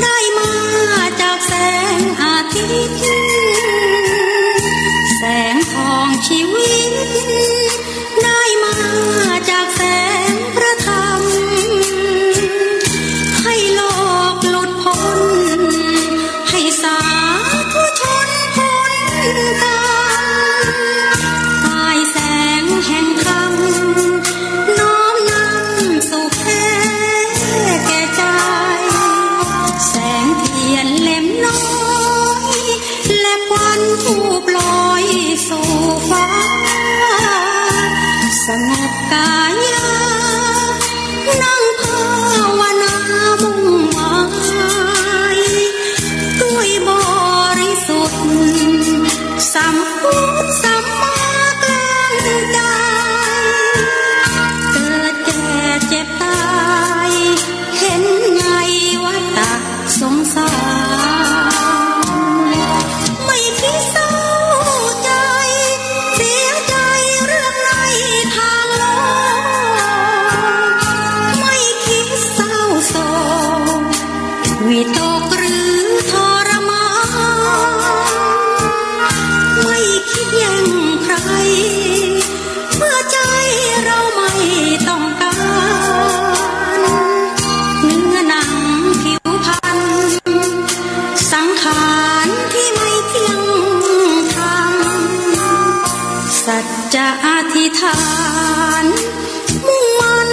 ได้มาจากแสงอาทิตย์ แสงทองชีวิต ได้มาจากแสงพระธรรม ให้โลกหลุดพ้น ให้สาธุชนพ้นกรรม ตายแสงแห่งธรรม น้อมนำสุขแท้แก่ใจ แสงเทียนเล่มน้อย และควันธูปลอยสู่ฟ้า สงบกายะ นั่งภาวนามุ่งหมาย ด้วยบริสุทธิ์ สัมพุทธสัมมากลางใจ เกิดแก่เจ็บตาย เห็นในวัฏฏะสงสาร ไม่คิดเศร้าใจ เสียใจเรื่องในทางโลก ไม่คิดเศร้าโศก วิตกหรือทรมาน ไม่คิดแย่งใคร เมื่อใจเราไม่ต้องการ เนื้อหนังผิวพรรณ สังขารที่ไม่เที่ยงธรรม สัจจะอธิษฐาน มุ่งมั่น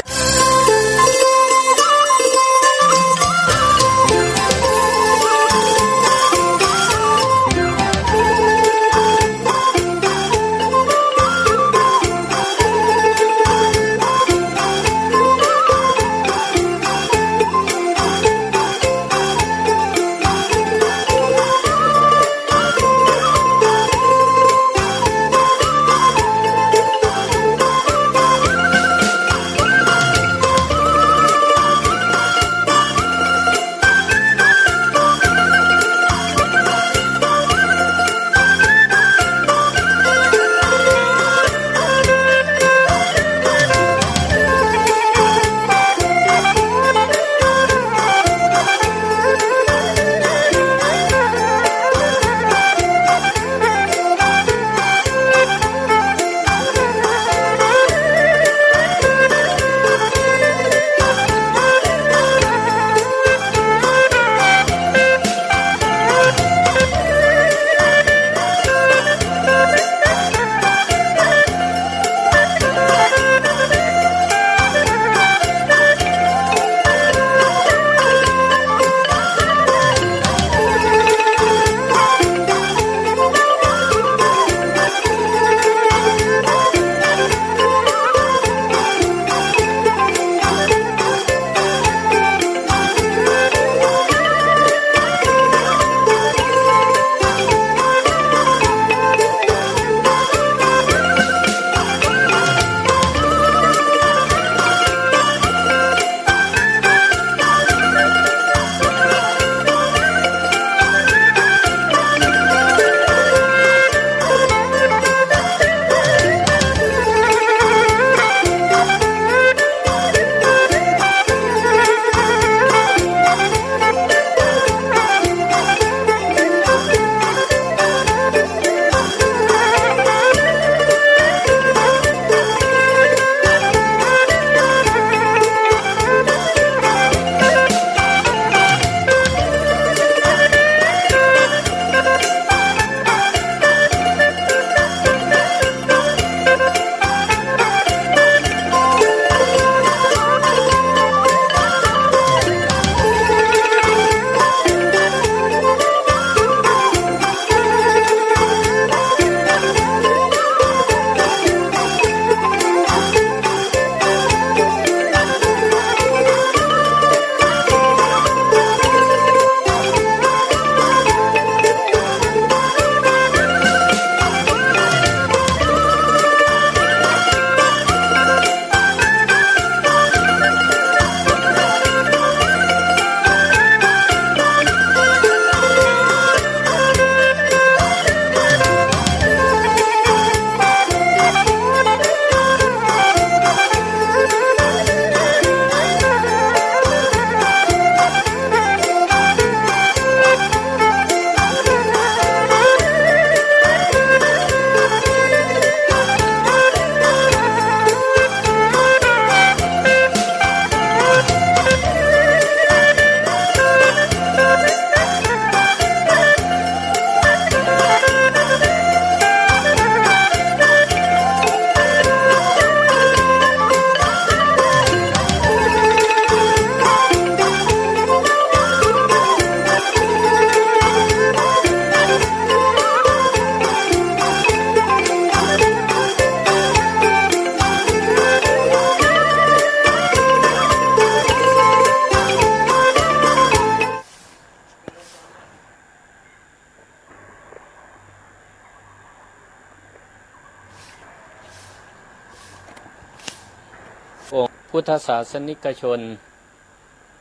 พุทธศาสนิกชน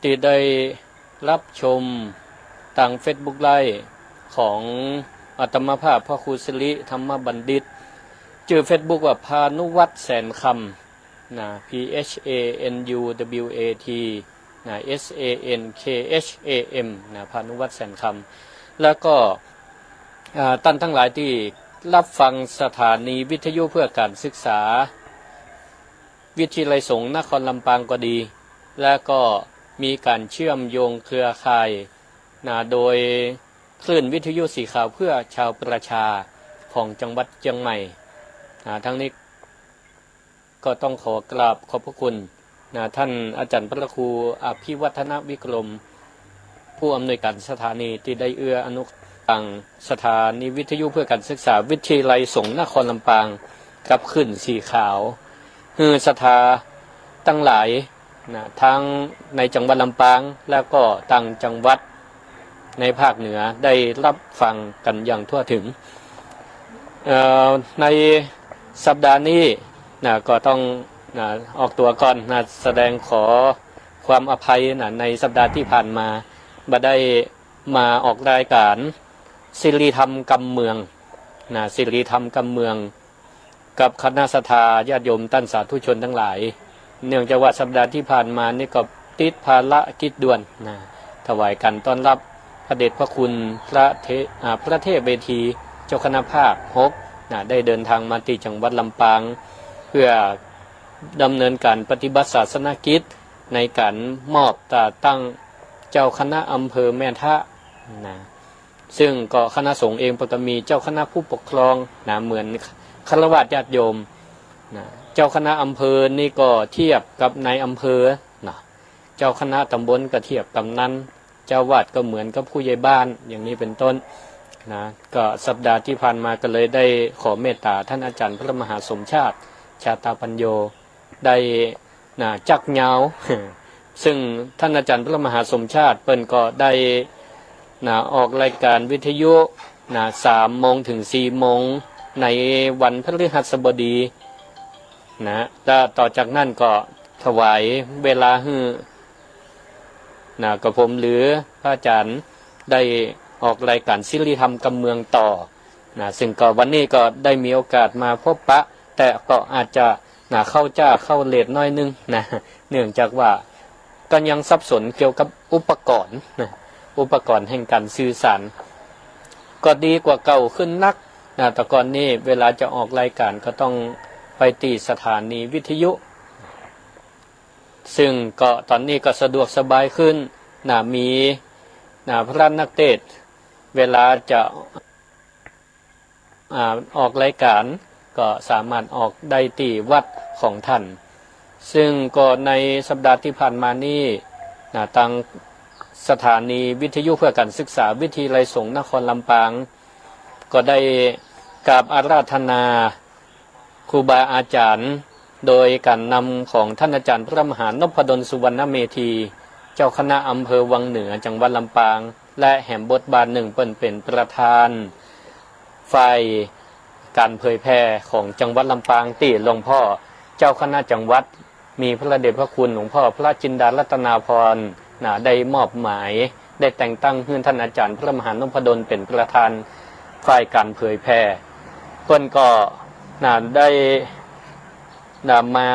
ตี้ได้ฮับชมตางเฟซบุ๊กไลฟ์ของอาตมาภาพพระครูสิริธรรมบัณฑิต จื้อเฟซบุ๊กว่า พานุวัฒน์ แสนคำ นะ P H A N U W A T นะ S A N K H A M นะ พานุวัฒน์ แสนคำ แล้วก็ อ่า ต้านตังหลายตี้ฮับฟังสถานีวิทยุเพื่อการศึกษา วิทยาลัยสงฆ์นครลำปางก็ดี และก็มีก๋านเชื่อมโยงเครือข่าย นะ โดยคลื่นวิทยุสีขาวเพื่อชาวประชาของจังหวัดเจียงใหม่ นะ ทั้งนี้ก็ต้องขอกราบขอบพระคุณ นะ ต้านอาจ๋ารย์พระครูอภิวัฒนวิกรม ผู้อำนวยการสถานีตี้ได้เอื้ออนุเคราะห์ตางสถานีวิทยุเพื่อการศึกษาวิทยาลัยสงฆ์นครลำปางกับคลื่นสีขาว หื้อศรัทธาตังหลาย นะ ตังในจังหวัดลำปาง แล้วก็ต่างจังหวัดในภาคเหนือได้ฮับฟังกั๋นอย่างทั่วถึง เอ่อ ในสัปดาห์นี้ นะ ก็ต้อง นะ ออกตั๋วก่อน นะ แสดงขอความอภัย นะ ในสัปดาห์ตี้ผ่านมาบ่ได้มาออกรายก๋านสิริธรรมกำเมือง นะ สิริธรรมกำเมือง กับคณะศรัทธาญาติโยมต้านสาธุชนตังหลาย เนื่องจากว่าสัปดาห์ตี้ผ่านมานี่ก็ติดภารกิจด่วน นะ ถวายก๋านต้อนฮับพระเดชพระคุณพระเท- อ่า พระเทพเวทีเจ้าคณะภาคหก นะ ได้เดินทางมาตี้จังหวัดลำปาง เพื่อดำเนินก๋านปฏิบัติศาสนกิจในก๋านมอบตราตั้งเจ้าคณะอำเภอแม่ทะ นะ ซึ่งก็คณะสงฆ์เองเปิ้นก็มีเจ้าคณะผู้ปกครอง นะ เหมือนฆราวาสญาติโยม นะ เจ้าคณะอำเภอนี่ก็เทียบกับนายอำเภอ นะ เจ้าคณะตำบลก็เทียบกำนัน เจ้าอาวาสก็เหมือนกับผู้ใหญ่บ้าน อย่างนี้เป็นต้น นะ ก็สัปดาห์ตี้ผ่านมาก็เลยได้ขอเมตต๋าต้านอาจ๋ารย์พระมหาสมชาติ ชาตาปัญโญ ได้ นะ จักเย้า ซึ่งต้านอาจ๋ารย์พระมหาสมชาติเปิ้นก็ได้ นะ ออกรายก๋านวิทยุ นะ สามโมงเถิงสี่โมงในวันพฤหัสบดี นะ แล้วต่อจากนั้นก็ถวายเวลาหื้อ นะ กระผมหรือพระอาจ๋ารย์ได้ออกรายก๋านสิริธรรมกำเมืองต่อ นะ ซึ่งก็วันนี้ก็ได้มีโอกาสมาพบปะ แต่ก็อาจจะ นะ เข้าจ๊าเข้าเลทน้อยนึ่ง นะ เนื่องจากว่าก็ยังสับสนเกี่ยวกับอุปกรณ์ นะ อุปกรณ์แห่งก๋านสื่อสาร ก็ดีกว่าเก่าขึ้นนัก นะ แต่ก่อนนี้เวลาจะออกรายก๋านก็ต้องไปตี้สถานีวิทยุ ซึ่งก็ต๋อนนี้ก็สะดวกสบายขึ้น นะ มี นะ พระนักเตสน์ เวลาจะ อ่า ออกรายก๋านก็สามารถออกได้ตี้วัดของต้าน ซึ่งก็ในสัปดาห์ตี้ผ่านมานี้ นะ ตางสถานีวิทยุเพื่อการศึกษาวิทยาลัยสงฆ์นครลำปาง ก็ได้กราบอาราธนาครูบาอาจ๋ารย์ โดยก๋านนำของต้านอาจ๋ารย์พระมหานพดลสุวรรณเมธี เจ้าคณะอำเภอวังเหนือจังหวัดลำปาง และแหมบทบาทนึ่งเปิ้นเป๋นประธาน ฝ่ายก๋านเผยแผ่ของจังหวัดลำปาง ตี้หลวงพ่อเจ้าคณะจังหวัด มีพระเดชพระคุณหลวงพ่อพระจินดารัตนาภรณ์ นะ ได้มอบหมาย ได้แต่งตั้งหื้อต้านอาจ๋ารย์พระมหานพดลเป๋นประธานฝ่ายก๋านเผยแผ่ เปิ้นก็ นะ ได้ นะ มา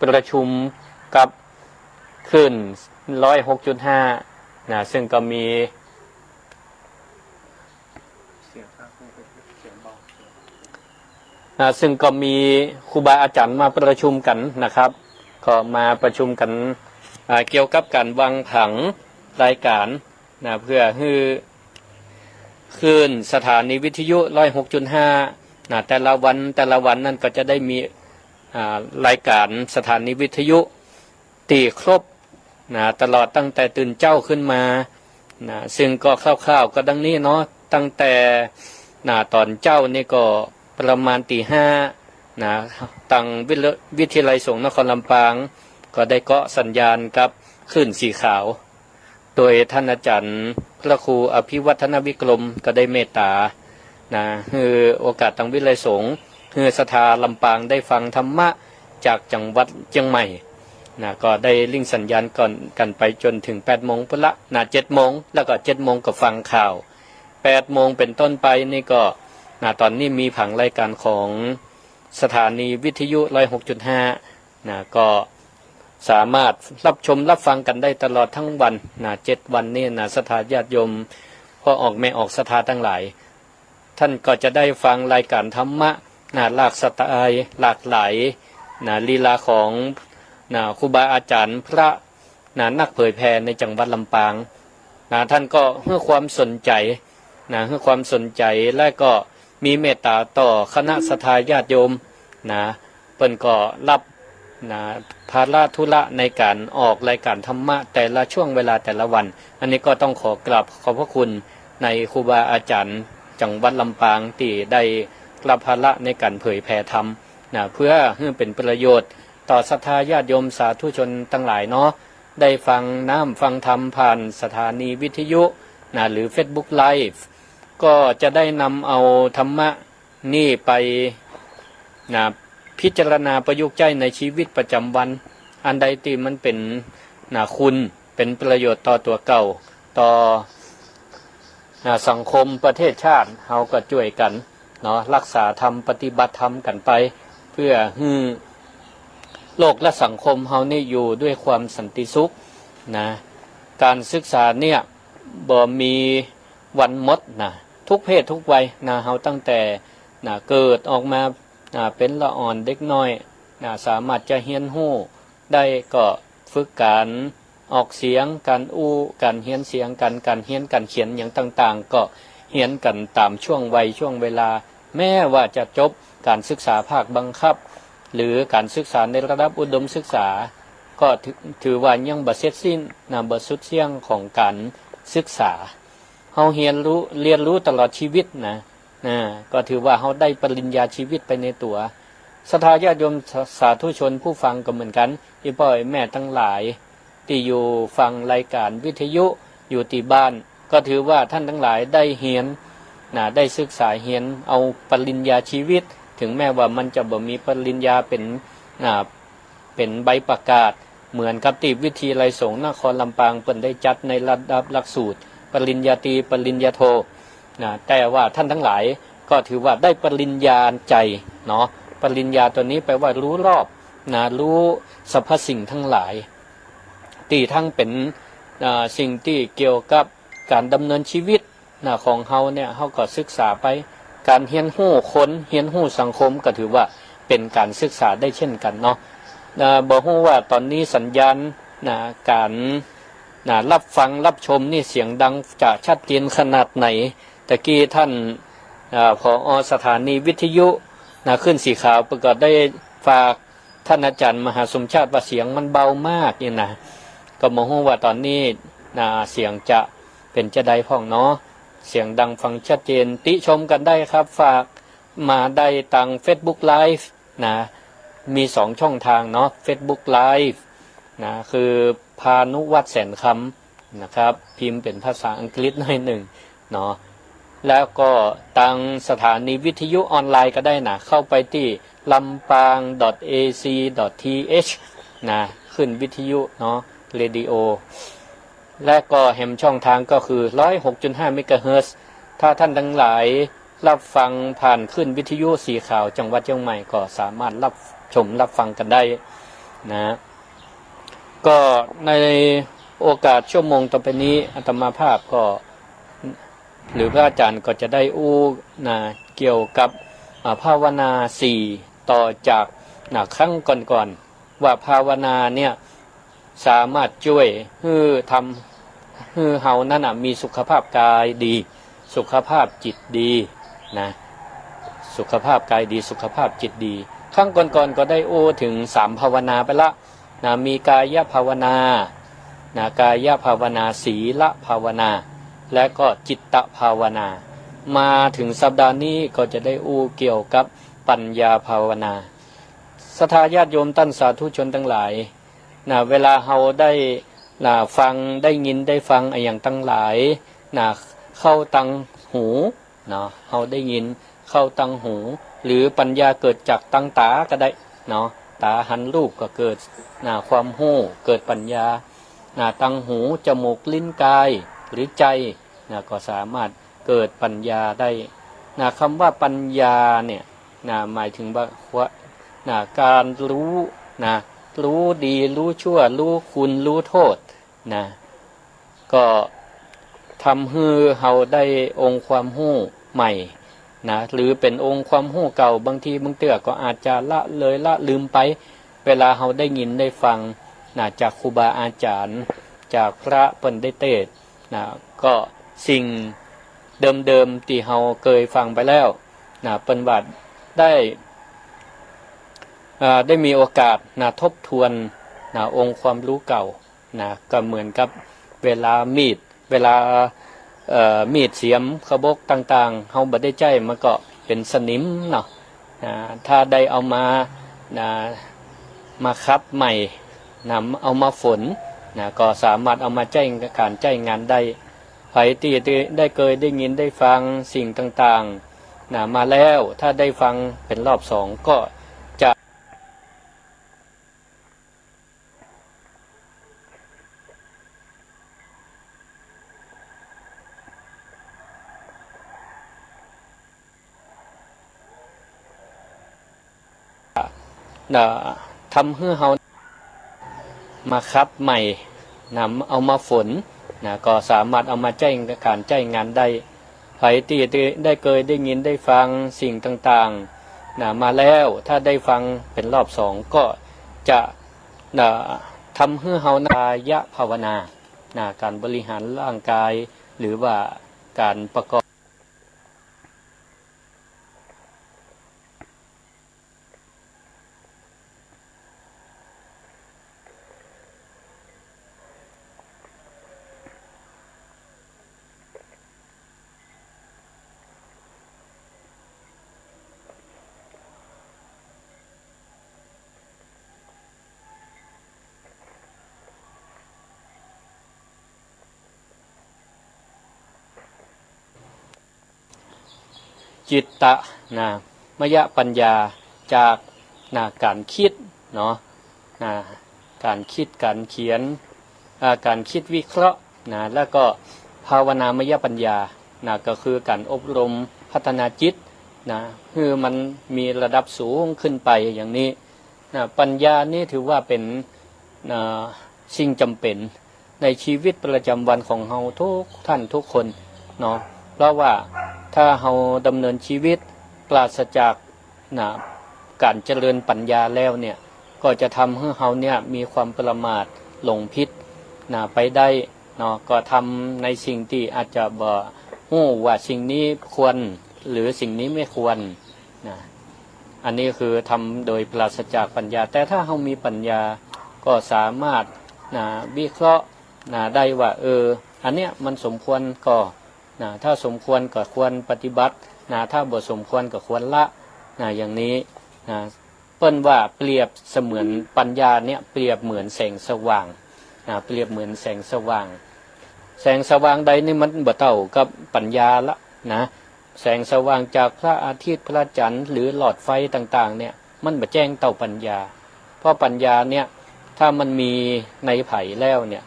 ประชุมกับคลื่นร้อยหกจุดห้า นะ ซึ่งก็มี นะ ซึ่งก็มีครูบาอาจ๋ารย์มาประชุมกั๋นนะครับ ก็มาประชุมกั๋น อ่า เกี่ยวกับก๋านวางผังรายก๋าน นะ เพื่อหื้อคลื่นสถานีวิทยุร้อยหกจุดห้า นะ แต่ละวัน แต่ละวันนั้นก็จะได้มี อ่า รายก๋านสถานีวิทยุ ตี้ครบ นะ ตลอดตั้งแต่ตื่นเจ๊าขึ้นมา นะ ซึ่งก็คร่าวๆ ก็ดังนี้เนาะ ตั้งแต่ นะ ต๋อนเจ๊านี่ก็ประมาณตีห้า นะ ตางวิทย- วิทยาลัยสงฆ์นครลำปาง ก็ได้เกาะสัญญาณกับคลื่นสีขาว โดยต้านอาจ๋ารย์พระครูอภิวัฒนวิกรมก็ได้เมตต๋า นะ หื้อโอกาสตางวิทยาลัยสงฆ์ หื้อศรัทธาลำปางได้ฟังธรรมะจากจังหวัดเจียงใหม่ นะ ก็ได้ลิงก์สัญญาณก่อน กั๋นไปจ๋นเถิงแปดโมงปู้นละนะ เจ็ดโมง แล้วก็เจ็ดโมงก็ฟังข่าว แปดโมงเป๋นต้นไปนี่ก็นะ ต๋อนนี้มีผังรายก๋านของสถานีวิทยุร้อยหกจุดห้านะ ก็สามารถฮับชมฮับฟังกั๋นได้ตลอดตึงวันนะ เจ็ดวันนี้นะ ศรัทธาญาติโยม พ่อออกแม่ออกศรัทธาตังหลาย ต้านก็จะได้ฟังรายก๋านธรรมะนะ หลากสไตล์ หลากหลายนะ ลีลาของนะ ครูบาอาจ๋ารย์พระนะ นักเผยแผ่ในจังหวัดลำปางนะ ต้านก็หื้อความสนใจ๋นะ หื้อความสนใจ๋ และก็มีเมตต๋าต่อคณะศรัทธาญาติโยมนะ เปิ้นก็ฮับนะ ภาระธุระในก๋านออกรายก๋านธรรมะแต่ละช่วงเวลาแต่ละวัน อันนี้ก็ต้องขอกราบขอบพระคุณในครูบาอาจ๋ารย์จังหวัดลำปางตี้ได้ฮับภาระในก๋านเผยแผ่ธรรมนะ เปื้อหื้อเป๋นประโยชน์ต่อศรัทธาญาติโยมสาธุชนตังหลายเนาะ ได้ฟังน้ำฟังธรรมผ่านสถานีวิทยุนะ หรือเฟซบุ๊กไลฟ์ ก็จะได้นำเอาธรรมะ นี่ไปนะ พิจารณาประยุกต์ใจ๊ในชีวิตประจ๋ำวัน อันใดตี้มันเป๋นนะ คุณ เป๋นประโยชน์ต่อตั๋วเก่า ต่อนะ สังคมประเทศชาติ เฮาก็จ้วยกั๋นเนาะ ฮักษาธรรม ปฏิบัติธรรมกั๋นไป เปื้อหื้อโลกและสังคมเฮานี่อยู่ด้วยความสันติสุขนะ ก๋านศึกษาเนี่ย บ่มีวันหมดนะ ทุกเพศทุกวัยนะ เฮาตั้งแต่นะ เกิดออกมานะ เป๋นละอ่อนเด็กน้อยนะ สามารถจะเฮียนฮู้ได้ ก็ฝึกก๋านออกเสียง ก๋านอู้ ก๋านเฮียนเสียงกั๋น ก๋านเฮียนก๋านเขียนหยังต่างๆ ก็เฮียนกั๋นต๋ามช่วงวัยช่วงเวลา แม้ว่าจะจบก๋านศึกษาภาคบังคับ หรือก๋านศึกษาในระดับอุดมศึกษา ก็ถือ ถือว่ายังบ่เสร็จสิ้นนะ บ่สุดเสี้ยงของก๋านศึกษา เฮาเฮียนฮู้ เฮียนฮู้ตลอดชีวิตนะ นะ ก็ถือว่าเฮาได้ปริญญาชีวิตไปในตั๋ว ศรัทธาญาติโยมสา สาธุชนผู้ฟังก็เหมือนกั๋น อี่ป้ออี่แม่ตังหลาย ตี้อยู่ฟังรายก๋านวิทยุอยู่ตี้บ้าน ก็ถือว่าต้านตังหลายได้เฮียนนะ ได้ศึกษาเฮียนเอาปริญญาชีวิต เถิงแม้ว่ามันจะบ่มีปริญญาเป๋นนะ เป๋นใบประกาศ เหมือนกับตี้วิทยาลัยสงฆ์นครลำปางเปิ้นได้จัดในระดับหลักสูตร ปริญญาตรี ปริญญาโทนะ แต่ว่าต้านตังหลายก็ถือว่าได้ปริญญาใจ๋เนาะ ปริญญาตั๋วนี้แปลว่าฮู้รอบนะ ฮู้สรรพสิ่งตังหลาย ตี้ตึงเป๋นอ่า สิ่งตี้เกี่ยวกับก๋านดำเนินชีวิตนะ ของเฮาเนี่ย เฮาก็ศึกษาไป ก๋านเฮียนฮู้คน เฮียนฮู้สังคม ก็ถือว่าเป๋นก๋านศึกษาได้เช่นกั๋นเนาะ อ่า บ่ฮู้ว่าต๋อนนี้สัญญาณนะ ก๋านนะ ฮับฟังฮับชมนี่เสียงดังจะชัดเจนขนาดไหน ตะกี้ต้าน อ่า ผอ.สถานีวิทยุนะ คลื่นสีขาว เปิ้นก็ได้ฝากต้านอาจ๋ารย์มหาสมชาติว่าเสียงมันเบามากนี่นะ ก็บ่ฮู้ว่าต๋อนนี้นะ เสียงจะเป๋นจาใดพ่องเนาะ เสียงดังฟังชัดเจน ติชมกั๋นได้ครับ ฝากมาได้ตางเฟซบุ๊กไลฟ์นะ มีสองช่องทางเนาะ เฟซบุ๊กไลฟ์นะ คือพานุวัฒน์ แสนคำ นะครับ พิมพ์เป๋นภาษาอังกฤษหน่อยนึ่งเนาะ แล้วก็ตางสถานีวิทยุออนไลน์ก็ได้นะ เข้าไปตี้ ลำปาง ดอท เอซี ดอท ทีเอช นะ คลื่นวิทยุเนาะ เรดิโอ และก็แหมช่องทางก็คือ ร้อยหกจุดห้า เมกะเฮิรตซ์ ถ้าต้านตังหลายฮับฟังผ่านคลื่นวิทยุสีขาวจังหวัดเจียงใหม่ ก็สามารถฮับชมฮับฟังกั๋นได้นะ ก็ในโอกาสชั่วโมงต่อไปนี้ อาตมาภาพก็ หรือพระอาจ๋ารย์ก็จะได้อู้นะ เกี่ยวกับ อ่า ภาวนาสี่ ต่อจากนะ ครั้งก่อนๆ ว่าภาวนาเนี่ย สามารถจ้วยหื้อทำ หื้อเฮานั้นน่ะ มีสุขภาพกายดี สุขภาพจิตดีนะ สุขภาพกายดี สุขภาพจิตดี ครั้งก่อนๆ ก็ได้อู้เถิงสามภาวนาไปละนะ มีกายภาวนานะ กายภาวนา ศีลภาวนา และก็จิตตภาวนา มาเถิงสัปดาห์นี้ก็จะได้อู้เกี่ยวกับปัญญาภาวนา ศรัทธาญาติโยมต้านสาธุชนตังหลาย นะ เวลาเฮาได้ นะ ฟัง ได้ยิน ได้ฟังอะหยังตังหลาย นะ เข้าตังหู เนาะ เฮาได้ยิน เข้าตังหู หรือปัญญาเกิดจากตังต๋าก็ได้ เนาะ ต๋าหันรูปก็เกิด นะ ความฮู้ เกิดปัญญา นะ ตังหู จมูก ลิ้น กาย หรือใจ๋ นะ ก็สามารถเกิดปัญญาได้ นะ กำว่าปัญญาเนี่ย นะ หมายเถิงว่า คว- นะ ก๋านฮู้ นะ ฮู้ดี ฮู้ชั่ว ฮู้คุณ ฮู้โต้ษ นะ ก็ทำหื้อเฮาได้องค์ความฮู้ใหม่ นะ หรือเป๋นองค์ความฮู้เก่า บางทีบางเตื้อก็อาจจะละเลยละลืมไป เวลาเฮาได้ยินได้ฟัง นะ จากครูบาอาจ๋ารย์ จากพระเปิ้นได้เตสน์ นะ ก็สิ่งเดิมๆ ตี้เฮาเกยฟังไปแล้ว นะ เปิ้นว่าได้ เอ่อ ได้มีโอกาส นะ ทบทวน นะ องค์ความฮู้เก่า นะ ก็เหมือนกับเวลามีด เวลา เอ่อ มีดเสียม ขบกต่างๆ เฮาบ่ได้ใจ๊ มันก็เป๋นสนิมเนาะ นะ ถ้าได้เอามา นะ มาขัดใหม่ นะ เอามาฝน นะ ก็สามารถเอามาใจ๊ก๋านใจ๊งานได้ ใผตี้ได้เกยได้ยินได้ฟังสิ่งต่างๆ นะ มาแล้ว ถ้าได้ฟังเป๋นรอบสองก็จะ นะ ทำหื้อเฮามาขัดใหม่ นะ เอามาฝน นะ ก็สามารถเอามาใจ๊ก๋านใจ๊งานได้ ใผตี้ได้เกยได้ยินได้ฟังสิ่งต่างๆ นะ มาแล้ว ถ้าได้ฟังเป๋นรอบสองก็จะ นะ ทำหื้อเฮา นะ กายภาวนา นะ ก๋านบริหารร่างกาย หรือว่าก๋านประกอบ จิตตะ นะ มยปัญญา จาก นะ ก๋านกึ๊ดเนาะ นะ ก๋านกึ๊ด ก๋านเขียน อ่า ก๋านกึ๊ดวิเคราะห์ นะ แล้วก็ภาวนามยปัญญา นะ ก็คือก๋านอบรมพัฒนาจิต นะ หื้อมันมีระดับสูงขึ้นไปอย่างนี้ นะ ปัญญานี้ถือว่าเป๋น นะ สิ่งจ๋ำเป๋นในชีวิตประจ๋ำวันของเฮาทุกท่านทุกคนเนาะ เพราะว่าถ้าเฮาดำเนินชีวิตปราศจาก นะ ก๋านเจริญปัญญาแล้วเนี่ย ก็จะทำหื้อเฮาเนี่ยมีความประมาทหลงผิด นะ ไปได้เนาะ ก็ทำในสิ่งตี้อาจจะบ่ฮู้ว่าสิ่งนี้ควร หรือสิ่งนี้ไม่ควร นะ อันนี้คือทำโดยปราศจากปัญญา แต่ถ้าเฮามีปัญญา ก็สามารถ นะ วิเคราะห์ นะ ได้ว่า เออ อันเนี้ยมันสมควรก่อ นะ ถ้าสมควรก็ควรปฏิบัติ นะ ถ้าบ่สมควรก็ควรละ นะ อย่างนี้ นะ เปิ้นว่าเปรียบเสมือน ปัญญาเนี่ยเปรียบเหมือนแสงสว่าง นะ เปรียบเหมือนแสงสว่าง แสงสว่างใดนี่มันบ่เต้ากับปัญญาละ นะ แสงสว่างจากพระอาทิตย์ พระจันทร์ หรือหลอดไฟต่างๆ เนี่ย มันบ่แจ้งเต้าปัญญา เพราะปัญญาเนี่ย ถ้ามันมีในใผแล้วเนี่ย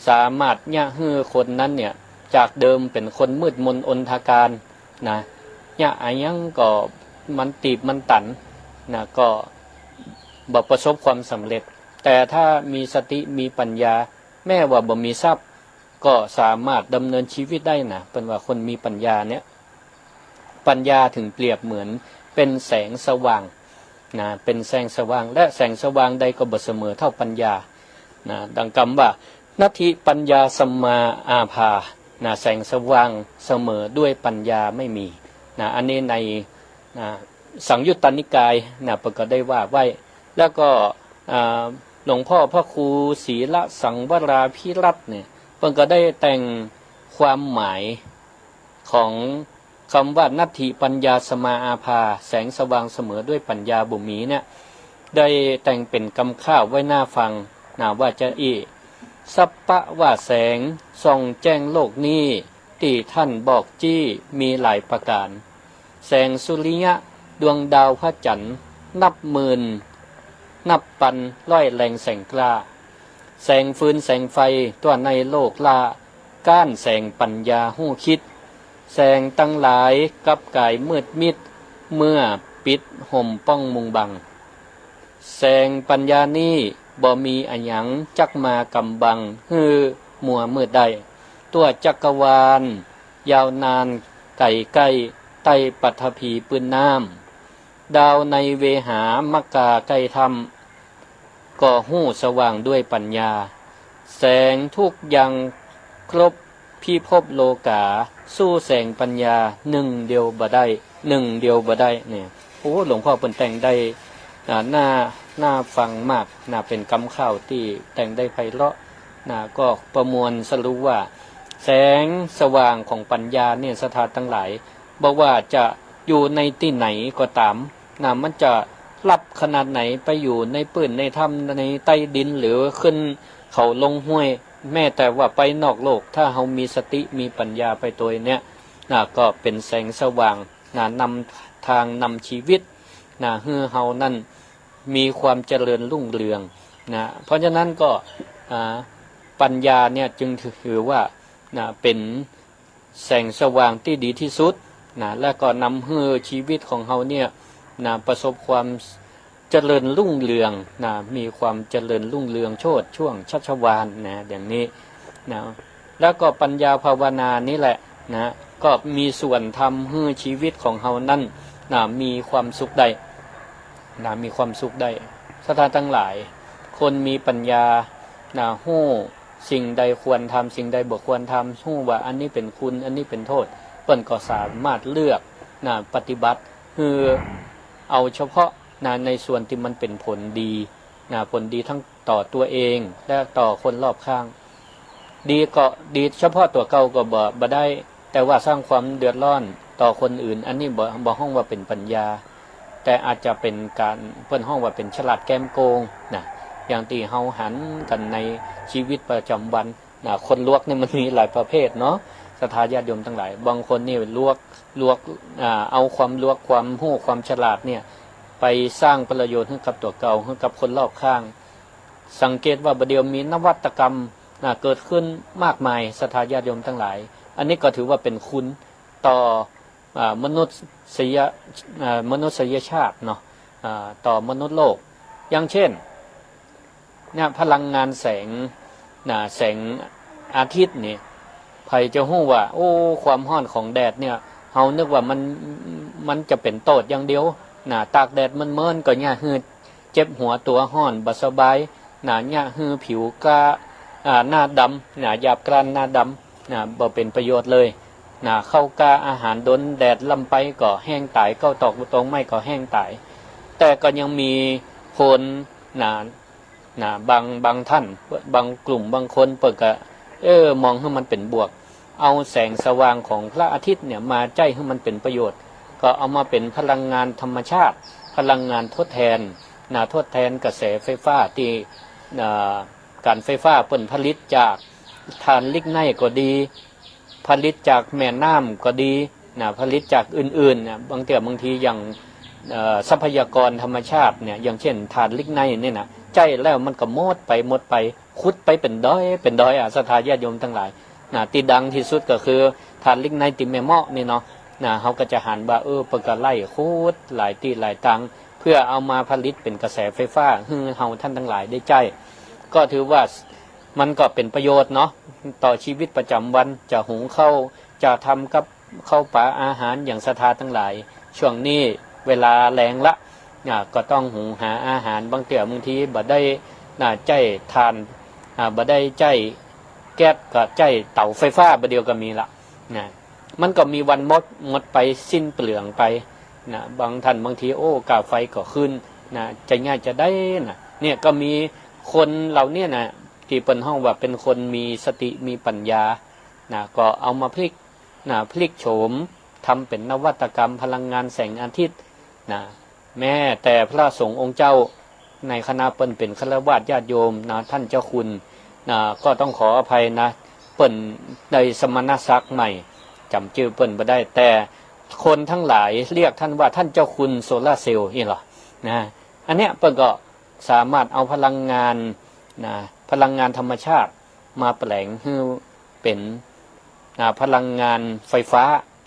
สามารถเยียะหื้อคนนั้นเนี่ย จากเดิมเป๋นคนมืดมนอนธการ นะ เยียะอะหยังก็มันตีบมันตัน นะ ก็บ่ประสบความสำเร็จ แต่ถ้ามีสติ มีปัญญา แม้ว่าบ่มีทรัพย์ ก็สามารถดำเนินชีวิตได้นะ เปิ้นว่าคนมีปัญญาเนี่ย ปัญญาถึงเปรียบเหมือนเป๋นแสงสว่าง นะ เป๋นแสงสว่าง และแสงสว่างใดก็บ่เสมอเต้าปัญญา นะ ดังกำว่า นัตถิปัญญาสมาอาภา นะ แสงสว่างเสมอด้วยปัญญาไม่มี นะ อันนี้ใน นะ สังยุตตนิกาย นะ เปิ้นก็ได้ว่าไว้ แล้วก็ อ่า หลวงพ่อพระครูศรีละสังวราภิรัตน์เนี่ย เปิ้นก็ได้แต่งความหมายของกำว่า นัตถิปัญญาสมาอาภา แสงสว่างเสมอด้วยปัญญาบ่มีเนี่ย ได้แต่งเป๋นกำข้าวไว้หน้าฟัง นะ ว่าจะอี้ สัพพะว่าแสงส่องแจ้งโลกนี้ ตี้ท่านบอกจี้มีหลายประก๋าน แสงสุริยะ ดวงดาวพระจันทร์ นับหมื่น นับปันร้อยแรงแสงกล้า แสงฟืนแสงไฟตั๋วในโลกล้า ก๊านแสงปัญญาฮู้คิด แสงตังหลายกลับก๋ายมืดมิด เมื่อปิดห่มป้องมุงบัง แสงปัญญานี้บ่มีอะหยังจักมากำบังหื้อมัวมืดได้ ตั๋วจักรวาลยาวนานไก๋ใก้ ใต้ปฐพีปื้นน้ำ ดาวในเวหามัคคาใก้ถ้ำ ก็ฮู้สว่างด้วยปัญญา แสงทุกอย่างครบพิภพโลกา สู้แสงปัญญาหนึ่งเดียวบ่ได้ หนึ่งเดียวบ่ได้ เนี่ย โอ้ หลวงพ่อเปิ้นแต่งได้ อ่า น่า น่าฟังมากนะ เป๋นกำข่าวตี้แต่งได้ไพเราะนะ ก็ประมวลสรุปว่า แสงสว่างของปัญญาเนี่ย ศรัทธาตังหลาย บ่ว่าจะอยู่ในตี้ไหนก็ต๋ามนะ มันจะลับขนาดไหน ไปอยู่ในปื้นในถ้ำ ในใต้ดิน หรือขึ้นเขาลงห้วย แม้แต่ว่าไปนอกโลก ถ้าเฮามีสติมีปัญญาไปตวยเนี่ยนะ ก็เป๋นแสงสว่างนะ นำตางนำชีวิตนะ หื้อเฮานั้นมีความเจริญรุ่งเรืองนะ เพราะฉะนั้นก็ อ่า ปัญญาเนี่ยจึงถือว่านะ เป๋น แสงสว่างตี้ดีตี้สุดนะ และก็นำหื้อชีวิตของเฮาเนี่ยนะ ประสบความเจริญรุ่งเรืองนะ มีความเจริญรุ่งเรืองโชติช่วงชัชวาลนะ อย่างนี้นะ แล้วก็ปัญญาภาวนานี่แหละนะ ก็มีส่วนทำหื้อชีวิตของเฮานั้นนะ มีความสุขได้นะ มีความสุขได้ ศรัทธาตังหลาย คนมีปัญญานะ ฮู้ สิ่งใดควรทำ สิ่งใดบ่ควรทำ ฮู้ว่าอันนี้เป๋นคุณ อันนี้เป๋นโต้ษ เปิ้นก็สามารถเลือกนะ ปฏิบัติ คือเอาเฉพาะนะ ในส่วนตี้มันเป๋นผลดีนะ ผลดีทั้งต่อตั๋วเอง และต่อคนรอบข้าง ดีก็ดีเฉพาะตั๋วเก่าก็บ่ บ่ได้ แต่ว่าสร้างความเดือดร้อนต่อคนอื่น อันนี้บ่ บ่ฮ้องว่าเป๋นปัญญา แต่อาจจะเป๋นก๋าน เปิ้นฮ้องว่าเป๋นฉลาดแก้มโกงนะ อย่างตี้เฮาหันกั๋นในชีวิตประจำวันนะ คนลวกนี่มันมีหลายประเภทเนาะ ศรัทธาญาติโยมตังหลาย บางคนนี่ลวก ลวก อ่า เอาความลวก ความฮู้ ความฉลาดเนี่ย ไปสร้างประโยชน์หื้อกับตั๋วเก่า หื้อกับคนรอบข้าง สังเกตว่าบ่าเดี่ยวมีนวัตกรรมนะ เกิดขึ้นมากมาย ศรัทธาญาติโยมตังหลาย อันนี้ก็ถือว่าเป๋นคุณต่อ อ่า มนุษย อ่า มนุษยชาติเนาะ อ่า ต่อมนุษย์โลก อย่างเช่น เนี่ย พลังงานแสงนะ แสงอาทิตย์นี่ ใผจะฮู้ว่า โอ้ ความฮ้อนของแดดเนี่ย เฮานึกว่ามัน มันจะเป๋นโต้ษอย่างเดียวนะ ตากแดดเมินๆ ก็เยียะหื้อเจ็บหัวตั๋วฮ้อน บ่สบายนะ เยียะหื้อผิวก้า อ่า หน้าดำนะ หยาบกร้านหน้าดำนะ บ่เป๋นประโยชน์เลยนะ ข้าวก้าอาหารโดนแดดลำไปก็แห้งต๋าย ข้าวตอกตงไม้ก็แห้งต๋าย แต่ก็ยังมีคนนะ นะ บาง บางท่าน บางกลุ่ม บางคนเปิ้นก็ เออ มองหื้อมันเป๋นบวก เอาแสงสว่างของพระอาทิตย์เนี่ยมาใจ๊หื้อมันเป๋นประโยชน์ ก็เอามาเป๋นพลังงานธรรมชาติ พลังงานทดแทนนะ ทดแทนกระแสไฟฟ้าตี้ อ่า ก๋านไฟฟ้าเปิ้นผลิตจากถ่านลิกไนต์ก็ดี ผลิตจากแม่น้ำก็ดีนะ ผลิตจากอื่นๆ นะ บางเตื้อบางทีอย่าง เอ่อ ทรัพยากรธรรมชาติเนี่ย อย่างเช่นถ่านลิกไนต์เนี่ยนะ ใจ๊แล้วมันก็หมดไป หมดไป ขุดไปเป๋นดอย เป๋นดอยอะ ศรัทธาญาติโยมตังหลายนะ ตี้ดังตี้สุดก็คือถ่านลิกไนต์ตี้แม่เมาะนี่เนาะนะ เฮาก็จะหันว่า เออ เปิ้นก็ไล่ขุดหลายตี้หลายตาง เพื่อเอามาผลิตเป๋นกระแสไฟฟ้าหื้อเฮาท่านตังหลายได้ใจ๊ ก็ถือว่ามันก็เป๋นประโยชน์เนาะ ต่อชีวิตประจำวัน จะหุงข้าว จะทำกับข้าวป๋าอาหารอย่างศรัทธาตังหลาย ช่วงนี้เวลาแลงละนะ ก็ต้องหุงหาอาหาร บางเตื้อบางทีบ่ได้นะ ใจ๊ถ่าน อ่า บ่ได้ใจ๊แก๊ส ก็ใจ๊เต๋าไฟฟ้าบ่าเดี่ยวก็มีละนะ มันก็มีวันหมด หมดไป สิ้นเปลืองไปนะ บางท่านบางที โอ้ ก้าไฟก็ขึ้นนะ จะเยียะจะใดนะ เนี่ยก็มีคนเหล่าเนี้ยนะ ตี้เปิ้นฮ้องว่าเป๋นคนมีสติมีปัญญานะ ก็เอามาพลิกนะ พลิกโฉม ทำเป๋นนวัตกรรมพลังงานแสงอาทิตย์นะ แม้แต่พระสงฆ์องค์เจ้า ในคณะเปิ้นเป๋นฆราวาสญาติโยมนะ ท่านเจ้าคุณนะ ก็ต้องขออภัยนะ เปิ้นได้สมณศักดิ์ใหม่ จ๋ำจื้อเปิ้นบ่ได้ แต่คนทั้งหลายเรียกท่านว่าท่านเจ้าคุณโซลาร์เซลล์นี่หรอนะ อันเนี้ยเปิ้นก็ สามารถเอาพลังงาน นะ พลังงานธรรมชาติมาแปลงหื้อเป๋น นะ พลังงานไฟฟ้า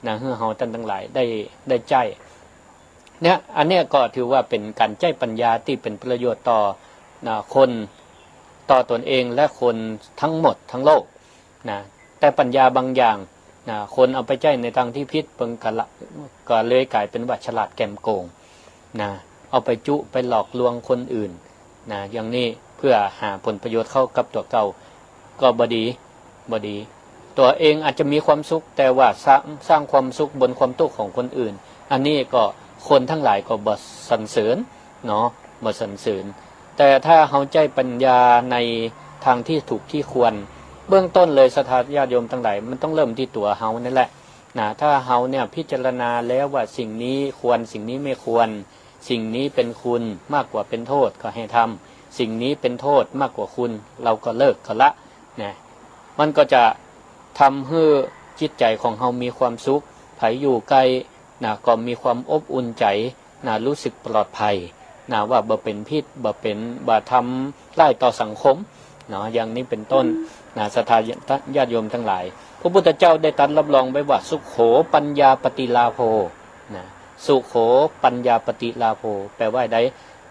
นะ หื้อเฮาต้านตังหลายได้ ได้ใจ๊ เนี่ย อันเนี้ยก็ถือว่าเป๋นก๋านใจ๊ปัญญาตี้เป๋นประโยชน์ต่อ นะ คน ต่อตนเองและคนทั้งหมดทั้งโลก นะ แต่ปัญญาบางอย่าง นะ คนเอาไปใจ๊ในตางตี้ผิด เปิ้นก็ละ ก็เลยก๋ายเป๋นว่าฉลาดแก๋มโก๋ง นะ เอาไปจุไปหลอกลวงคนอื่น นะ อย่างนี้เพื่อหาผลประโยชน์เข้ากับตั๋วเก่า ก็บ่ดี บ่ดี ตั๋วเองอาจจะมีความสุข แต่ว่าสร้าง สร้างความสุขบนความตุ๊กข์ของคนอื่น อันนี้ก็คนทั้งหลายก็บ่สรรเสริญเนาะ บ่สรรเสริญ แต่ถ้าเฮาใจ๊ปัญญาในตางตี้ถูกตี้ควร เบื้องต้นเลยศรัทธาญาติโยมตังหลาย มันต้องเริ่มตี้ตั๋วเฮานั่นแหละ นะ ถ้าเฮาเนี่ยพิจารณาแล้วว่าสิ่งนี้ควร สิ่งนี้ไม่ควร สิ่งนี้เป๋นคุณมากกว่าเป๋นโทษก็ให้ทำ สิ่งนี้เป๋นโทษมากกว่าคุณ เฮาก็เลิกก็ละ นะ มันก็จะทำหื้อจิตใจ๋ของเฮามีความสุข ใผอยู่ใก้ นะ ก็มีความอบอุ่นใจ๋ นะ ฮู้สึกปลอดภัย นะ ว่าบ่เป๋นผิด บ่เป๋น บ่ทำร้ายต่อสังคม เนาะ อย่างนี้เป๋นต้น นะ ศรัทธาญาติโยมตังหลาย พระพุทธเจ้าได้ตรัสรับรองไว้ว่า สุโข ปัญญาปฏิลาโภ นะ สุโข ปัญญาปฏิลาโภ แปลว่าใด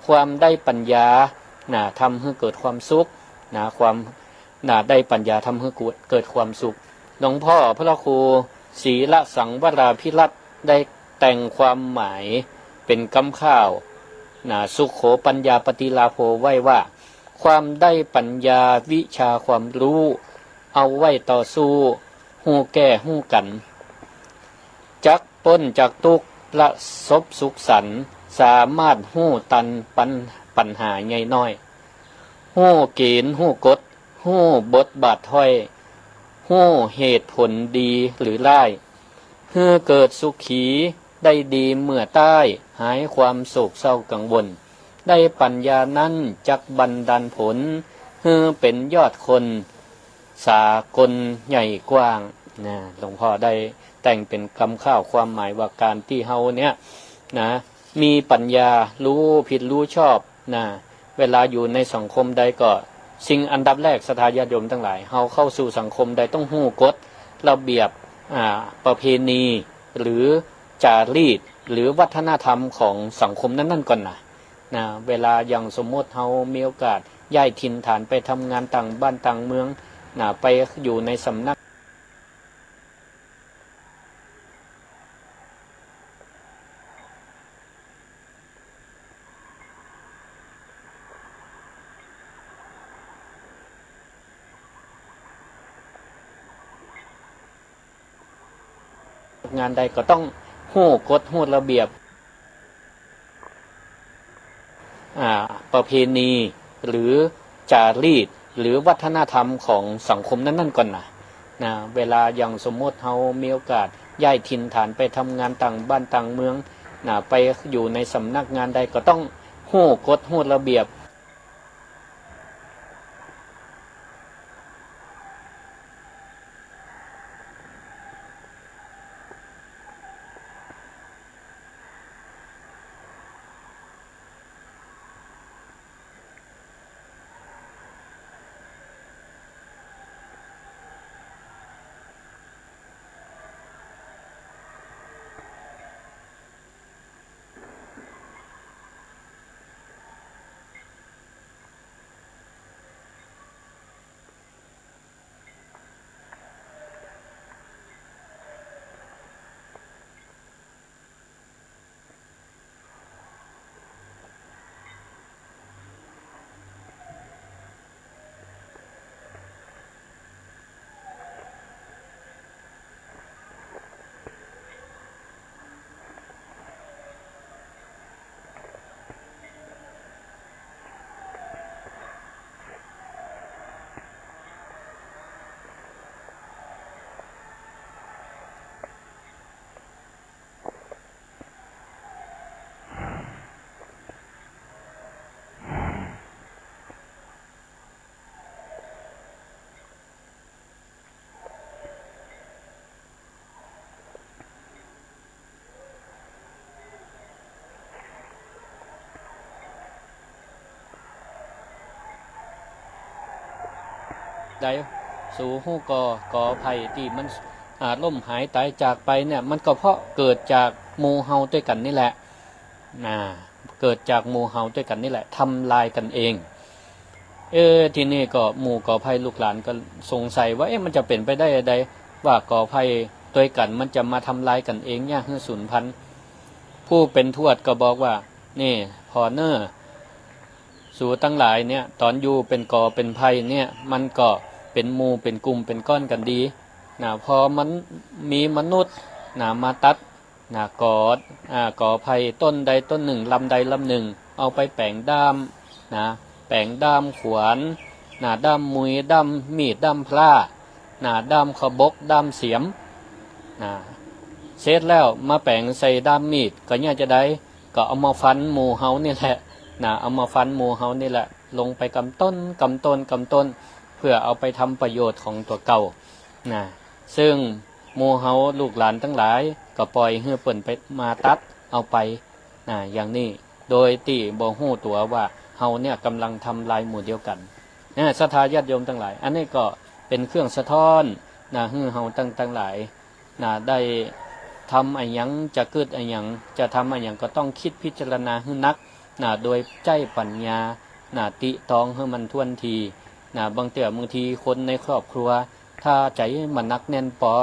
ความได้ปัญญา นะ ทำหื้อเกิดความสุข นะ ความ นะ ได้ปัญญาทำหื้อเกิดความสุข หลวงพ่อพระครู ศรีละสังวราภิรัตน์ ได้แต่งความหมายเป๋นกำข้าว นะ สุโข ปัญญาปฏิลาโภ ไว้ว่า ความได้ปัญญาวิชาความฮู้ เอาไว้ต่อสู้ ฮู้แก้ฮู้กั๋น จักป๊นจากตุ๊กข์ ประสบสุขสันต์ สามารถฮู้ตันปัญ ปัญหาใหญ่น้อย ฮู้เก๋ณฑ์ฮู้กฎ ฮู้บทบาทถ้อย ฮู้เหตุผลดีหรือร้าย หื้อเกิดสุขีได้ดีเมื่อใต้ หายความโศกเศร้ากังวล ได้ปัญญานั้นจักบันดาลผล หื้อเป๋นยอดคนสากลใหญ่กว้าง นะ หลวงพ่อได้แต่งเป๋นกำข้าวความหมายว่าก๋านตี้เฮาเนี่ย นะ มีปัญญา ฮู้ผิดฮู้ชอบ นะ เวลาอยู่ในสังคมใดก็ สิ่งอันดับแรก ศรัทธาญาติโยมตังหลาย เฮาเข้าสู่สังคมใดต้องฮู้กฎระเบียบ อ่า ประเพณี หรือจารีต หรือวัฒนธรรมของสังคมนั้นๆ ก่อนนะ นะ เวลาอย่างสมมติเฮามีโอกาสย้ายถิ่นฐานไปทำงานต่างบ้านต่างเมือง นะ ไปอยู่ในสำนัก งานใดก็ต้องฮู้กฎฮู้ระเบียบ อ่า ประเพณี หรือจารีต หรือวัฒนธรรมของสังคมนั้นๆ ก่อนนะ นะ เวลาอย่างสมมติเฮามีโอกาสย้ายถิ่นฐานไปทำงานต่างบ้านต่างเมือง นะ ไปอยู่ในสำนักงานใดก็ต้องฮู้กฎฮู้ระเบียบ เ ใด สูฮู้ก่อ กอไผ่ตี้มัน อ่า ล้มหายต๋ายจากไปเนี่ย มันก็เพราะเกิดจากหมู่เฮาตวยกั๋นนี่แหละ นะ เกิดจากหมู่เฮาตวยกั๋นนี่แหละ ทำลายกั๋นเอง เอ๊ะ ทีนี้ก็หมู่กอไผ่ลูกหลานก็สงสัยว่า เอ๊ะ มันจะเป๋นไปได้ใด ว่ากอไผ่ตวยกั๋นมันจะมาทำลายกั๋นเองเนี่ย หื้อสูญพันธุ์ ผู้เป๋นทวดก็บอกว่า นี่ ผ่อเน่อ สูตังหลายเนี่ย ต๋อนอยู่เป๋นกอเป๋นไผ่เนี่ย มันก็เป๋นหมู่เป๋นกลุ่มเป๋นก้อนกั๋นดี นะ พอมันมีมนุษย์ นะ มาตัด นะ กอ อ่า กอไผ่ต้นใดต้นนึ่ง ลำใดลำนึ่ง เอาไปแป๋งด้าม นะ แป๋งด้ามขวาน นะ ด้ามมุย ด้ามมีด ด้ามพร้า นะ ด้ามขบก ด้ามเสียม นะ เสร็จแล้วมาแป๋งใส่ด้ามมีด ก็เนี่ยจะใด ก็เอามาฟันหมู่เฮานี่แหละ นะ เอามาฟันหมู่เฮานี่แหละ ลงไปกำต้น กำต้น กำต้น เพื่อเอาไปทำประโยชน์ของตั๋วเก่า นะ ซึ่งหมู่เฮาลูกหลานตังหลาย ก็ปล่อยหื้อเปิ้นไปมาตัดเอาไป นะ อย่างนี้ โดยตี้บ่ฮู้ตั๋วว่าเฮาเนี่ยก่ำลังทำลายหมู่เดียวกั๋น นะ ศรัทธาญาติโยมตังหลาย อันนี้ก็เป๋นเครื่องสะท้อน นะ หื้อเฮาตัง ตังหลาย นะ ได้ทำอะหยัง จะกึ๊ดอะหยัง จะทำอะหยังก็ต้องกึ๊ดพิจารณาหื้อนัก นะ โดยใจ๊ปัญญา นะ ติตองหื้อมันถ้วนที นะ บางเตื้อบางทีคนในครอบครัว ถ้าใจ๋บ่หนักแน่นปอ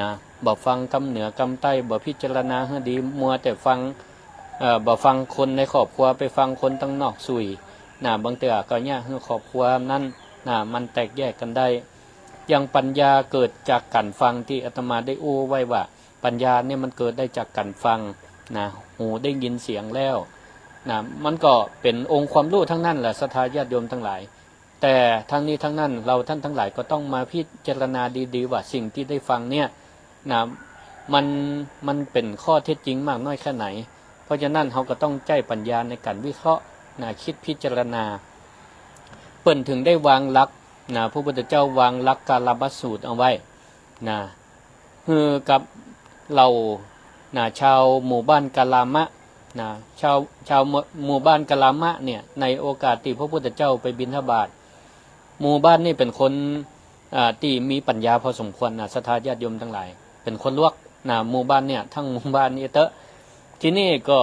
นะ บ่ฟังกำเหนือกำใต้ บ่พิจารณาหื้อดี มัวแต่ฟัง เอ่อ บ่ฟังคนในครอบครัว ไปฟังคนตังนอกสุย นะ บางเตื้อก็เยียะหื้อครอบครัวนั้น นะ มันแตกแยกกั๋นได้ อย่างปัญญาเกิดจากก๋านฟัง ตี้อาตมาได้อู้ไว้ว่า ปัญญาเนี่ยมันเกิดได้จากก๋านฟัง นะ หูได้ยินเสียงแล้ว นะ มันก็เป๋นองค์ความรู้ตังนั้นแหละ ศรัทธาญาติโยมตังหลาย แต่ตังนี้ตังนั้น เฮาต้านตังหลายก็ต้องมาพิจารณาดีๆ ว่าสิ่งตี้ได้ฟังเนี่ย นะ มัน มันเป๋นข้อเท็จจริงมากน้อยแค่ไหน เพราะฉะนั้นเฮาก็ต้องใจ๊ปัญญาในก๋านวิเคราะห์ นะ กึ๊ดพิจารณา เปิ้นถึงได้วางหลัก นะ พระพุทธเจ้าวางหลักกาลามสูตรเอาไว้ นะ หื้อกับเหล่า นะ ชาวหมู่บ้านกาลามะ นะ ชาว ชาวหมู่ หมู่บ้านกาลามะเนี่ย ในโอกาสตี้พระพุทธเจ้าไปบิณฑบาต หมู่บ้านนี่เป๋นคน อ่า ตี้มีปัญญาพอสมควรนะ ศรัทธาญาติโยมตังหลาย เป๋นคนลวกนะ หมู่บ้านเนี่ย ตังหมู่บ้านนี่เต๊อะ ทีนี้ก็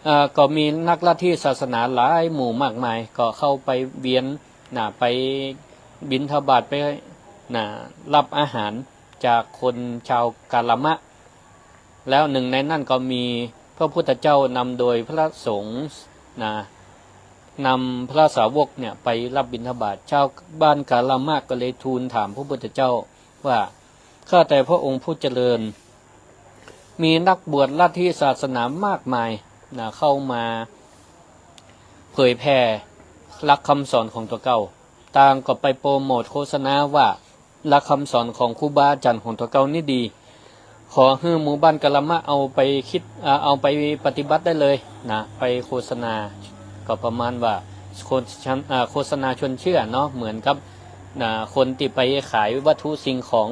อ่า ก็มีนักลัทธิศาสนาหลายหมู่มากมาย ก็เข้าไปเวียนนะ ไปบิณฑบาต ไปนะ รับอาหารจากคนชาวกาลามะ แล้วหนึ่งในนั้นก็มีพระพุทธเจ้านำโดยพระสงฆ์นะ นำพระสาวกเนี่ยไปรับบิณฑบาต ชาวบ้านกาลามะก็เลยทูลถามพระพุทธเจ้าว่า ข้าแต่พระองค์ผู้เจริญ มีนักบวชลัทธิศาสนามากมายนะ เข้ามาเผยแผ่หลักคำสอนของตั๋วเก่า ต่างก็ไปโปรโมทโฆษณาว่า หลักคำสอนของครูบาอาจ๋ารย์ของตั๋วเก่านี่ดี ขอหื้อหมู่บ้านกาลามะเอาไปกึ๊ด อ่า เอาไปปฏิบัติได้เลยนะ ไปโฆษณา ก็ประมาณว่าโฆษณา อ่า โฆษณาชวนเชื่อเนาะ เหมือนกับนะ คนตี้ไปขายวัตถุสิ่งของ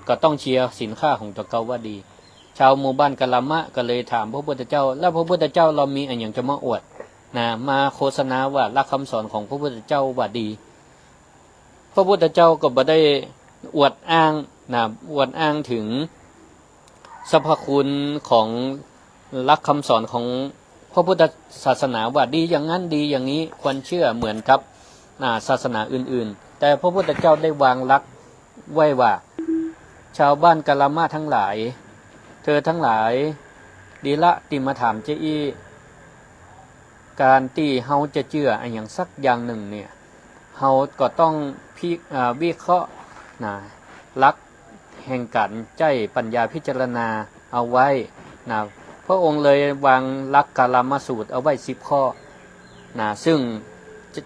ก็ต้องเชียร์สินค้าของตั๋วเก่าว่าดี ชาวหมู่บ้านกาลามะก็เลยถามพระพุทธเจ้า แล้วพระพุทธเจ้าลอมีอะหยังจะมาอวดนะ มาโฆษณาว่าหลักคำสอนของพระพุทธเจ้าว่าดี พระพุทธเจ้าก็บ่ได้อวดอ้างนะ อวดอ้างถึงสรรพคุณของหลักคำสอนของพระพุทธศาสนาว่าดีอย่างนั้นดีอย่างนี้ ควรเชื่อเหมือนกับนะ ศาสนาอื่นๆ แต่พระพุทธเจ้าได้วางหลักไว้ว่า ชาวบ้านกาลามะตังหลาย เธอตังหลาย ดีละตี้มาถามเจ้าอี้ ก๋านตี้เฮาจะเจื้ออะหยังสักอย่างนึ่งเนี่ย เฮาก็ต้องพิ อ่า วิเคราะห์นะ หลักแห่งก๋านใจ๊ปัญญาพิจารณาเอาไว้นะ พระองค์เลยวางหลักกาลามสูตรเอาไว้สิบข้อนะ ซึ่ง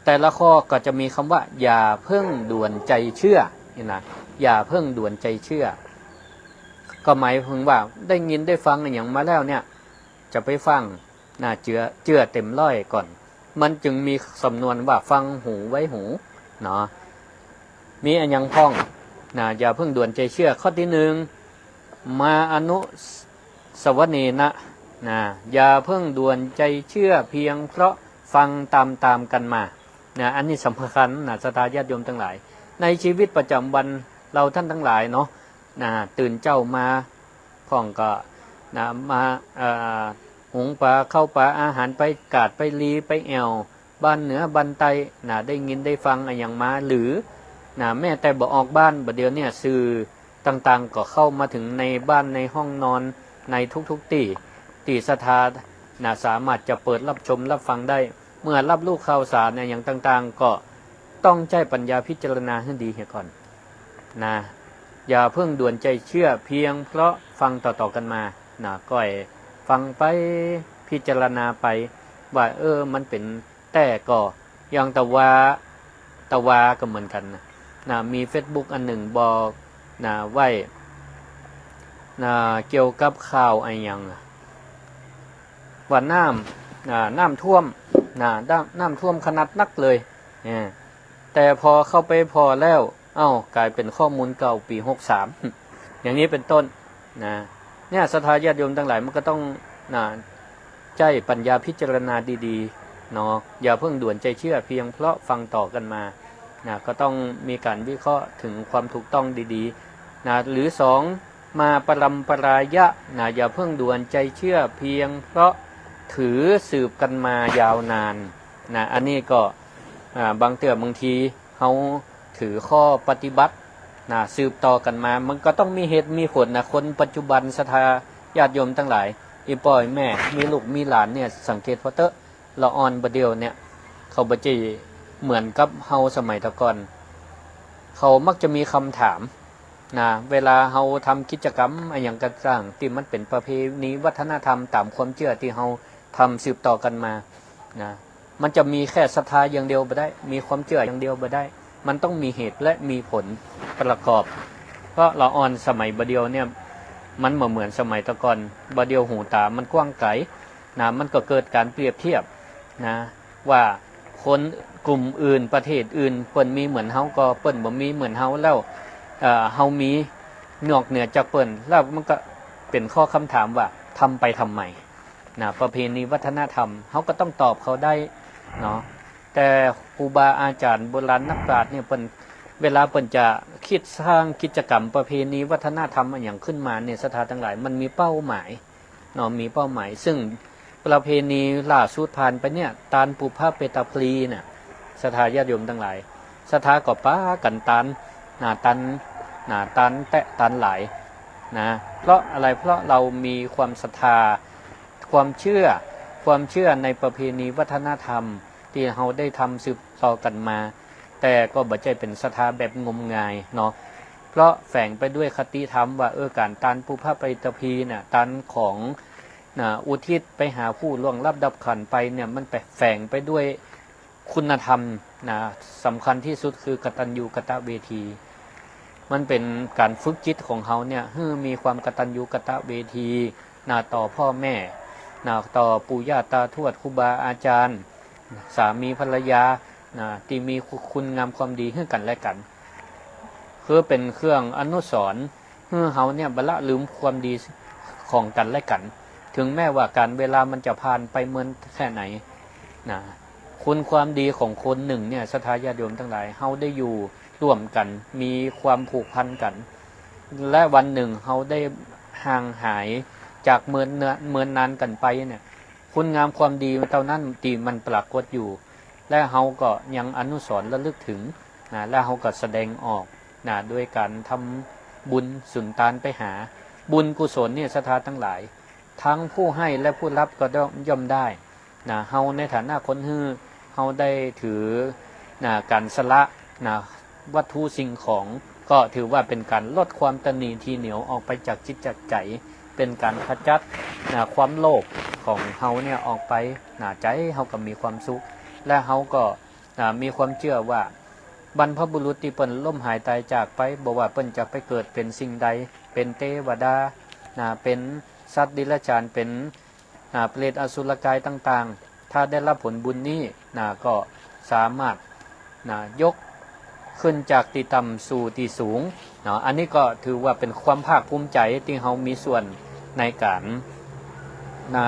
แต่ละข้อก็จะมีกำว่า อย่าเพิ่งด่วนใจ๋เชื่อ นี่นะ อย่าเพิ่งด่วนใจ๋เชื่อ ก็หมายถึงว่าได้ยินได้ฟังอะหยังมาแล้วเนี่ย จะไปฟั่ง นะ เจื้อ เจื้อเต็มร้อยก่อน มันจึงมีสำนวนว่าฟังหูไว้หู เนาะ มีอะหยังพ่อง นะ อย่าเพิ่งด่วนใจ๋เชื่อ ข้อตี้นึ่ง มาอนุสสวเนนะ นะ อย่าเพิ่งด่วนใจ๋เชื่อเพียงเพราะฟังต๋ามๆ กั๋นมา นะ อันนี้สำคัญนะ ศรัทธาญาติโยมตังหลาย ในชีวิตประจำวันเฮาต้านตังหลายเนาะ นะ ตื่นเจ๊ามา พ่องก็ นะ มา เอ่อ หุงปลา เข้าปลา อาหาร ไปกาด ไปลี ไปแอ่ว บ้านเหนือ บ้านใต้ นะ ได้ยินได้ฟังอะหยังมา หรือ นะ แม้แต่บ่ออกบ้าน บ่าเดี่ยวเนี่ย สื่อต่างๆ ก็เข้ามาถึงในบ้าน ในห้องนอน ในทุกๆ ตี้ ตี้ศรัทธา นะ สามารถจะเปิดรับชมรับฟังได้ เมื่อรับรู้ข่าวสารอะหยังต่างๆ ก็ต้องใจ๊ปัญญาพิจารณาหื้อดีเหียก่อน นะ อย่าเพิ่งด่วนใจเชื่อเพียงเพราะฟังต่อๆ กั๋นมา นะ ก้อยฟังไป พิจารณาไป ว่า เออ มันเป๋นแต๊ก่อ อย่างตะวา ตะวาก็เหมือนกั๋นนะ นะ มีเฟซบุ๊กอันนึ่งบอก นะ ไว้ นะ เกี่ยวกับข่าวอะหยังอะ ว่าน้ำ นะ น้ำท่วม นะ น้ำ น้ำท่วมขนาดนักเลย เออ แต่ผ่อเข้าไปผ่อแล้ว เอ้า ก๋ายเป๋นข้อมูลเก่าปี๋หกสาม อย่างนี้เป๋นต้น นะ เนี่ย ศรัทธาญาติโยมตังหลาย มันก็ต้อง นะ ใจ๊ปัญญาพิจารณาดีๆ เนาะ อย่าเพิ่งด่วนใจเชื่อเพียงเพราะฟังต่อกั๋นมา นะ ก็ต้องมีก๋านวิเคราะห์ถึงความถูกต้องดีๆ นะ หรือสอง มาปรัมปรายะ นะ อย่าเพิ่งด่วนใจเชื่อเพียงเพราะถือสืบกั๋นมายาวนาน นะ อันนี้ก็ อ่า บางเตื้อบางที เฮาถือข้อปฏิบัติ นะ สืบต่อกั๋นมา มันก็ต้องมีเหตุมีผลนะ คนปัจจุบันศรัทธาญาติโยมตังหลาย อี่ป้ออี่แม่ มีลูกมีหลานเนี่ย สังเกตผ่อเต๊อะ ละอ่อนบ่าเดี่ยวเนี่ย เขาบ่ใจ้เหมือนกับเฮาสมัยแต่ก่อน เขามักจะมีกำถาม นะ เวลาเฮาทำกิจกรรมอะหยังต่างๆ ตี้มันเป๋นประเพณีวัฒนธรรมต๋ามความเจื้อตี้เฮาทำสืบต่อกั๋นมา นะ มันจะมีแค่ศรัทธาอย่างเดียวบ่ได้ มีความเจื้ออย่างเดียวบ่ได้ มันต้องมีเหตุและมีผลประกอบ เพราะละอ่อนสมัยบ่าเดี่ยวเนี่ย มันบ่เหมือนสมัยแต่ก่อน บ่าเดี่ยวหูต๋ามันกว้างไกล นะ มันก็เกิดก๋านเปรียบเทียบ นะ ว่าคนกลุ่มอื่น ประเทศอื่น เปิ้นมีเหมือนเฮาก่อ เปิ้นบ่มีเหมือนเฮาแล้ว เอ่อ เฮามีนอกเหนือจากเปิ้น แล้วมันก็เป๋นข้อกำถามว่า ทำไปทำไม นะ ประเพณีวัฒนธรรม เฮาก็ต้องตอบเขาได้ เนาะ แต่ครูบาอาจ๋ารย์โบราณนักปราชญ์เนี่ย เปิ้น เวลาเปิ้นจะกึ๊ดสร้างกิจกรรมประเพณีวัฒนธรรมอะหยังขึ้นมาเนี่ย ศรัทธาตังหลาย มันมีเป้าหมาย เนาะ มีเป้าหมาย ซึ่งประเพณีล่าสุดผ่านไปเนี่ย ตานปุพพะเปตาพลีเนี่ย ศรัทธาญาติโยมตังหลาย ศรัทธาก็ปากั๋นตาน นะ ตาน นะ ตานแต๊ตานหลาย นะ เพราะอะไร เพราะเฮามีความศรัทธา ความเจื้อ ความเจื้อในประเพณีวัฒนธรรมตี้เฮาได้ทำสืบต่อกั๋นมา แต่ก็บ่ใจ้เป๋นศรัทธาแบบงมงายเนาะ เพราะแฝงไปด้วยคติธรรมว่า เออ ก๋านตานปุพพะเปตาพลีน่ะ ตานของ นะ อุทิศไปหาผู้ล่วงลับดับขันธ์ไปเนี่ย มันแฝงไปด้วยคุณธรรม นะ สำคัญตี้สุดคือกตัญญูกตเวที มันเป๋นก๋านฝึกจิตของเฮาเนี่ย หื้อมีความกตัญญูกตเวที นะ ต่อพ่อแม่ นะ ต่อปู่ย่าตาทวด ครูบาอาจ๋ารย์ สามีภรรยา นะ ตี้มีคุณงามความดีหื้อกั๋นและกั๋น คือเป๋นเครื่องอนุสรณ์หื้อเฮาเนี่ยบ่ละลืมความดีของกั๋นและกั๋น ถึงแม้ว่าก๋าลเวลามันจะผ่านไปเมินแค่ไหน นะ คุณความดีของคนหนึ่งเนี่ย ศรัทธาญาติโยมตังหลาย เฮาได้อยู่ร่วมกั๋น มีความผูกพันกั๋น และวันหนึ่งเฮาได้ห่างหายจากเมินเนื้อ เมินนานกั๋นไปเนี่ย คุณงามความดีเต้านั้นตี้มันปรากฏอยู่ และเฮาก็ยังอนุสรณ์ระลึกถึง นะ และเฮาก็แสดงออก นะ ด้วยก๋านทำบุญสุนตานไปหา บุญกุศลเนี่ย ศรัทธาตังหลาย ทั้งผู้ให้และผู้รับก็ย่อมได้ นะ เฮาในฐานะคนหื้อ เฮาได้ถือ นะ ก๋านสละ นะ วัตถุสิ่งของ ก็ถือว่าเป๋นก๋านลดความตณีทีเหนียวออกไปจากจิตจากใจ๋ เป๋นก๋านขจัด นะ ความโลภของเฮาเนี่ยออกไป นะ ใจ๋เฮาก็มีความสุข และเฮาก็ นะ มีความเจื้อว่าบรรพบุรุษตี้เปิ้นล้มหายต๋ายจากไป บ่ว่าเปิ้นจะไปเกิดเป๋นสิ่งใด เป๋นเตวดา นะ เป๋นสัตว์เดรัจฉาน เป๋น นะ เปรตอสุรกายต่างๆ ถ้าได้รับผลบุญนี้ นะ ก็สามารถ นะ ยกขึ้นจากตี้ต่ำสู่ตี้สูง เนาะ อันนี้ก็ถือว่าเป๋นความภาคภูมิใจ๋ตี้เฮามีส่วนในก๋าน นะ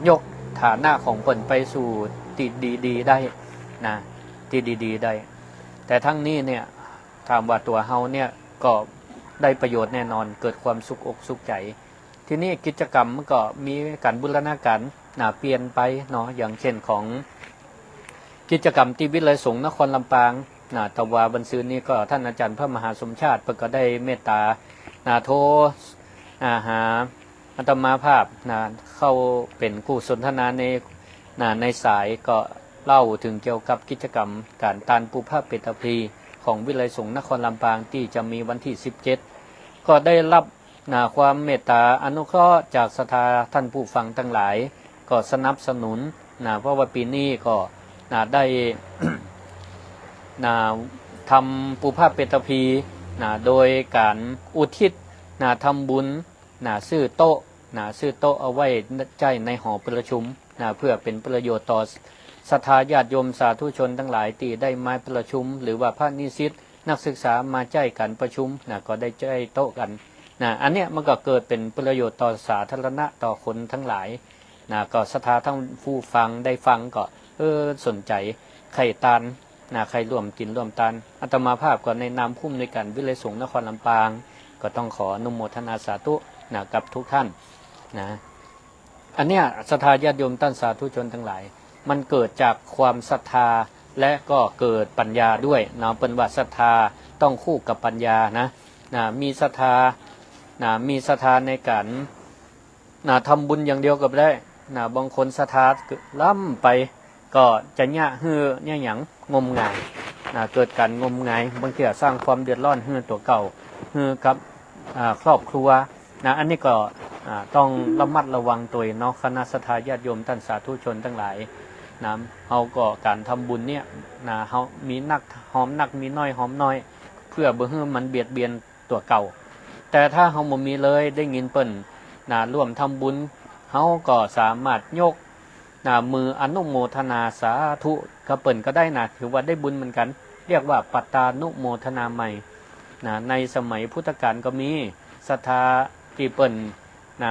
ยกฐานะของเปิ้นไปสู่ตี้ดีๆ ได้ นะ ที่ดีๆ ได้ แต่ทั้งนี้เนี่ย ถามว่าตั๋วเฮาเนี่ยก็ได้ประโยชน์แน่นอน เกิดความสุขอกสุขใจ๋ ทีนี้กิจกรรมมันก็มีก๋านบูรณาก๋าน นะ เปลี่ยนไปเนาะ อย่างเช่นของกิจกรรมตี้วิทยาลัยสงฆ์นครลำปาง นะ แต่ว่าวันซืนนี้ก็ต้านอาจ๋ารย์พระมหาสมชาติเปิ้นก็ได้เมตต๋า นะ โทร อ่า หาอาตมาภาพ นะ เข้าเป๋นคู่สนทนาใน นะ ในสาย ก็เล่าเถิงเกี่ยวกับกิจกรรมก๋านตานปูผ้าเปตภีร์ของวิทยาลัยสงฆ์นครลำปางตี้จะมีวันตี้สิบเจ็ด ก็ได้ฮับ นะ ความเมตต๋าอนุเคราะห์จากศรัทธาต้านผู้ฟังตังหลาย ก็สนับสนุน นะ เพราะว่าปี๋นี้ก็ นะ ได้ นะ ทำปูผ้าเปตภีร์ นะ โดยก๋านอุทิศ นะ ทำบุญ นะ ซื้อโต๊ะ นะ ซื้อโต๊ะเอาไว้ใจ๊ในหอประชุม นะ เพื่อเป๋นประโยชน์ต่อศรัทธาญาติโยมสาธุชนตังหลายตี้ได้มาประชุม หรือว่าพระนิสิตนักศึกษามาใจ๊ก๋านประชุม นะ ก็ได้ใจ๊โต๊ะกั๋น นะ อันเนี้ยมันก็เกิดเป๋นประโยชน์ต่อสาธารณะ ต่อคนตังหลาย นะ ก็ศรัทธาต้านผู้ฟังได้ฟังก็ เออ สนใจ๋ ใค่ตาน นะ ใค่ร่วมกิ๋นร่วมตาน อาตมาภาพก็ในนามผู้อำนวยก๋านวิทยาลัยสงฆ์นครลำปาง ก็ต้องขออนุโมทนาสาธุ นะ กับทุกท่าน นะ อันเนี้ยศรัทธาญาติโยมต้านสาธุชนตังหลาย มันเกิดจากความศรัทธา และก็เกิดปัญญาด้วยเนาะ เปิ้นว่าศรัทธาต้องคู่กับปัญญานะ นะ มีศรัทธา นะ มีศรัทธาในก๋าน นะ ทำบุญอย่างเดียวก็บ่ได้ นะ บางคนศรัทธาล้ำไป ก็จะเยียะหื้อเยียะหยังงมงาย นะ เกิดก๋านงมงาย บางเตื้อสร้างความเดือดร้อนหื้อตั๋วเก่า หื้อกับ อ่า ครอบครัว นะ อันนี้ก็ อ่า ต้องระมัดระวังตวยเนาะ คณะศรัทธาญาติโยมต้านสาธุชนตังหลาย นะ เฮาก็ก๋านทำบุญเนี่ย นะ เฮามีนักหอมนัก มีน้อยหอมน้อย เพื่อบ่หื้อมันเบียดเบียนตั๋วเก่า แต่ถ้าเฮาบ่มีเลย ได้ยินเปิ้น นะ ร่วมทำบุญ เฮาก็สามารถยก นะ มืออนุโมทนาสาธุกับเปิ้นก็ได้นะ ถือว่าได้บุญเหมือนกั๋น เรียกว่าปัตตานุโมทนาไมย นะ ในสมัยพุทธกาลก็มีศรัทธาตี้เปิ้น นะ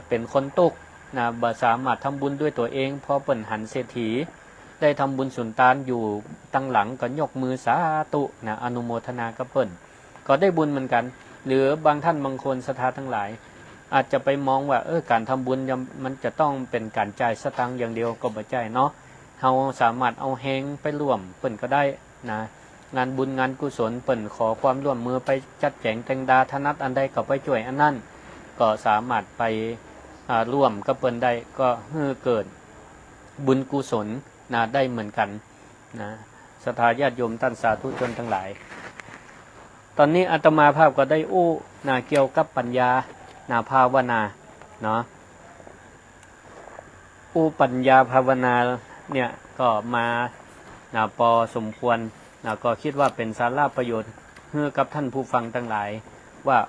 เป๋นคนตุ๊กข์ นะ บ่สามารถทำบุญด้วยตั๋วเอง พอเปิ้นหันเศรษฐีได้ทำบุญสุนตานอยู่ตังหลัง ก็ยกมือสาธุ นะ อนุโมทนากับเปิ้น ก็ได้บุญเหมือนกั๋น หรือบางท่านบางคนศรัทธาตังหลาย อาจจะไปมองว่า เออ ก๋านทำบุญยำ มันจะต้องเป๋นก๋านจ่ายสตางค์อย่างเดียว ก็บ่ใจ้เนาะ เฮาสามารถเอาแฮงไปร่วมเปิ้นก็ได้นะ งานบุญงานกุศลเปิ้นขอความร่วมมือไปจัดแจ๋งแต่งดา ถนัดอันใดก็ไปจ้วยอันนั้น ก็สามารถไป อ่า ร่วมกับเปิ้นได้ ก็หื้อเกิดบุญกุศลนะ ได้เหมือนกั๋นนะ ศรัทธาญาติโยมต้านสาธุชนตังหลาย ต๋อนนี้อาตมาภาพก็ได้อู้นะ เกี่ยวกับปัญญานะ ภาวนาเนาะ อู้ปัญญาภาวนาเนี่ยก็มานะ ปอสมควรนะ ก็กึ๊ดว่าเป๋นสาระประโยชน์หื้อกับต้านผู้ฟังตังหลาย ว่า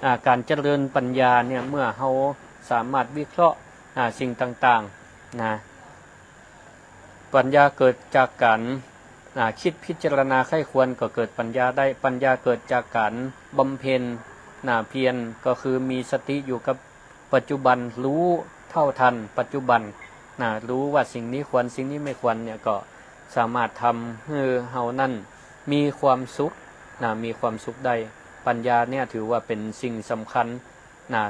อ่า ก๋านเจริญปัญญาเนี่ย เมื่อเฮาสามารถวิเคราะห์ อ่า สิ่งต่างๆ นะ ปัญญาเกิดจากก๋าน อ่า กึ๊ดพิจารณาใคร่ครวญก็เกิดปัญญาได้ ปัญญาเกิดจากก๋านบำเพ็ญ นะ เพียร ก็คือมีสติอยู่กับปัจจุบัน ฮู้เท่าตันปัจจุบัน นะ ฮู้ว่าสิ่งนี้ควร สิ่งนี้ไม่ควรเนี่ย ก็สามารถทำหื้อเฮานั้นมีความสุข นะ มีความสุขได้ ปัญญาเนี่ยถือว่าเป๋นสิ่งสำคัญ นะ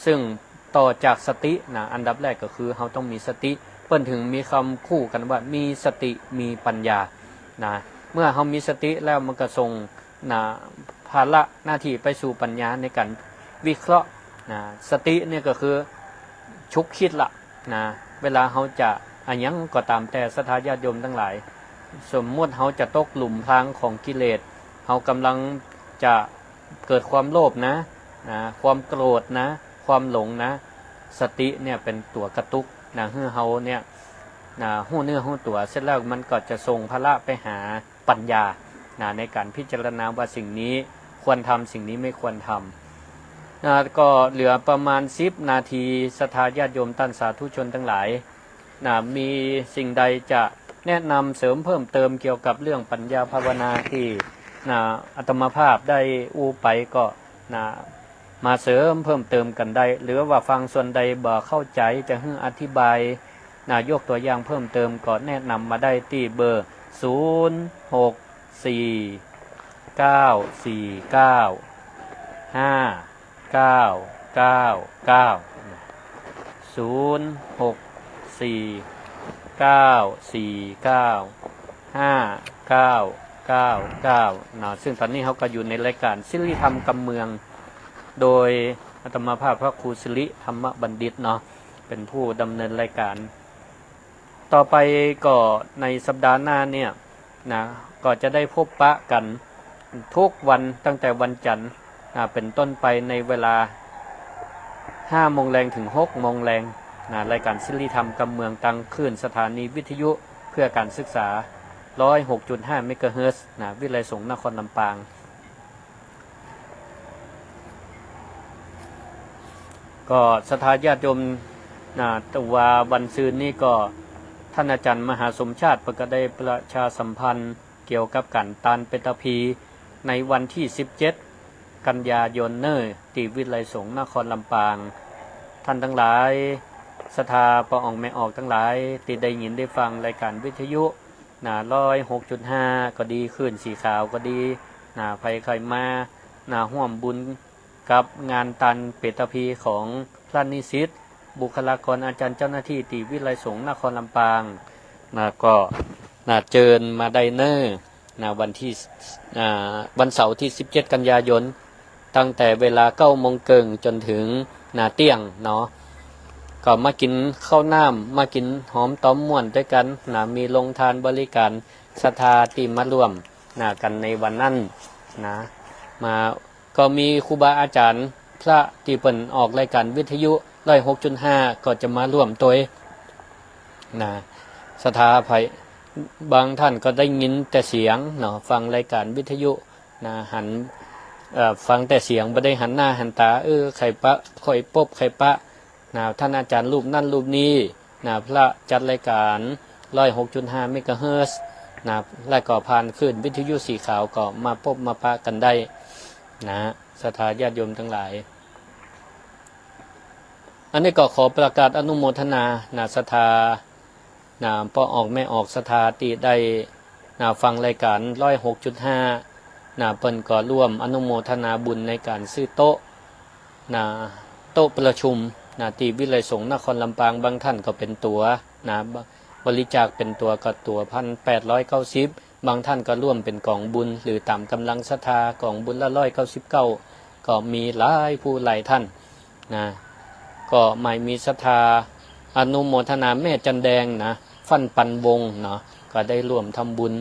ซึ่งต่อจากสตินะ อันดับแรกก็คือเฮาต้องมีสติ เปิ้นถึงมีกำคู่กั๋นว่ามีสติมีปัญญานะ เมื่อเฮามีสติแล้วมันก็ส่งนะ ภาระหน้าตี้ไปสู่ปัญญาในก๋านวิเคราะห์นะ สติเนี่ยก็คือฉุกคิดละนะ เวลาเฮาจะอะหยังก็ต๋ามแต่ ศรัทธาญาติโยมตังหลาย สมมุติเฮาจะตกหลุมพรางของกิเลส เฮาก่ำลังจะ เกิดความโลภนะ นะ ความโกรธนะ ความหลงนะ สติเนี่ยเป๋นตั๋วกระตุกนะ หื้อเฮาเนี่ยนะ ฮู้เนื้อฮู้ตั๋ว เสร็จแล้วมันก็จะส่งภาระไปหาปัญญานะ ในก๋านพิจารณาว่าสิ่งนี้ควรทำ สิ่งนี้ไม่ควรทำนะ ก็เหลือประมาณสิบนาที ศรัทธาญาติโยมต้านสาธุชนตังหลาย นะ มีสิ่งใดจะแนะนำเสริมเพิ่มเติมเกี่ยวกับเรื่องปัญญาภาวนาตี้ นะ อาตมาภาพได้อู้ไปก็ นะ มาเสริมเพิ่มเติมกั๋นได้ หรือว่าฟังส่วนใดบ่เข้าใจ๋จะหื้ออธิบาย นะ ยกตั๋วอย่างเพิ่มเติมก็แนะนำมาได้ตี้เบอร์ ศูนย์ หก สี่ เก้า สี่ เก้า ห้า เก้า เก้า เก้า ศูนย์ หก สี่ เก้า สี่ เก้า ห้า เก้า เก้า เก้า เนาะ ซึ่งต๋อนนี้เฮาก็อยู่ในรายก๋านสิริธรรมกำเมือง โดยอาตมาภาพพระครูสิริธรรมบัณฑิตเนาะ เป๋นผู้ดำเนินรายก๋าน ต่อไปก็ในสัปดาห์หน้าเนี่ยนะ ก็จะได้พบปะกั๋นทุกวันตั้งแต่วันจันทร์นะ เป๋นต้นไปในเวลาห้าโมงแลงถึงหกโมงแลงนะ รายก๋านสิริธรรมกำเมืองตางคลื่นสถานีวิทยุเพื่อการศึกษา ร้อยหกจุดห้าเมกะเฮิรตซ์นะ วิทยาลัยสงฆ์นครลำปาง ก็ศรัทธาญาติโยมนะ แต่ว่าวันซืนนี้ก็ท่านอาจารย์มหาสมชาติเปิ้นก็ได้ประชาสัมพันธ์เกี่ยวกับก๋านตานเปตาภีในวันตี้สิบเจ็ดกันยายนเน่อ ตี้วิทยาลัยสงฆ์นครลำปาง ท่านตังหลาย ศรัทธาป้ออ่องแม่ออกตังหลาย ตี้ได้ยินได้ฟังรายก๋านวิทยุ นะ ร้อยหกจุดห้า ก็ดี คลื่นสีขาวก็ดี นะ ใผใค่มา นะ ฮ่วมบุญกับงานตานเปตาภีของพระนิสิต บุคลากร อาจารย์ เจ้าหน้าตี้ ตี้วิทยาลัยสงฆ์นครลำปาง นะ ก็ นะ เจิญมาได้เน่อ นะ วันตี้ อ่า วันเสาร์ตี้สิบเจ็ดกันยายน ตั้งแต่เวลาเก้าโมงเกิ่งจ๋นเถิง นะ เตี้ยงเนาะ ก็มากิ๋นข้าวน้ำ มากิ๋นหอมต๋อมม่วนตวยกั๋นนะ มีโฮงตานบริก๋านศรัทธาตี้มาร่วมนะ กั๋นในวันนั้นนะ มา ก็มีครูบาอาจ๋ารย์พระตี้เปิ้นออกรายก๋านวิทยุ ร้อยหกจุดห้า ก็จะมาร่วมตวยนะ ศรัทธาใผ บางท่านก็ได้ยินแต่เสียงเนาะ ฟังรายก๋านวิทยุ นะ หัน เอ่อ ฟังแต่เสียง บ่ได้หันหน้าหันต๋า เออ ใค่ปะ ค่อยปบ ใค่ปะ นะ ท่านอาจ๋ารย์รูปนั้นรูปนี้ นะ พระจัดรายก๋าน ร้อยหกจุดห้าเมกะเฮิรตซ์ นะ และก็ผ่านคลื่นวิทยุสีขาวก็มาปบมาปะกั๋นได้ นะ ศรัทธาญาติโยมตังหลาย อันนี้ก็ขอประกาศอนุโมทนา นะ ศรัทธา นะ ป้ออ่องแม่ออกศรัทธาตี้ได้ นะ ฟังรายก๋าน ร้อยหกจุดห้า นะ เปิ้นก็ร่วมอนุโมทนาบุญในก๋านซื้อโต๊ะ นะ โต๊ะประชุม นะ ตี้วิทยาลัยสงฆ์นครลำปาง บางท่านก็เป๋นตั๋ว นะ บ- บริจาคเป๋นตั๋วก็ตั๋ว พันแปดร้อยเก้าสิบ บางท่านก็ร่วมเป๋นก๋องบุญ หรือต๋ามก๋ำลังศรัทธา ก๋องบุญละ ร้อยเก้าสิบเก้า ก็มีหลายผู้หลายท่าน นะ ก็หมายมีศรัทธาอนุโมทนาแม่จันแดงนะ ฟั่นปันวงเนาะ ก็ได้ร่วมทำบุญ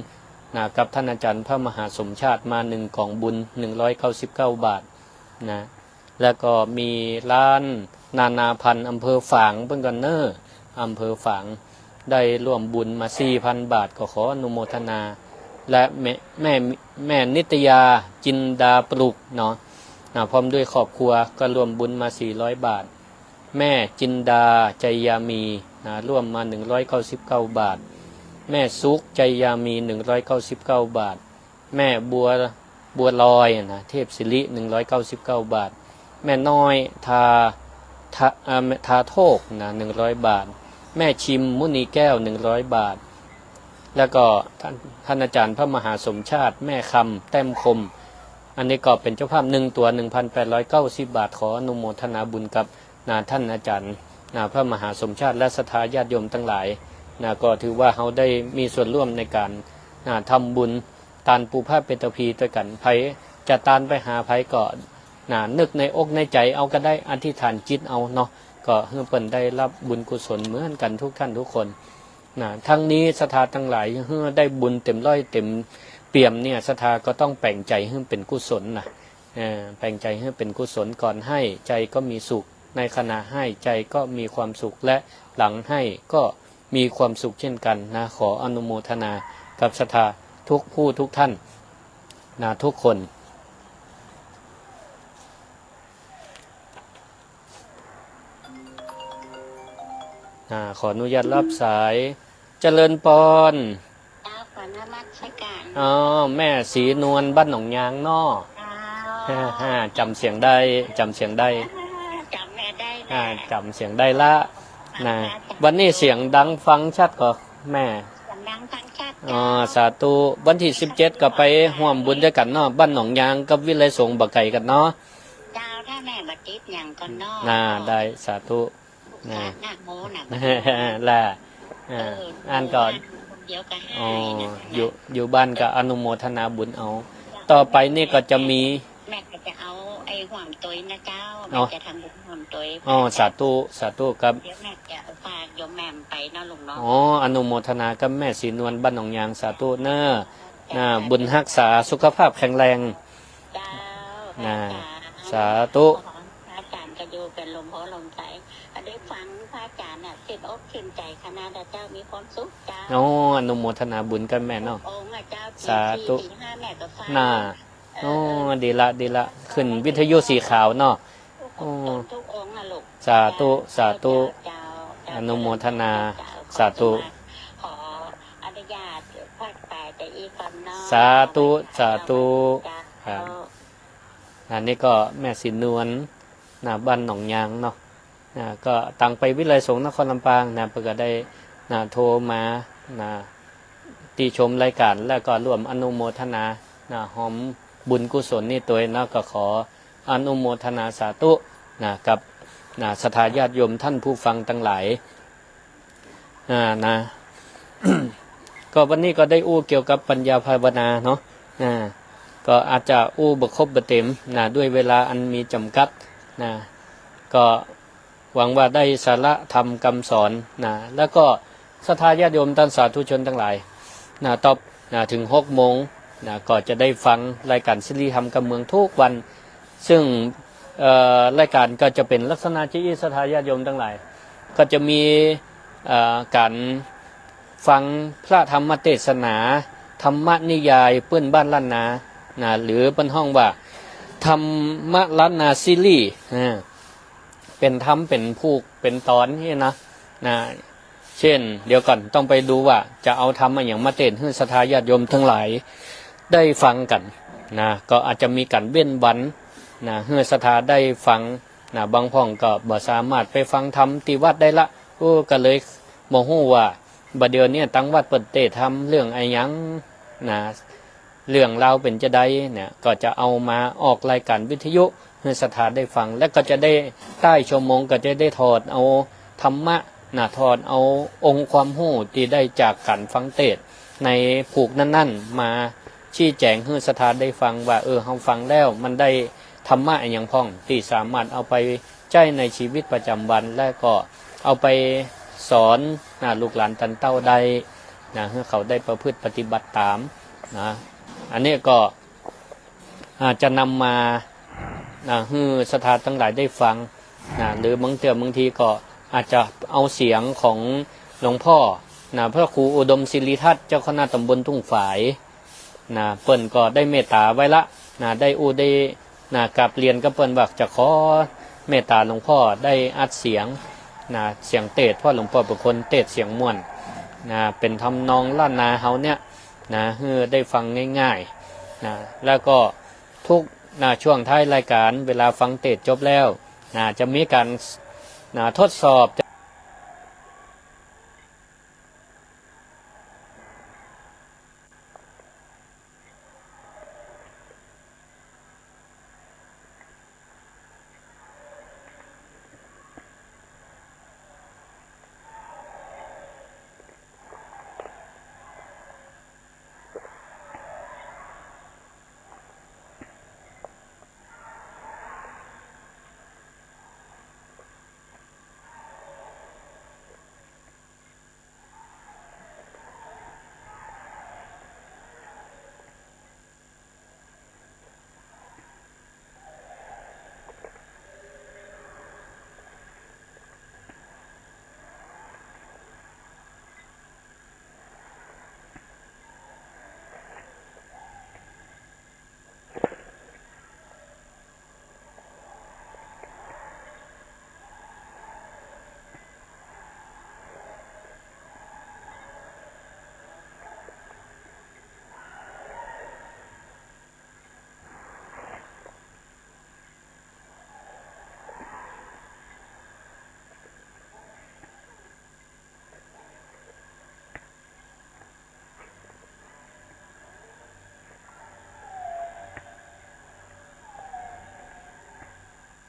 นะ กับท่านอาจ๋ารย์พระมหาสมชาติมาหนึ่งก๋องบุญ หนึ่งร้อยเก้าสิบเก้าบาทนะ แล้วก็มีร้านนานาพันธุ์อำเภอฝางเปิ้นก็เน่อ อำเภอฝาง ได้ร่วมบุญมาสี่พันบาท ก็ขออนุโมทนา และแม่ แม่ แม่นิตยาจินดาปลุกเนาะ นะ พร้อมด้วยครอบครัวก็ร่วมบุญมาสี่ร้อยบาท แม่จินดาไจยามีนะ ร่วมมาหนึ่งร้อยเก้าสิบเก้าบาท แม่สุขไจยามีหนึ่งร้อยเก้าสิบเก้าบาท แม่บัว บัวลอยนะ เทพศิริ หนึ่งร้อยเก้าสิบเก้าบาท แม่น้อยทา ทา เอ่อ ทาโทกนะ หนึ่งร้อยบาท แม่ชิมมุนีแก้ว หนึ่งร้อยบาท แล้วก็ท่าน ท่านอาจ๋ารย์พระมหาสมชาติ แม่คำแต้มคม อันนี้ก็เป๋นเจ้าภาพหนึ่งตั๋ว หนึ่งพันแปดร้อยเก้าสิบบาท ขออนุโมทนาบุญกับนะ ท่านอาจ๋ารย์นะ พระมหาสมชาติ และศรัทธาญาติโยมตังหลายนะ ก็ถือว่าเฮาได้มีส่วนร่วมในก๋านนะ ทำบุญ ตานปูผ้าเปตาภีตวยกั๋น ใผจะตานไปหาใผก็นะ นึกในอกในใจ๋เอาก็ได้ อธิษฐานจิตเอาเนาะ ก็หื้อเปิ้นได้ฮับบุญกุศลเหมือนกั๋นทุกท่านทุกคนนะ ทั้งนี้ศรัทธาตังหลายหื้อได้บุญเต๋มร้อยเต๋มเปี่ยมเนี่ย ศรัทธาก็ต้องแป๋งใจ๋หื้อเป๋นกุศลนะ เอ่อ แป๋งใจ๋หื้อเป๋นกุศล ก่อนให้ใจ๋ก็มีสุข ในขณะให้ใจ๋ก็มีความสุข และหลังให้ก็ มีความสุขเช่นกั๋นนะ ขออนุโมทนากับศรัทธาทุกผู้ทุกท่านนะ ทุกคนนะ ขออนุญาตฮับสาย เจริญปอน เจ้า ขอนมัสก๋าน อ๋อ แม่ศรีนวล บ้านหนองยางเนาะ เจ้า ฮ่า ฮ่า จ๋ำเสียงได้ จ๋ำเสียงได้ จ๋ำแม่ได้นะ อ่า จ๋ำเสียงได้ละนะ วันนี้เสียงดังฟังชัดก่อแม่ เสียงดังฟังชัด อ๋อ สาธุ วันตี้สิบเจ็ดก็ไปฮ่วมบุญตวยกั๋นเนาะ บ้านหนองยางกับวิไลสงฆ์บ่ไก๋กั๋นเนาะ เจ้า ถ้าแม่บ่ติดหยังก่อนเนาะ น่า ได้ สาธุ น่า นะโมนะ ล่ะ อ่า เออ อันก่อน เดียวกับ อ๋อ ห้านะ อยู่ อยู่บ้านก็อนุโมทนาบุญเอา ต่อไปนี่ก็จะมี แม่ก็จะเอาไอ้ฮ่วมตวยนะเจ้า อ๋อ แม่จะทำบุญฮ่วมตวย อ๋อ สาธุ สาธุครับ เดี๋ยวแม่จะฝากโยมแหม่มไปเนาะลุงเนาะ อ๋อ อนุโมทนากับแม่ศรีนวลบ้านหนองยาง สาธุเน่อ เจ้า น่า บุญฮักษาสุขภาพแข็งแรง เจ้า น่า พระอาจ๋ารย์ สาธุ ขอพระอาจ๋ารย์ก็อยู่เป๋นลมโพธิ์ลมใส ได้ฟังพระอาจ๋ารย์น่ะ ชื่นอกชื่นใจ๋ขนาดเจ้า มีความสุขเจ้า อ๋อ อนุโมทนาบุญกับแม่เนาะ องค์อะเจ้า สาธุ สี่สี่ห้าแม่ก็ฟัง น่า เออ อ๋อ ดีละ ดีละ ขึ้นวิทยุสีขาวเนาะ ทุก อ๋อ ทุกองค์นะลูก สาธุ สาธุ เจ้า เจ้า อนุโมทนา เจ้า สาธุ ขออนุญาตพระอาจ๋ารย์จะอีกก่อนเนาะ สาธุ สาธุ เจ้า ครับ อันนี้ก็แม่ศรีนวล น่า บ้านหนองยางเนาะ น่า ก็ต่างไปวิไลสงฆ์นครลำปาง น่า เปิ้นก็ได้ น่า โทรมา น่า ติชมรายก๋าน แล้วก็ร่วมอนุโมทนา น่า ฮ่วมบุญกุศลนี่ตวยเนาะ ก็ขออนุโมทนาสาธุ น่า กับ น่า ศรัทธาญาติโยมท่านผู้ฟังตังหลาย อ่า น่า ก็วันนี้ก็ได้อู้เกี่ยวกับปัญญาภาวนาเนาะ อ่า ก็อาจจะอู้บ่ครบบ่เต๋ม น่า ด้วยเวลาอันมีจ๋ำกัด น่า ก็หวังว่าได้สาระธรรมกำสอน น่า แล้วก็ศรัทธาญาติโยมต้านสาธุชนตังหลาย น่า ต่อ น่า เถิงหกโมง น่า ก็จะได้ฟังรายก๋านสิริธรรมกำเมืองทุกวัน ซึ่ง เอ่อ รายก๋านก็จะเป๋นลักษณะจะอี้ ศรัทธาญาติโยมตังหลาย ก็จะมี เอ่อ ก๋านฟังพระธรรมเตสนา ธรรมนิยายปื้นบ้านล้านนา น่า หรือเปิ้นฮ้องว่า ธรรมล้านนาสิริ อ่า เป๋นธรรมเป๋นผูกเป๋นต๋อนนี่นะ น่า เจ้น เดี๋ยวก่อน ต้องไปดูว่าจะเอาธรรมอะหยังมาเตสน์หื้อศรัทธาญาติโยมตังหลายได้ฟังกั๋น น่า ก็อาจจะมีก๋านเว้นวัน น่า หื้อศรัทธาได้ฟัง น่า บางพ่องก็บ่สามารถไปฟังธรรมตี้วัดได้ละ โอ้ ก็เลยบ่ฮู้ว่าบ่าเดี่ยวนี้ตังวัดเปิ้นเตสน์ธรรมเรื่องอะหยัง น่า เรื่องราวเป๋นจาใดเนี่ย ก็จะเอามาออกรายก๋านวิทยุหื้อศรัทธาได้ฟัง และก็จะได้ ใต้ชั่วโมงก็จะได้ถอดเอาธรรมะ น่า ถอดเอาองค์ความฮู้ตี้ได้จากก๋านฟังเตสน์ในผูกนั้นๆ มา ชี้แจ๋งหื้อศรัทธาได้ฟังว่า เออ เฮาฟังแล้วมันได้ธรรมะอะหยังพ่องตี้สามารถเอาไปใจ๊ในจีวิตประจ๋ำวัน และก็เอาไปสอน น่า ลูกหลานต้านเต้าได้ น่า หื้อเขาได้ประพฤติปฏิบัติต๋าม น่า อันนี้ก็อาจจะนำมา น่า หื้อศรัทธาตังหลายได้ฟัง น่า หรือบางเตื้อบางทีก็อาจจะเอาเสียงของหลวงพ่อ น่า พระครูอุดมศิริทัศน์ เจ้าคณะต๋ำบลทุ่งฝาย น่า เปิ้นก็ได้เมตต๋าไว้ละ น่า ได้อู้ได้ น่า กราบเรียนกับเปิ้นว่าจะขอเมตต๋าหลวงพ่อได้อัดเสียง น่า เสียงเตสน์ เพราะหลวงพ่อเป๋นคนเตสน์เสียงม่วน น่า เป๋นทำนองล้านนาเฮาเนี่ย น่า หื้อได้ฟังง่ายๆ น่า แล้วก็ทุก น่า ช่วงท้ายรายก๋าน เวลาฟังเตสน์จบแล้ว น่า จะมีก๋าน น่า ทดสอบ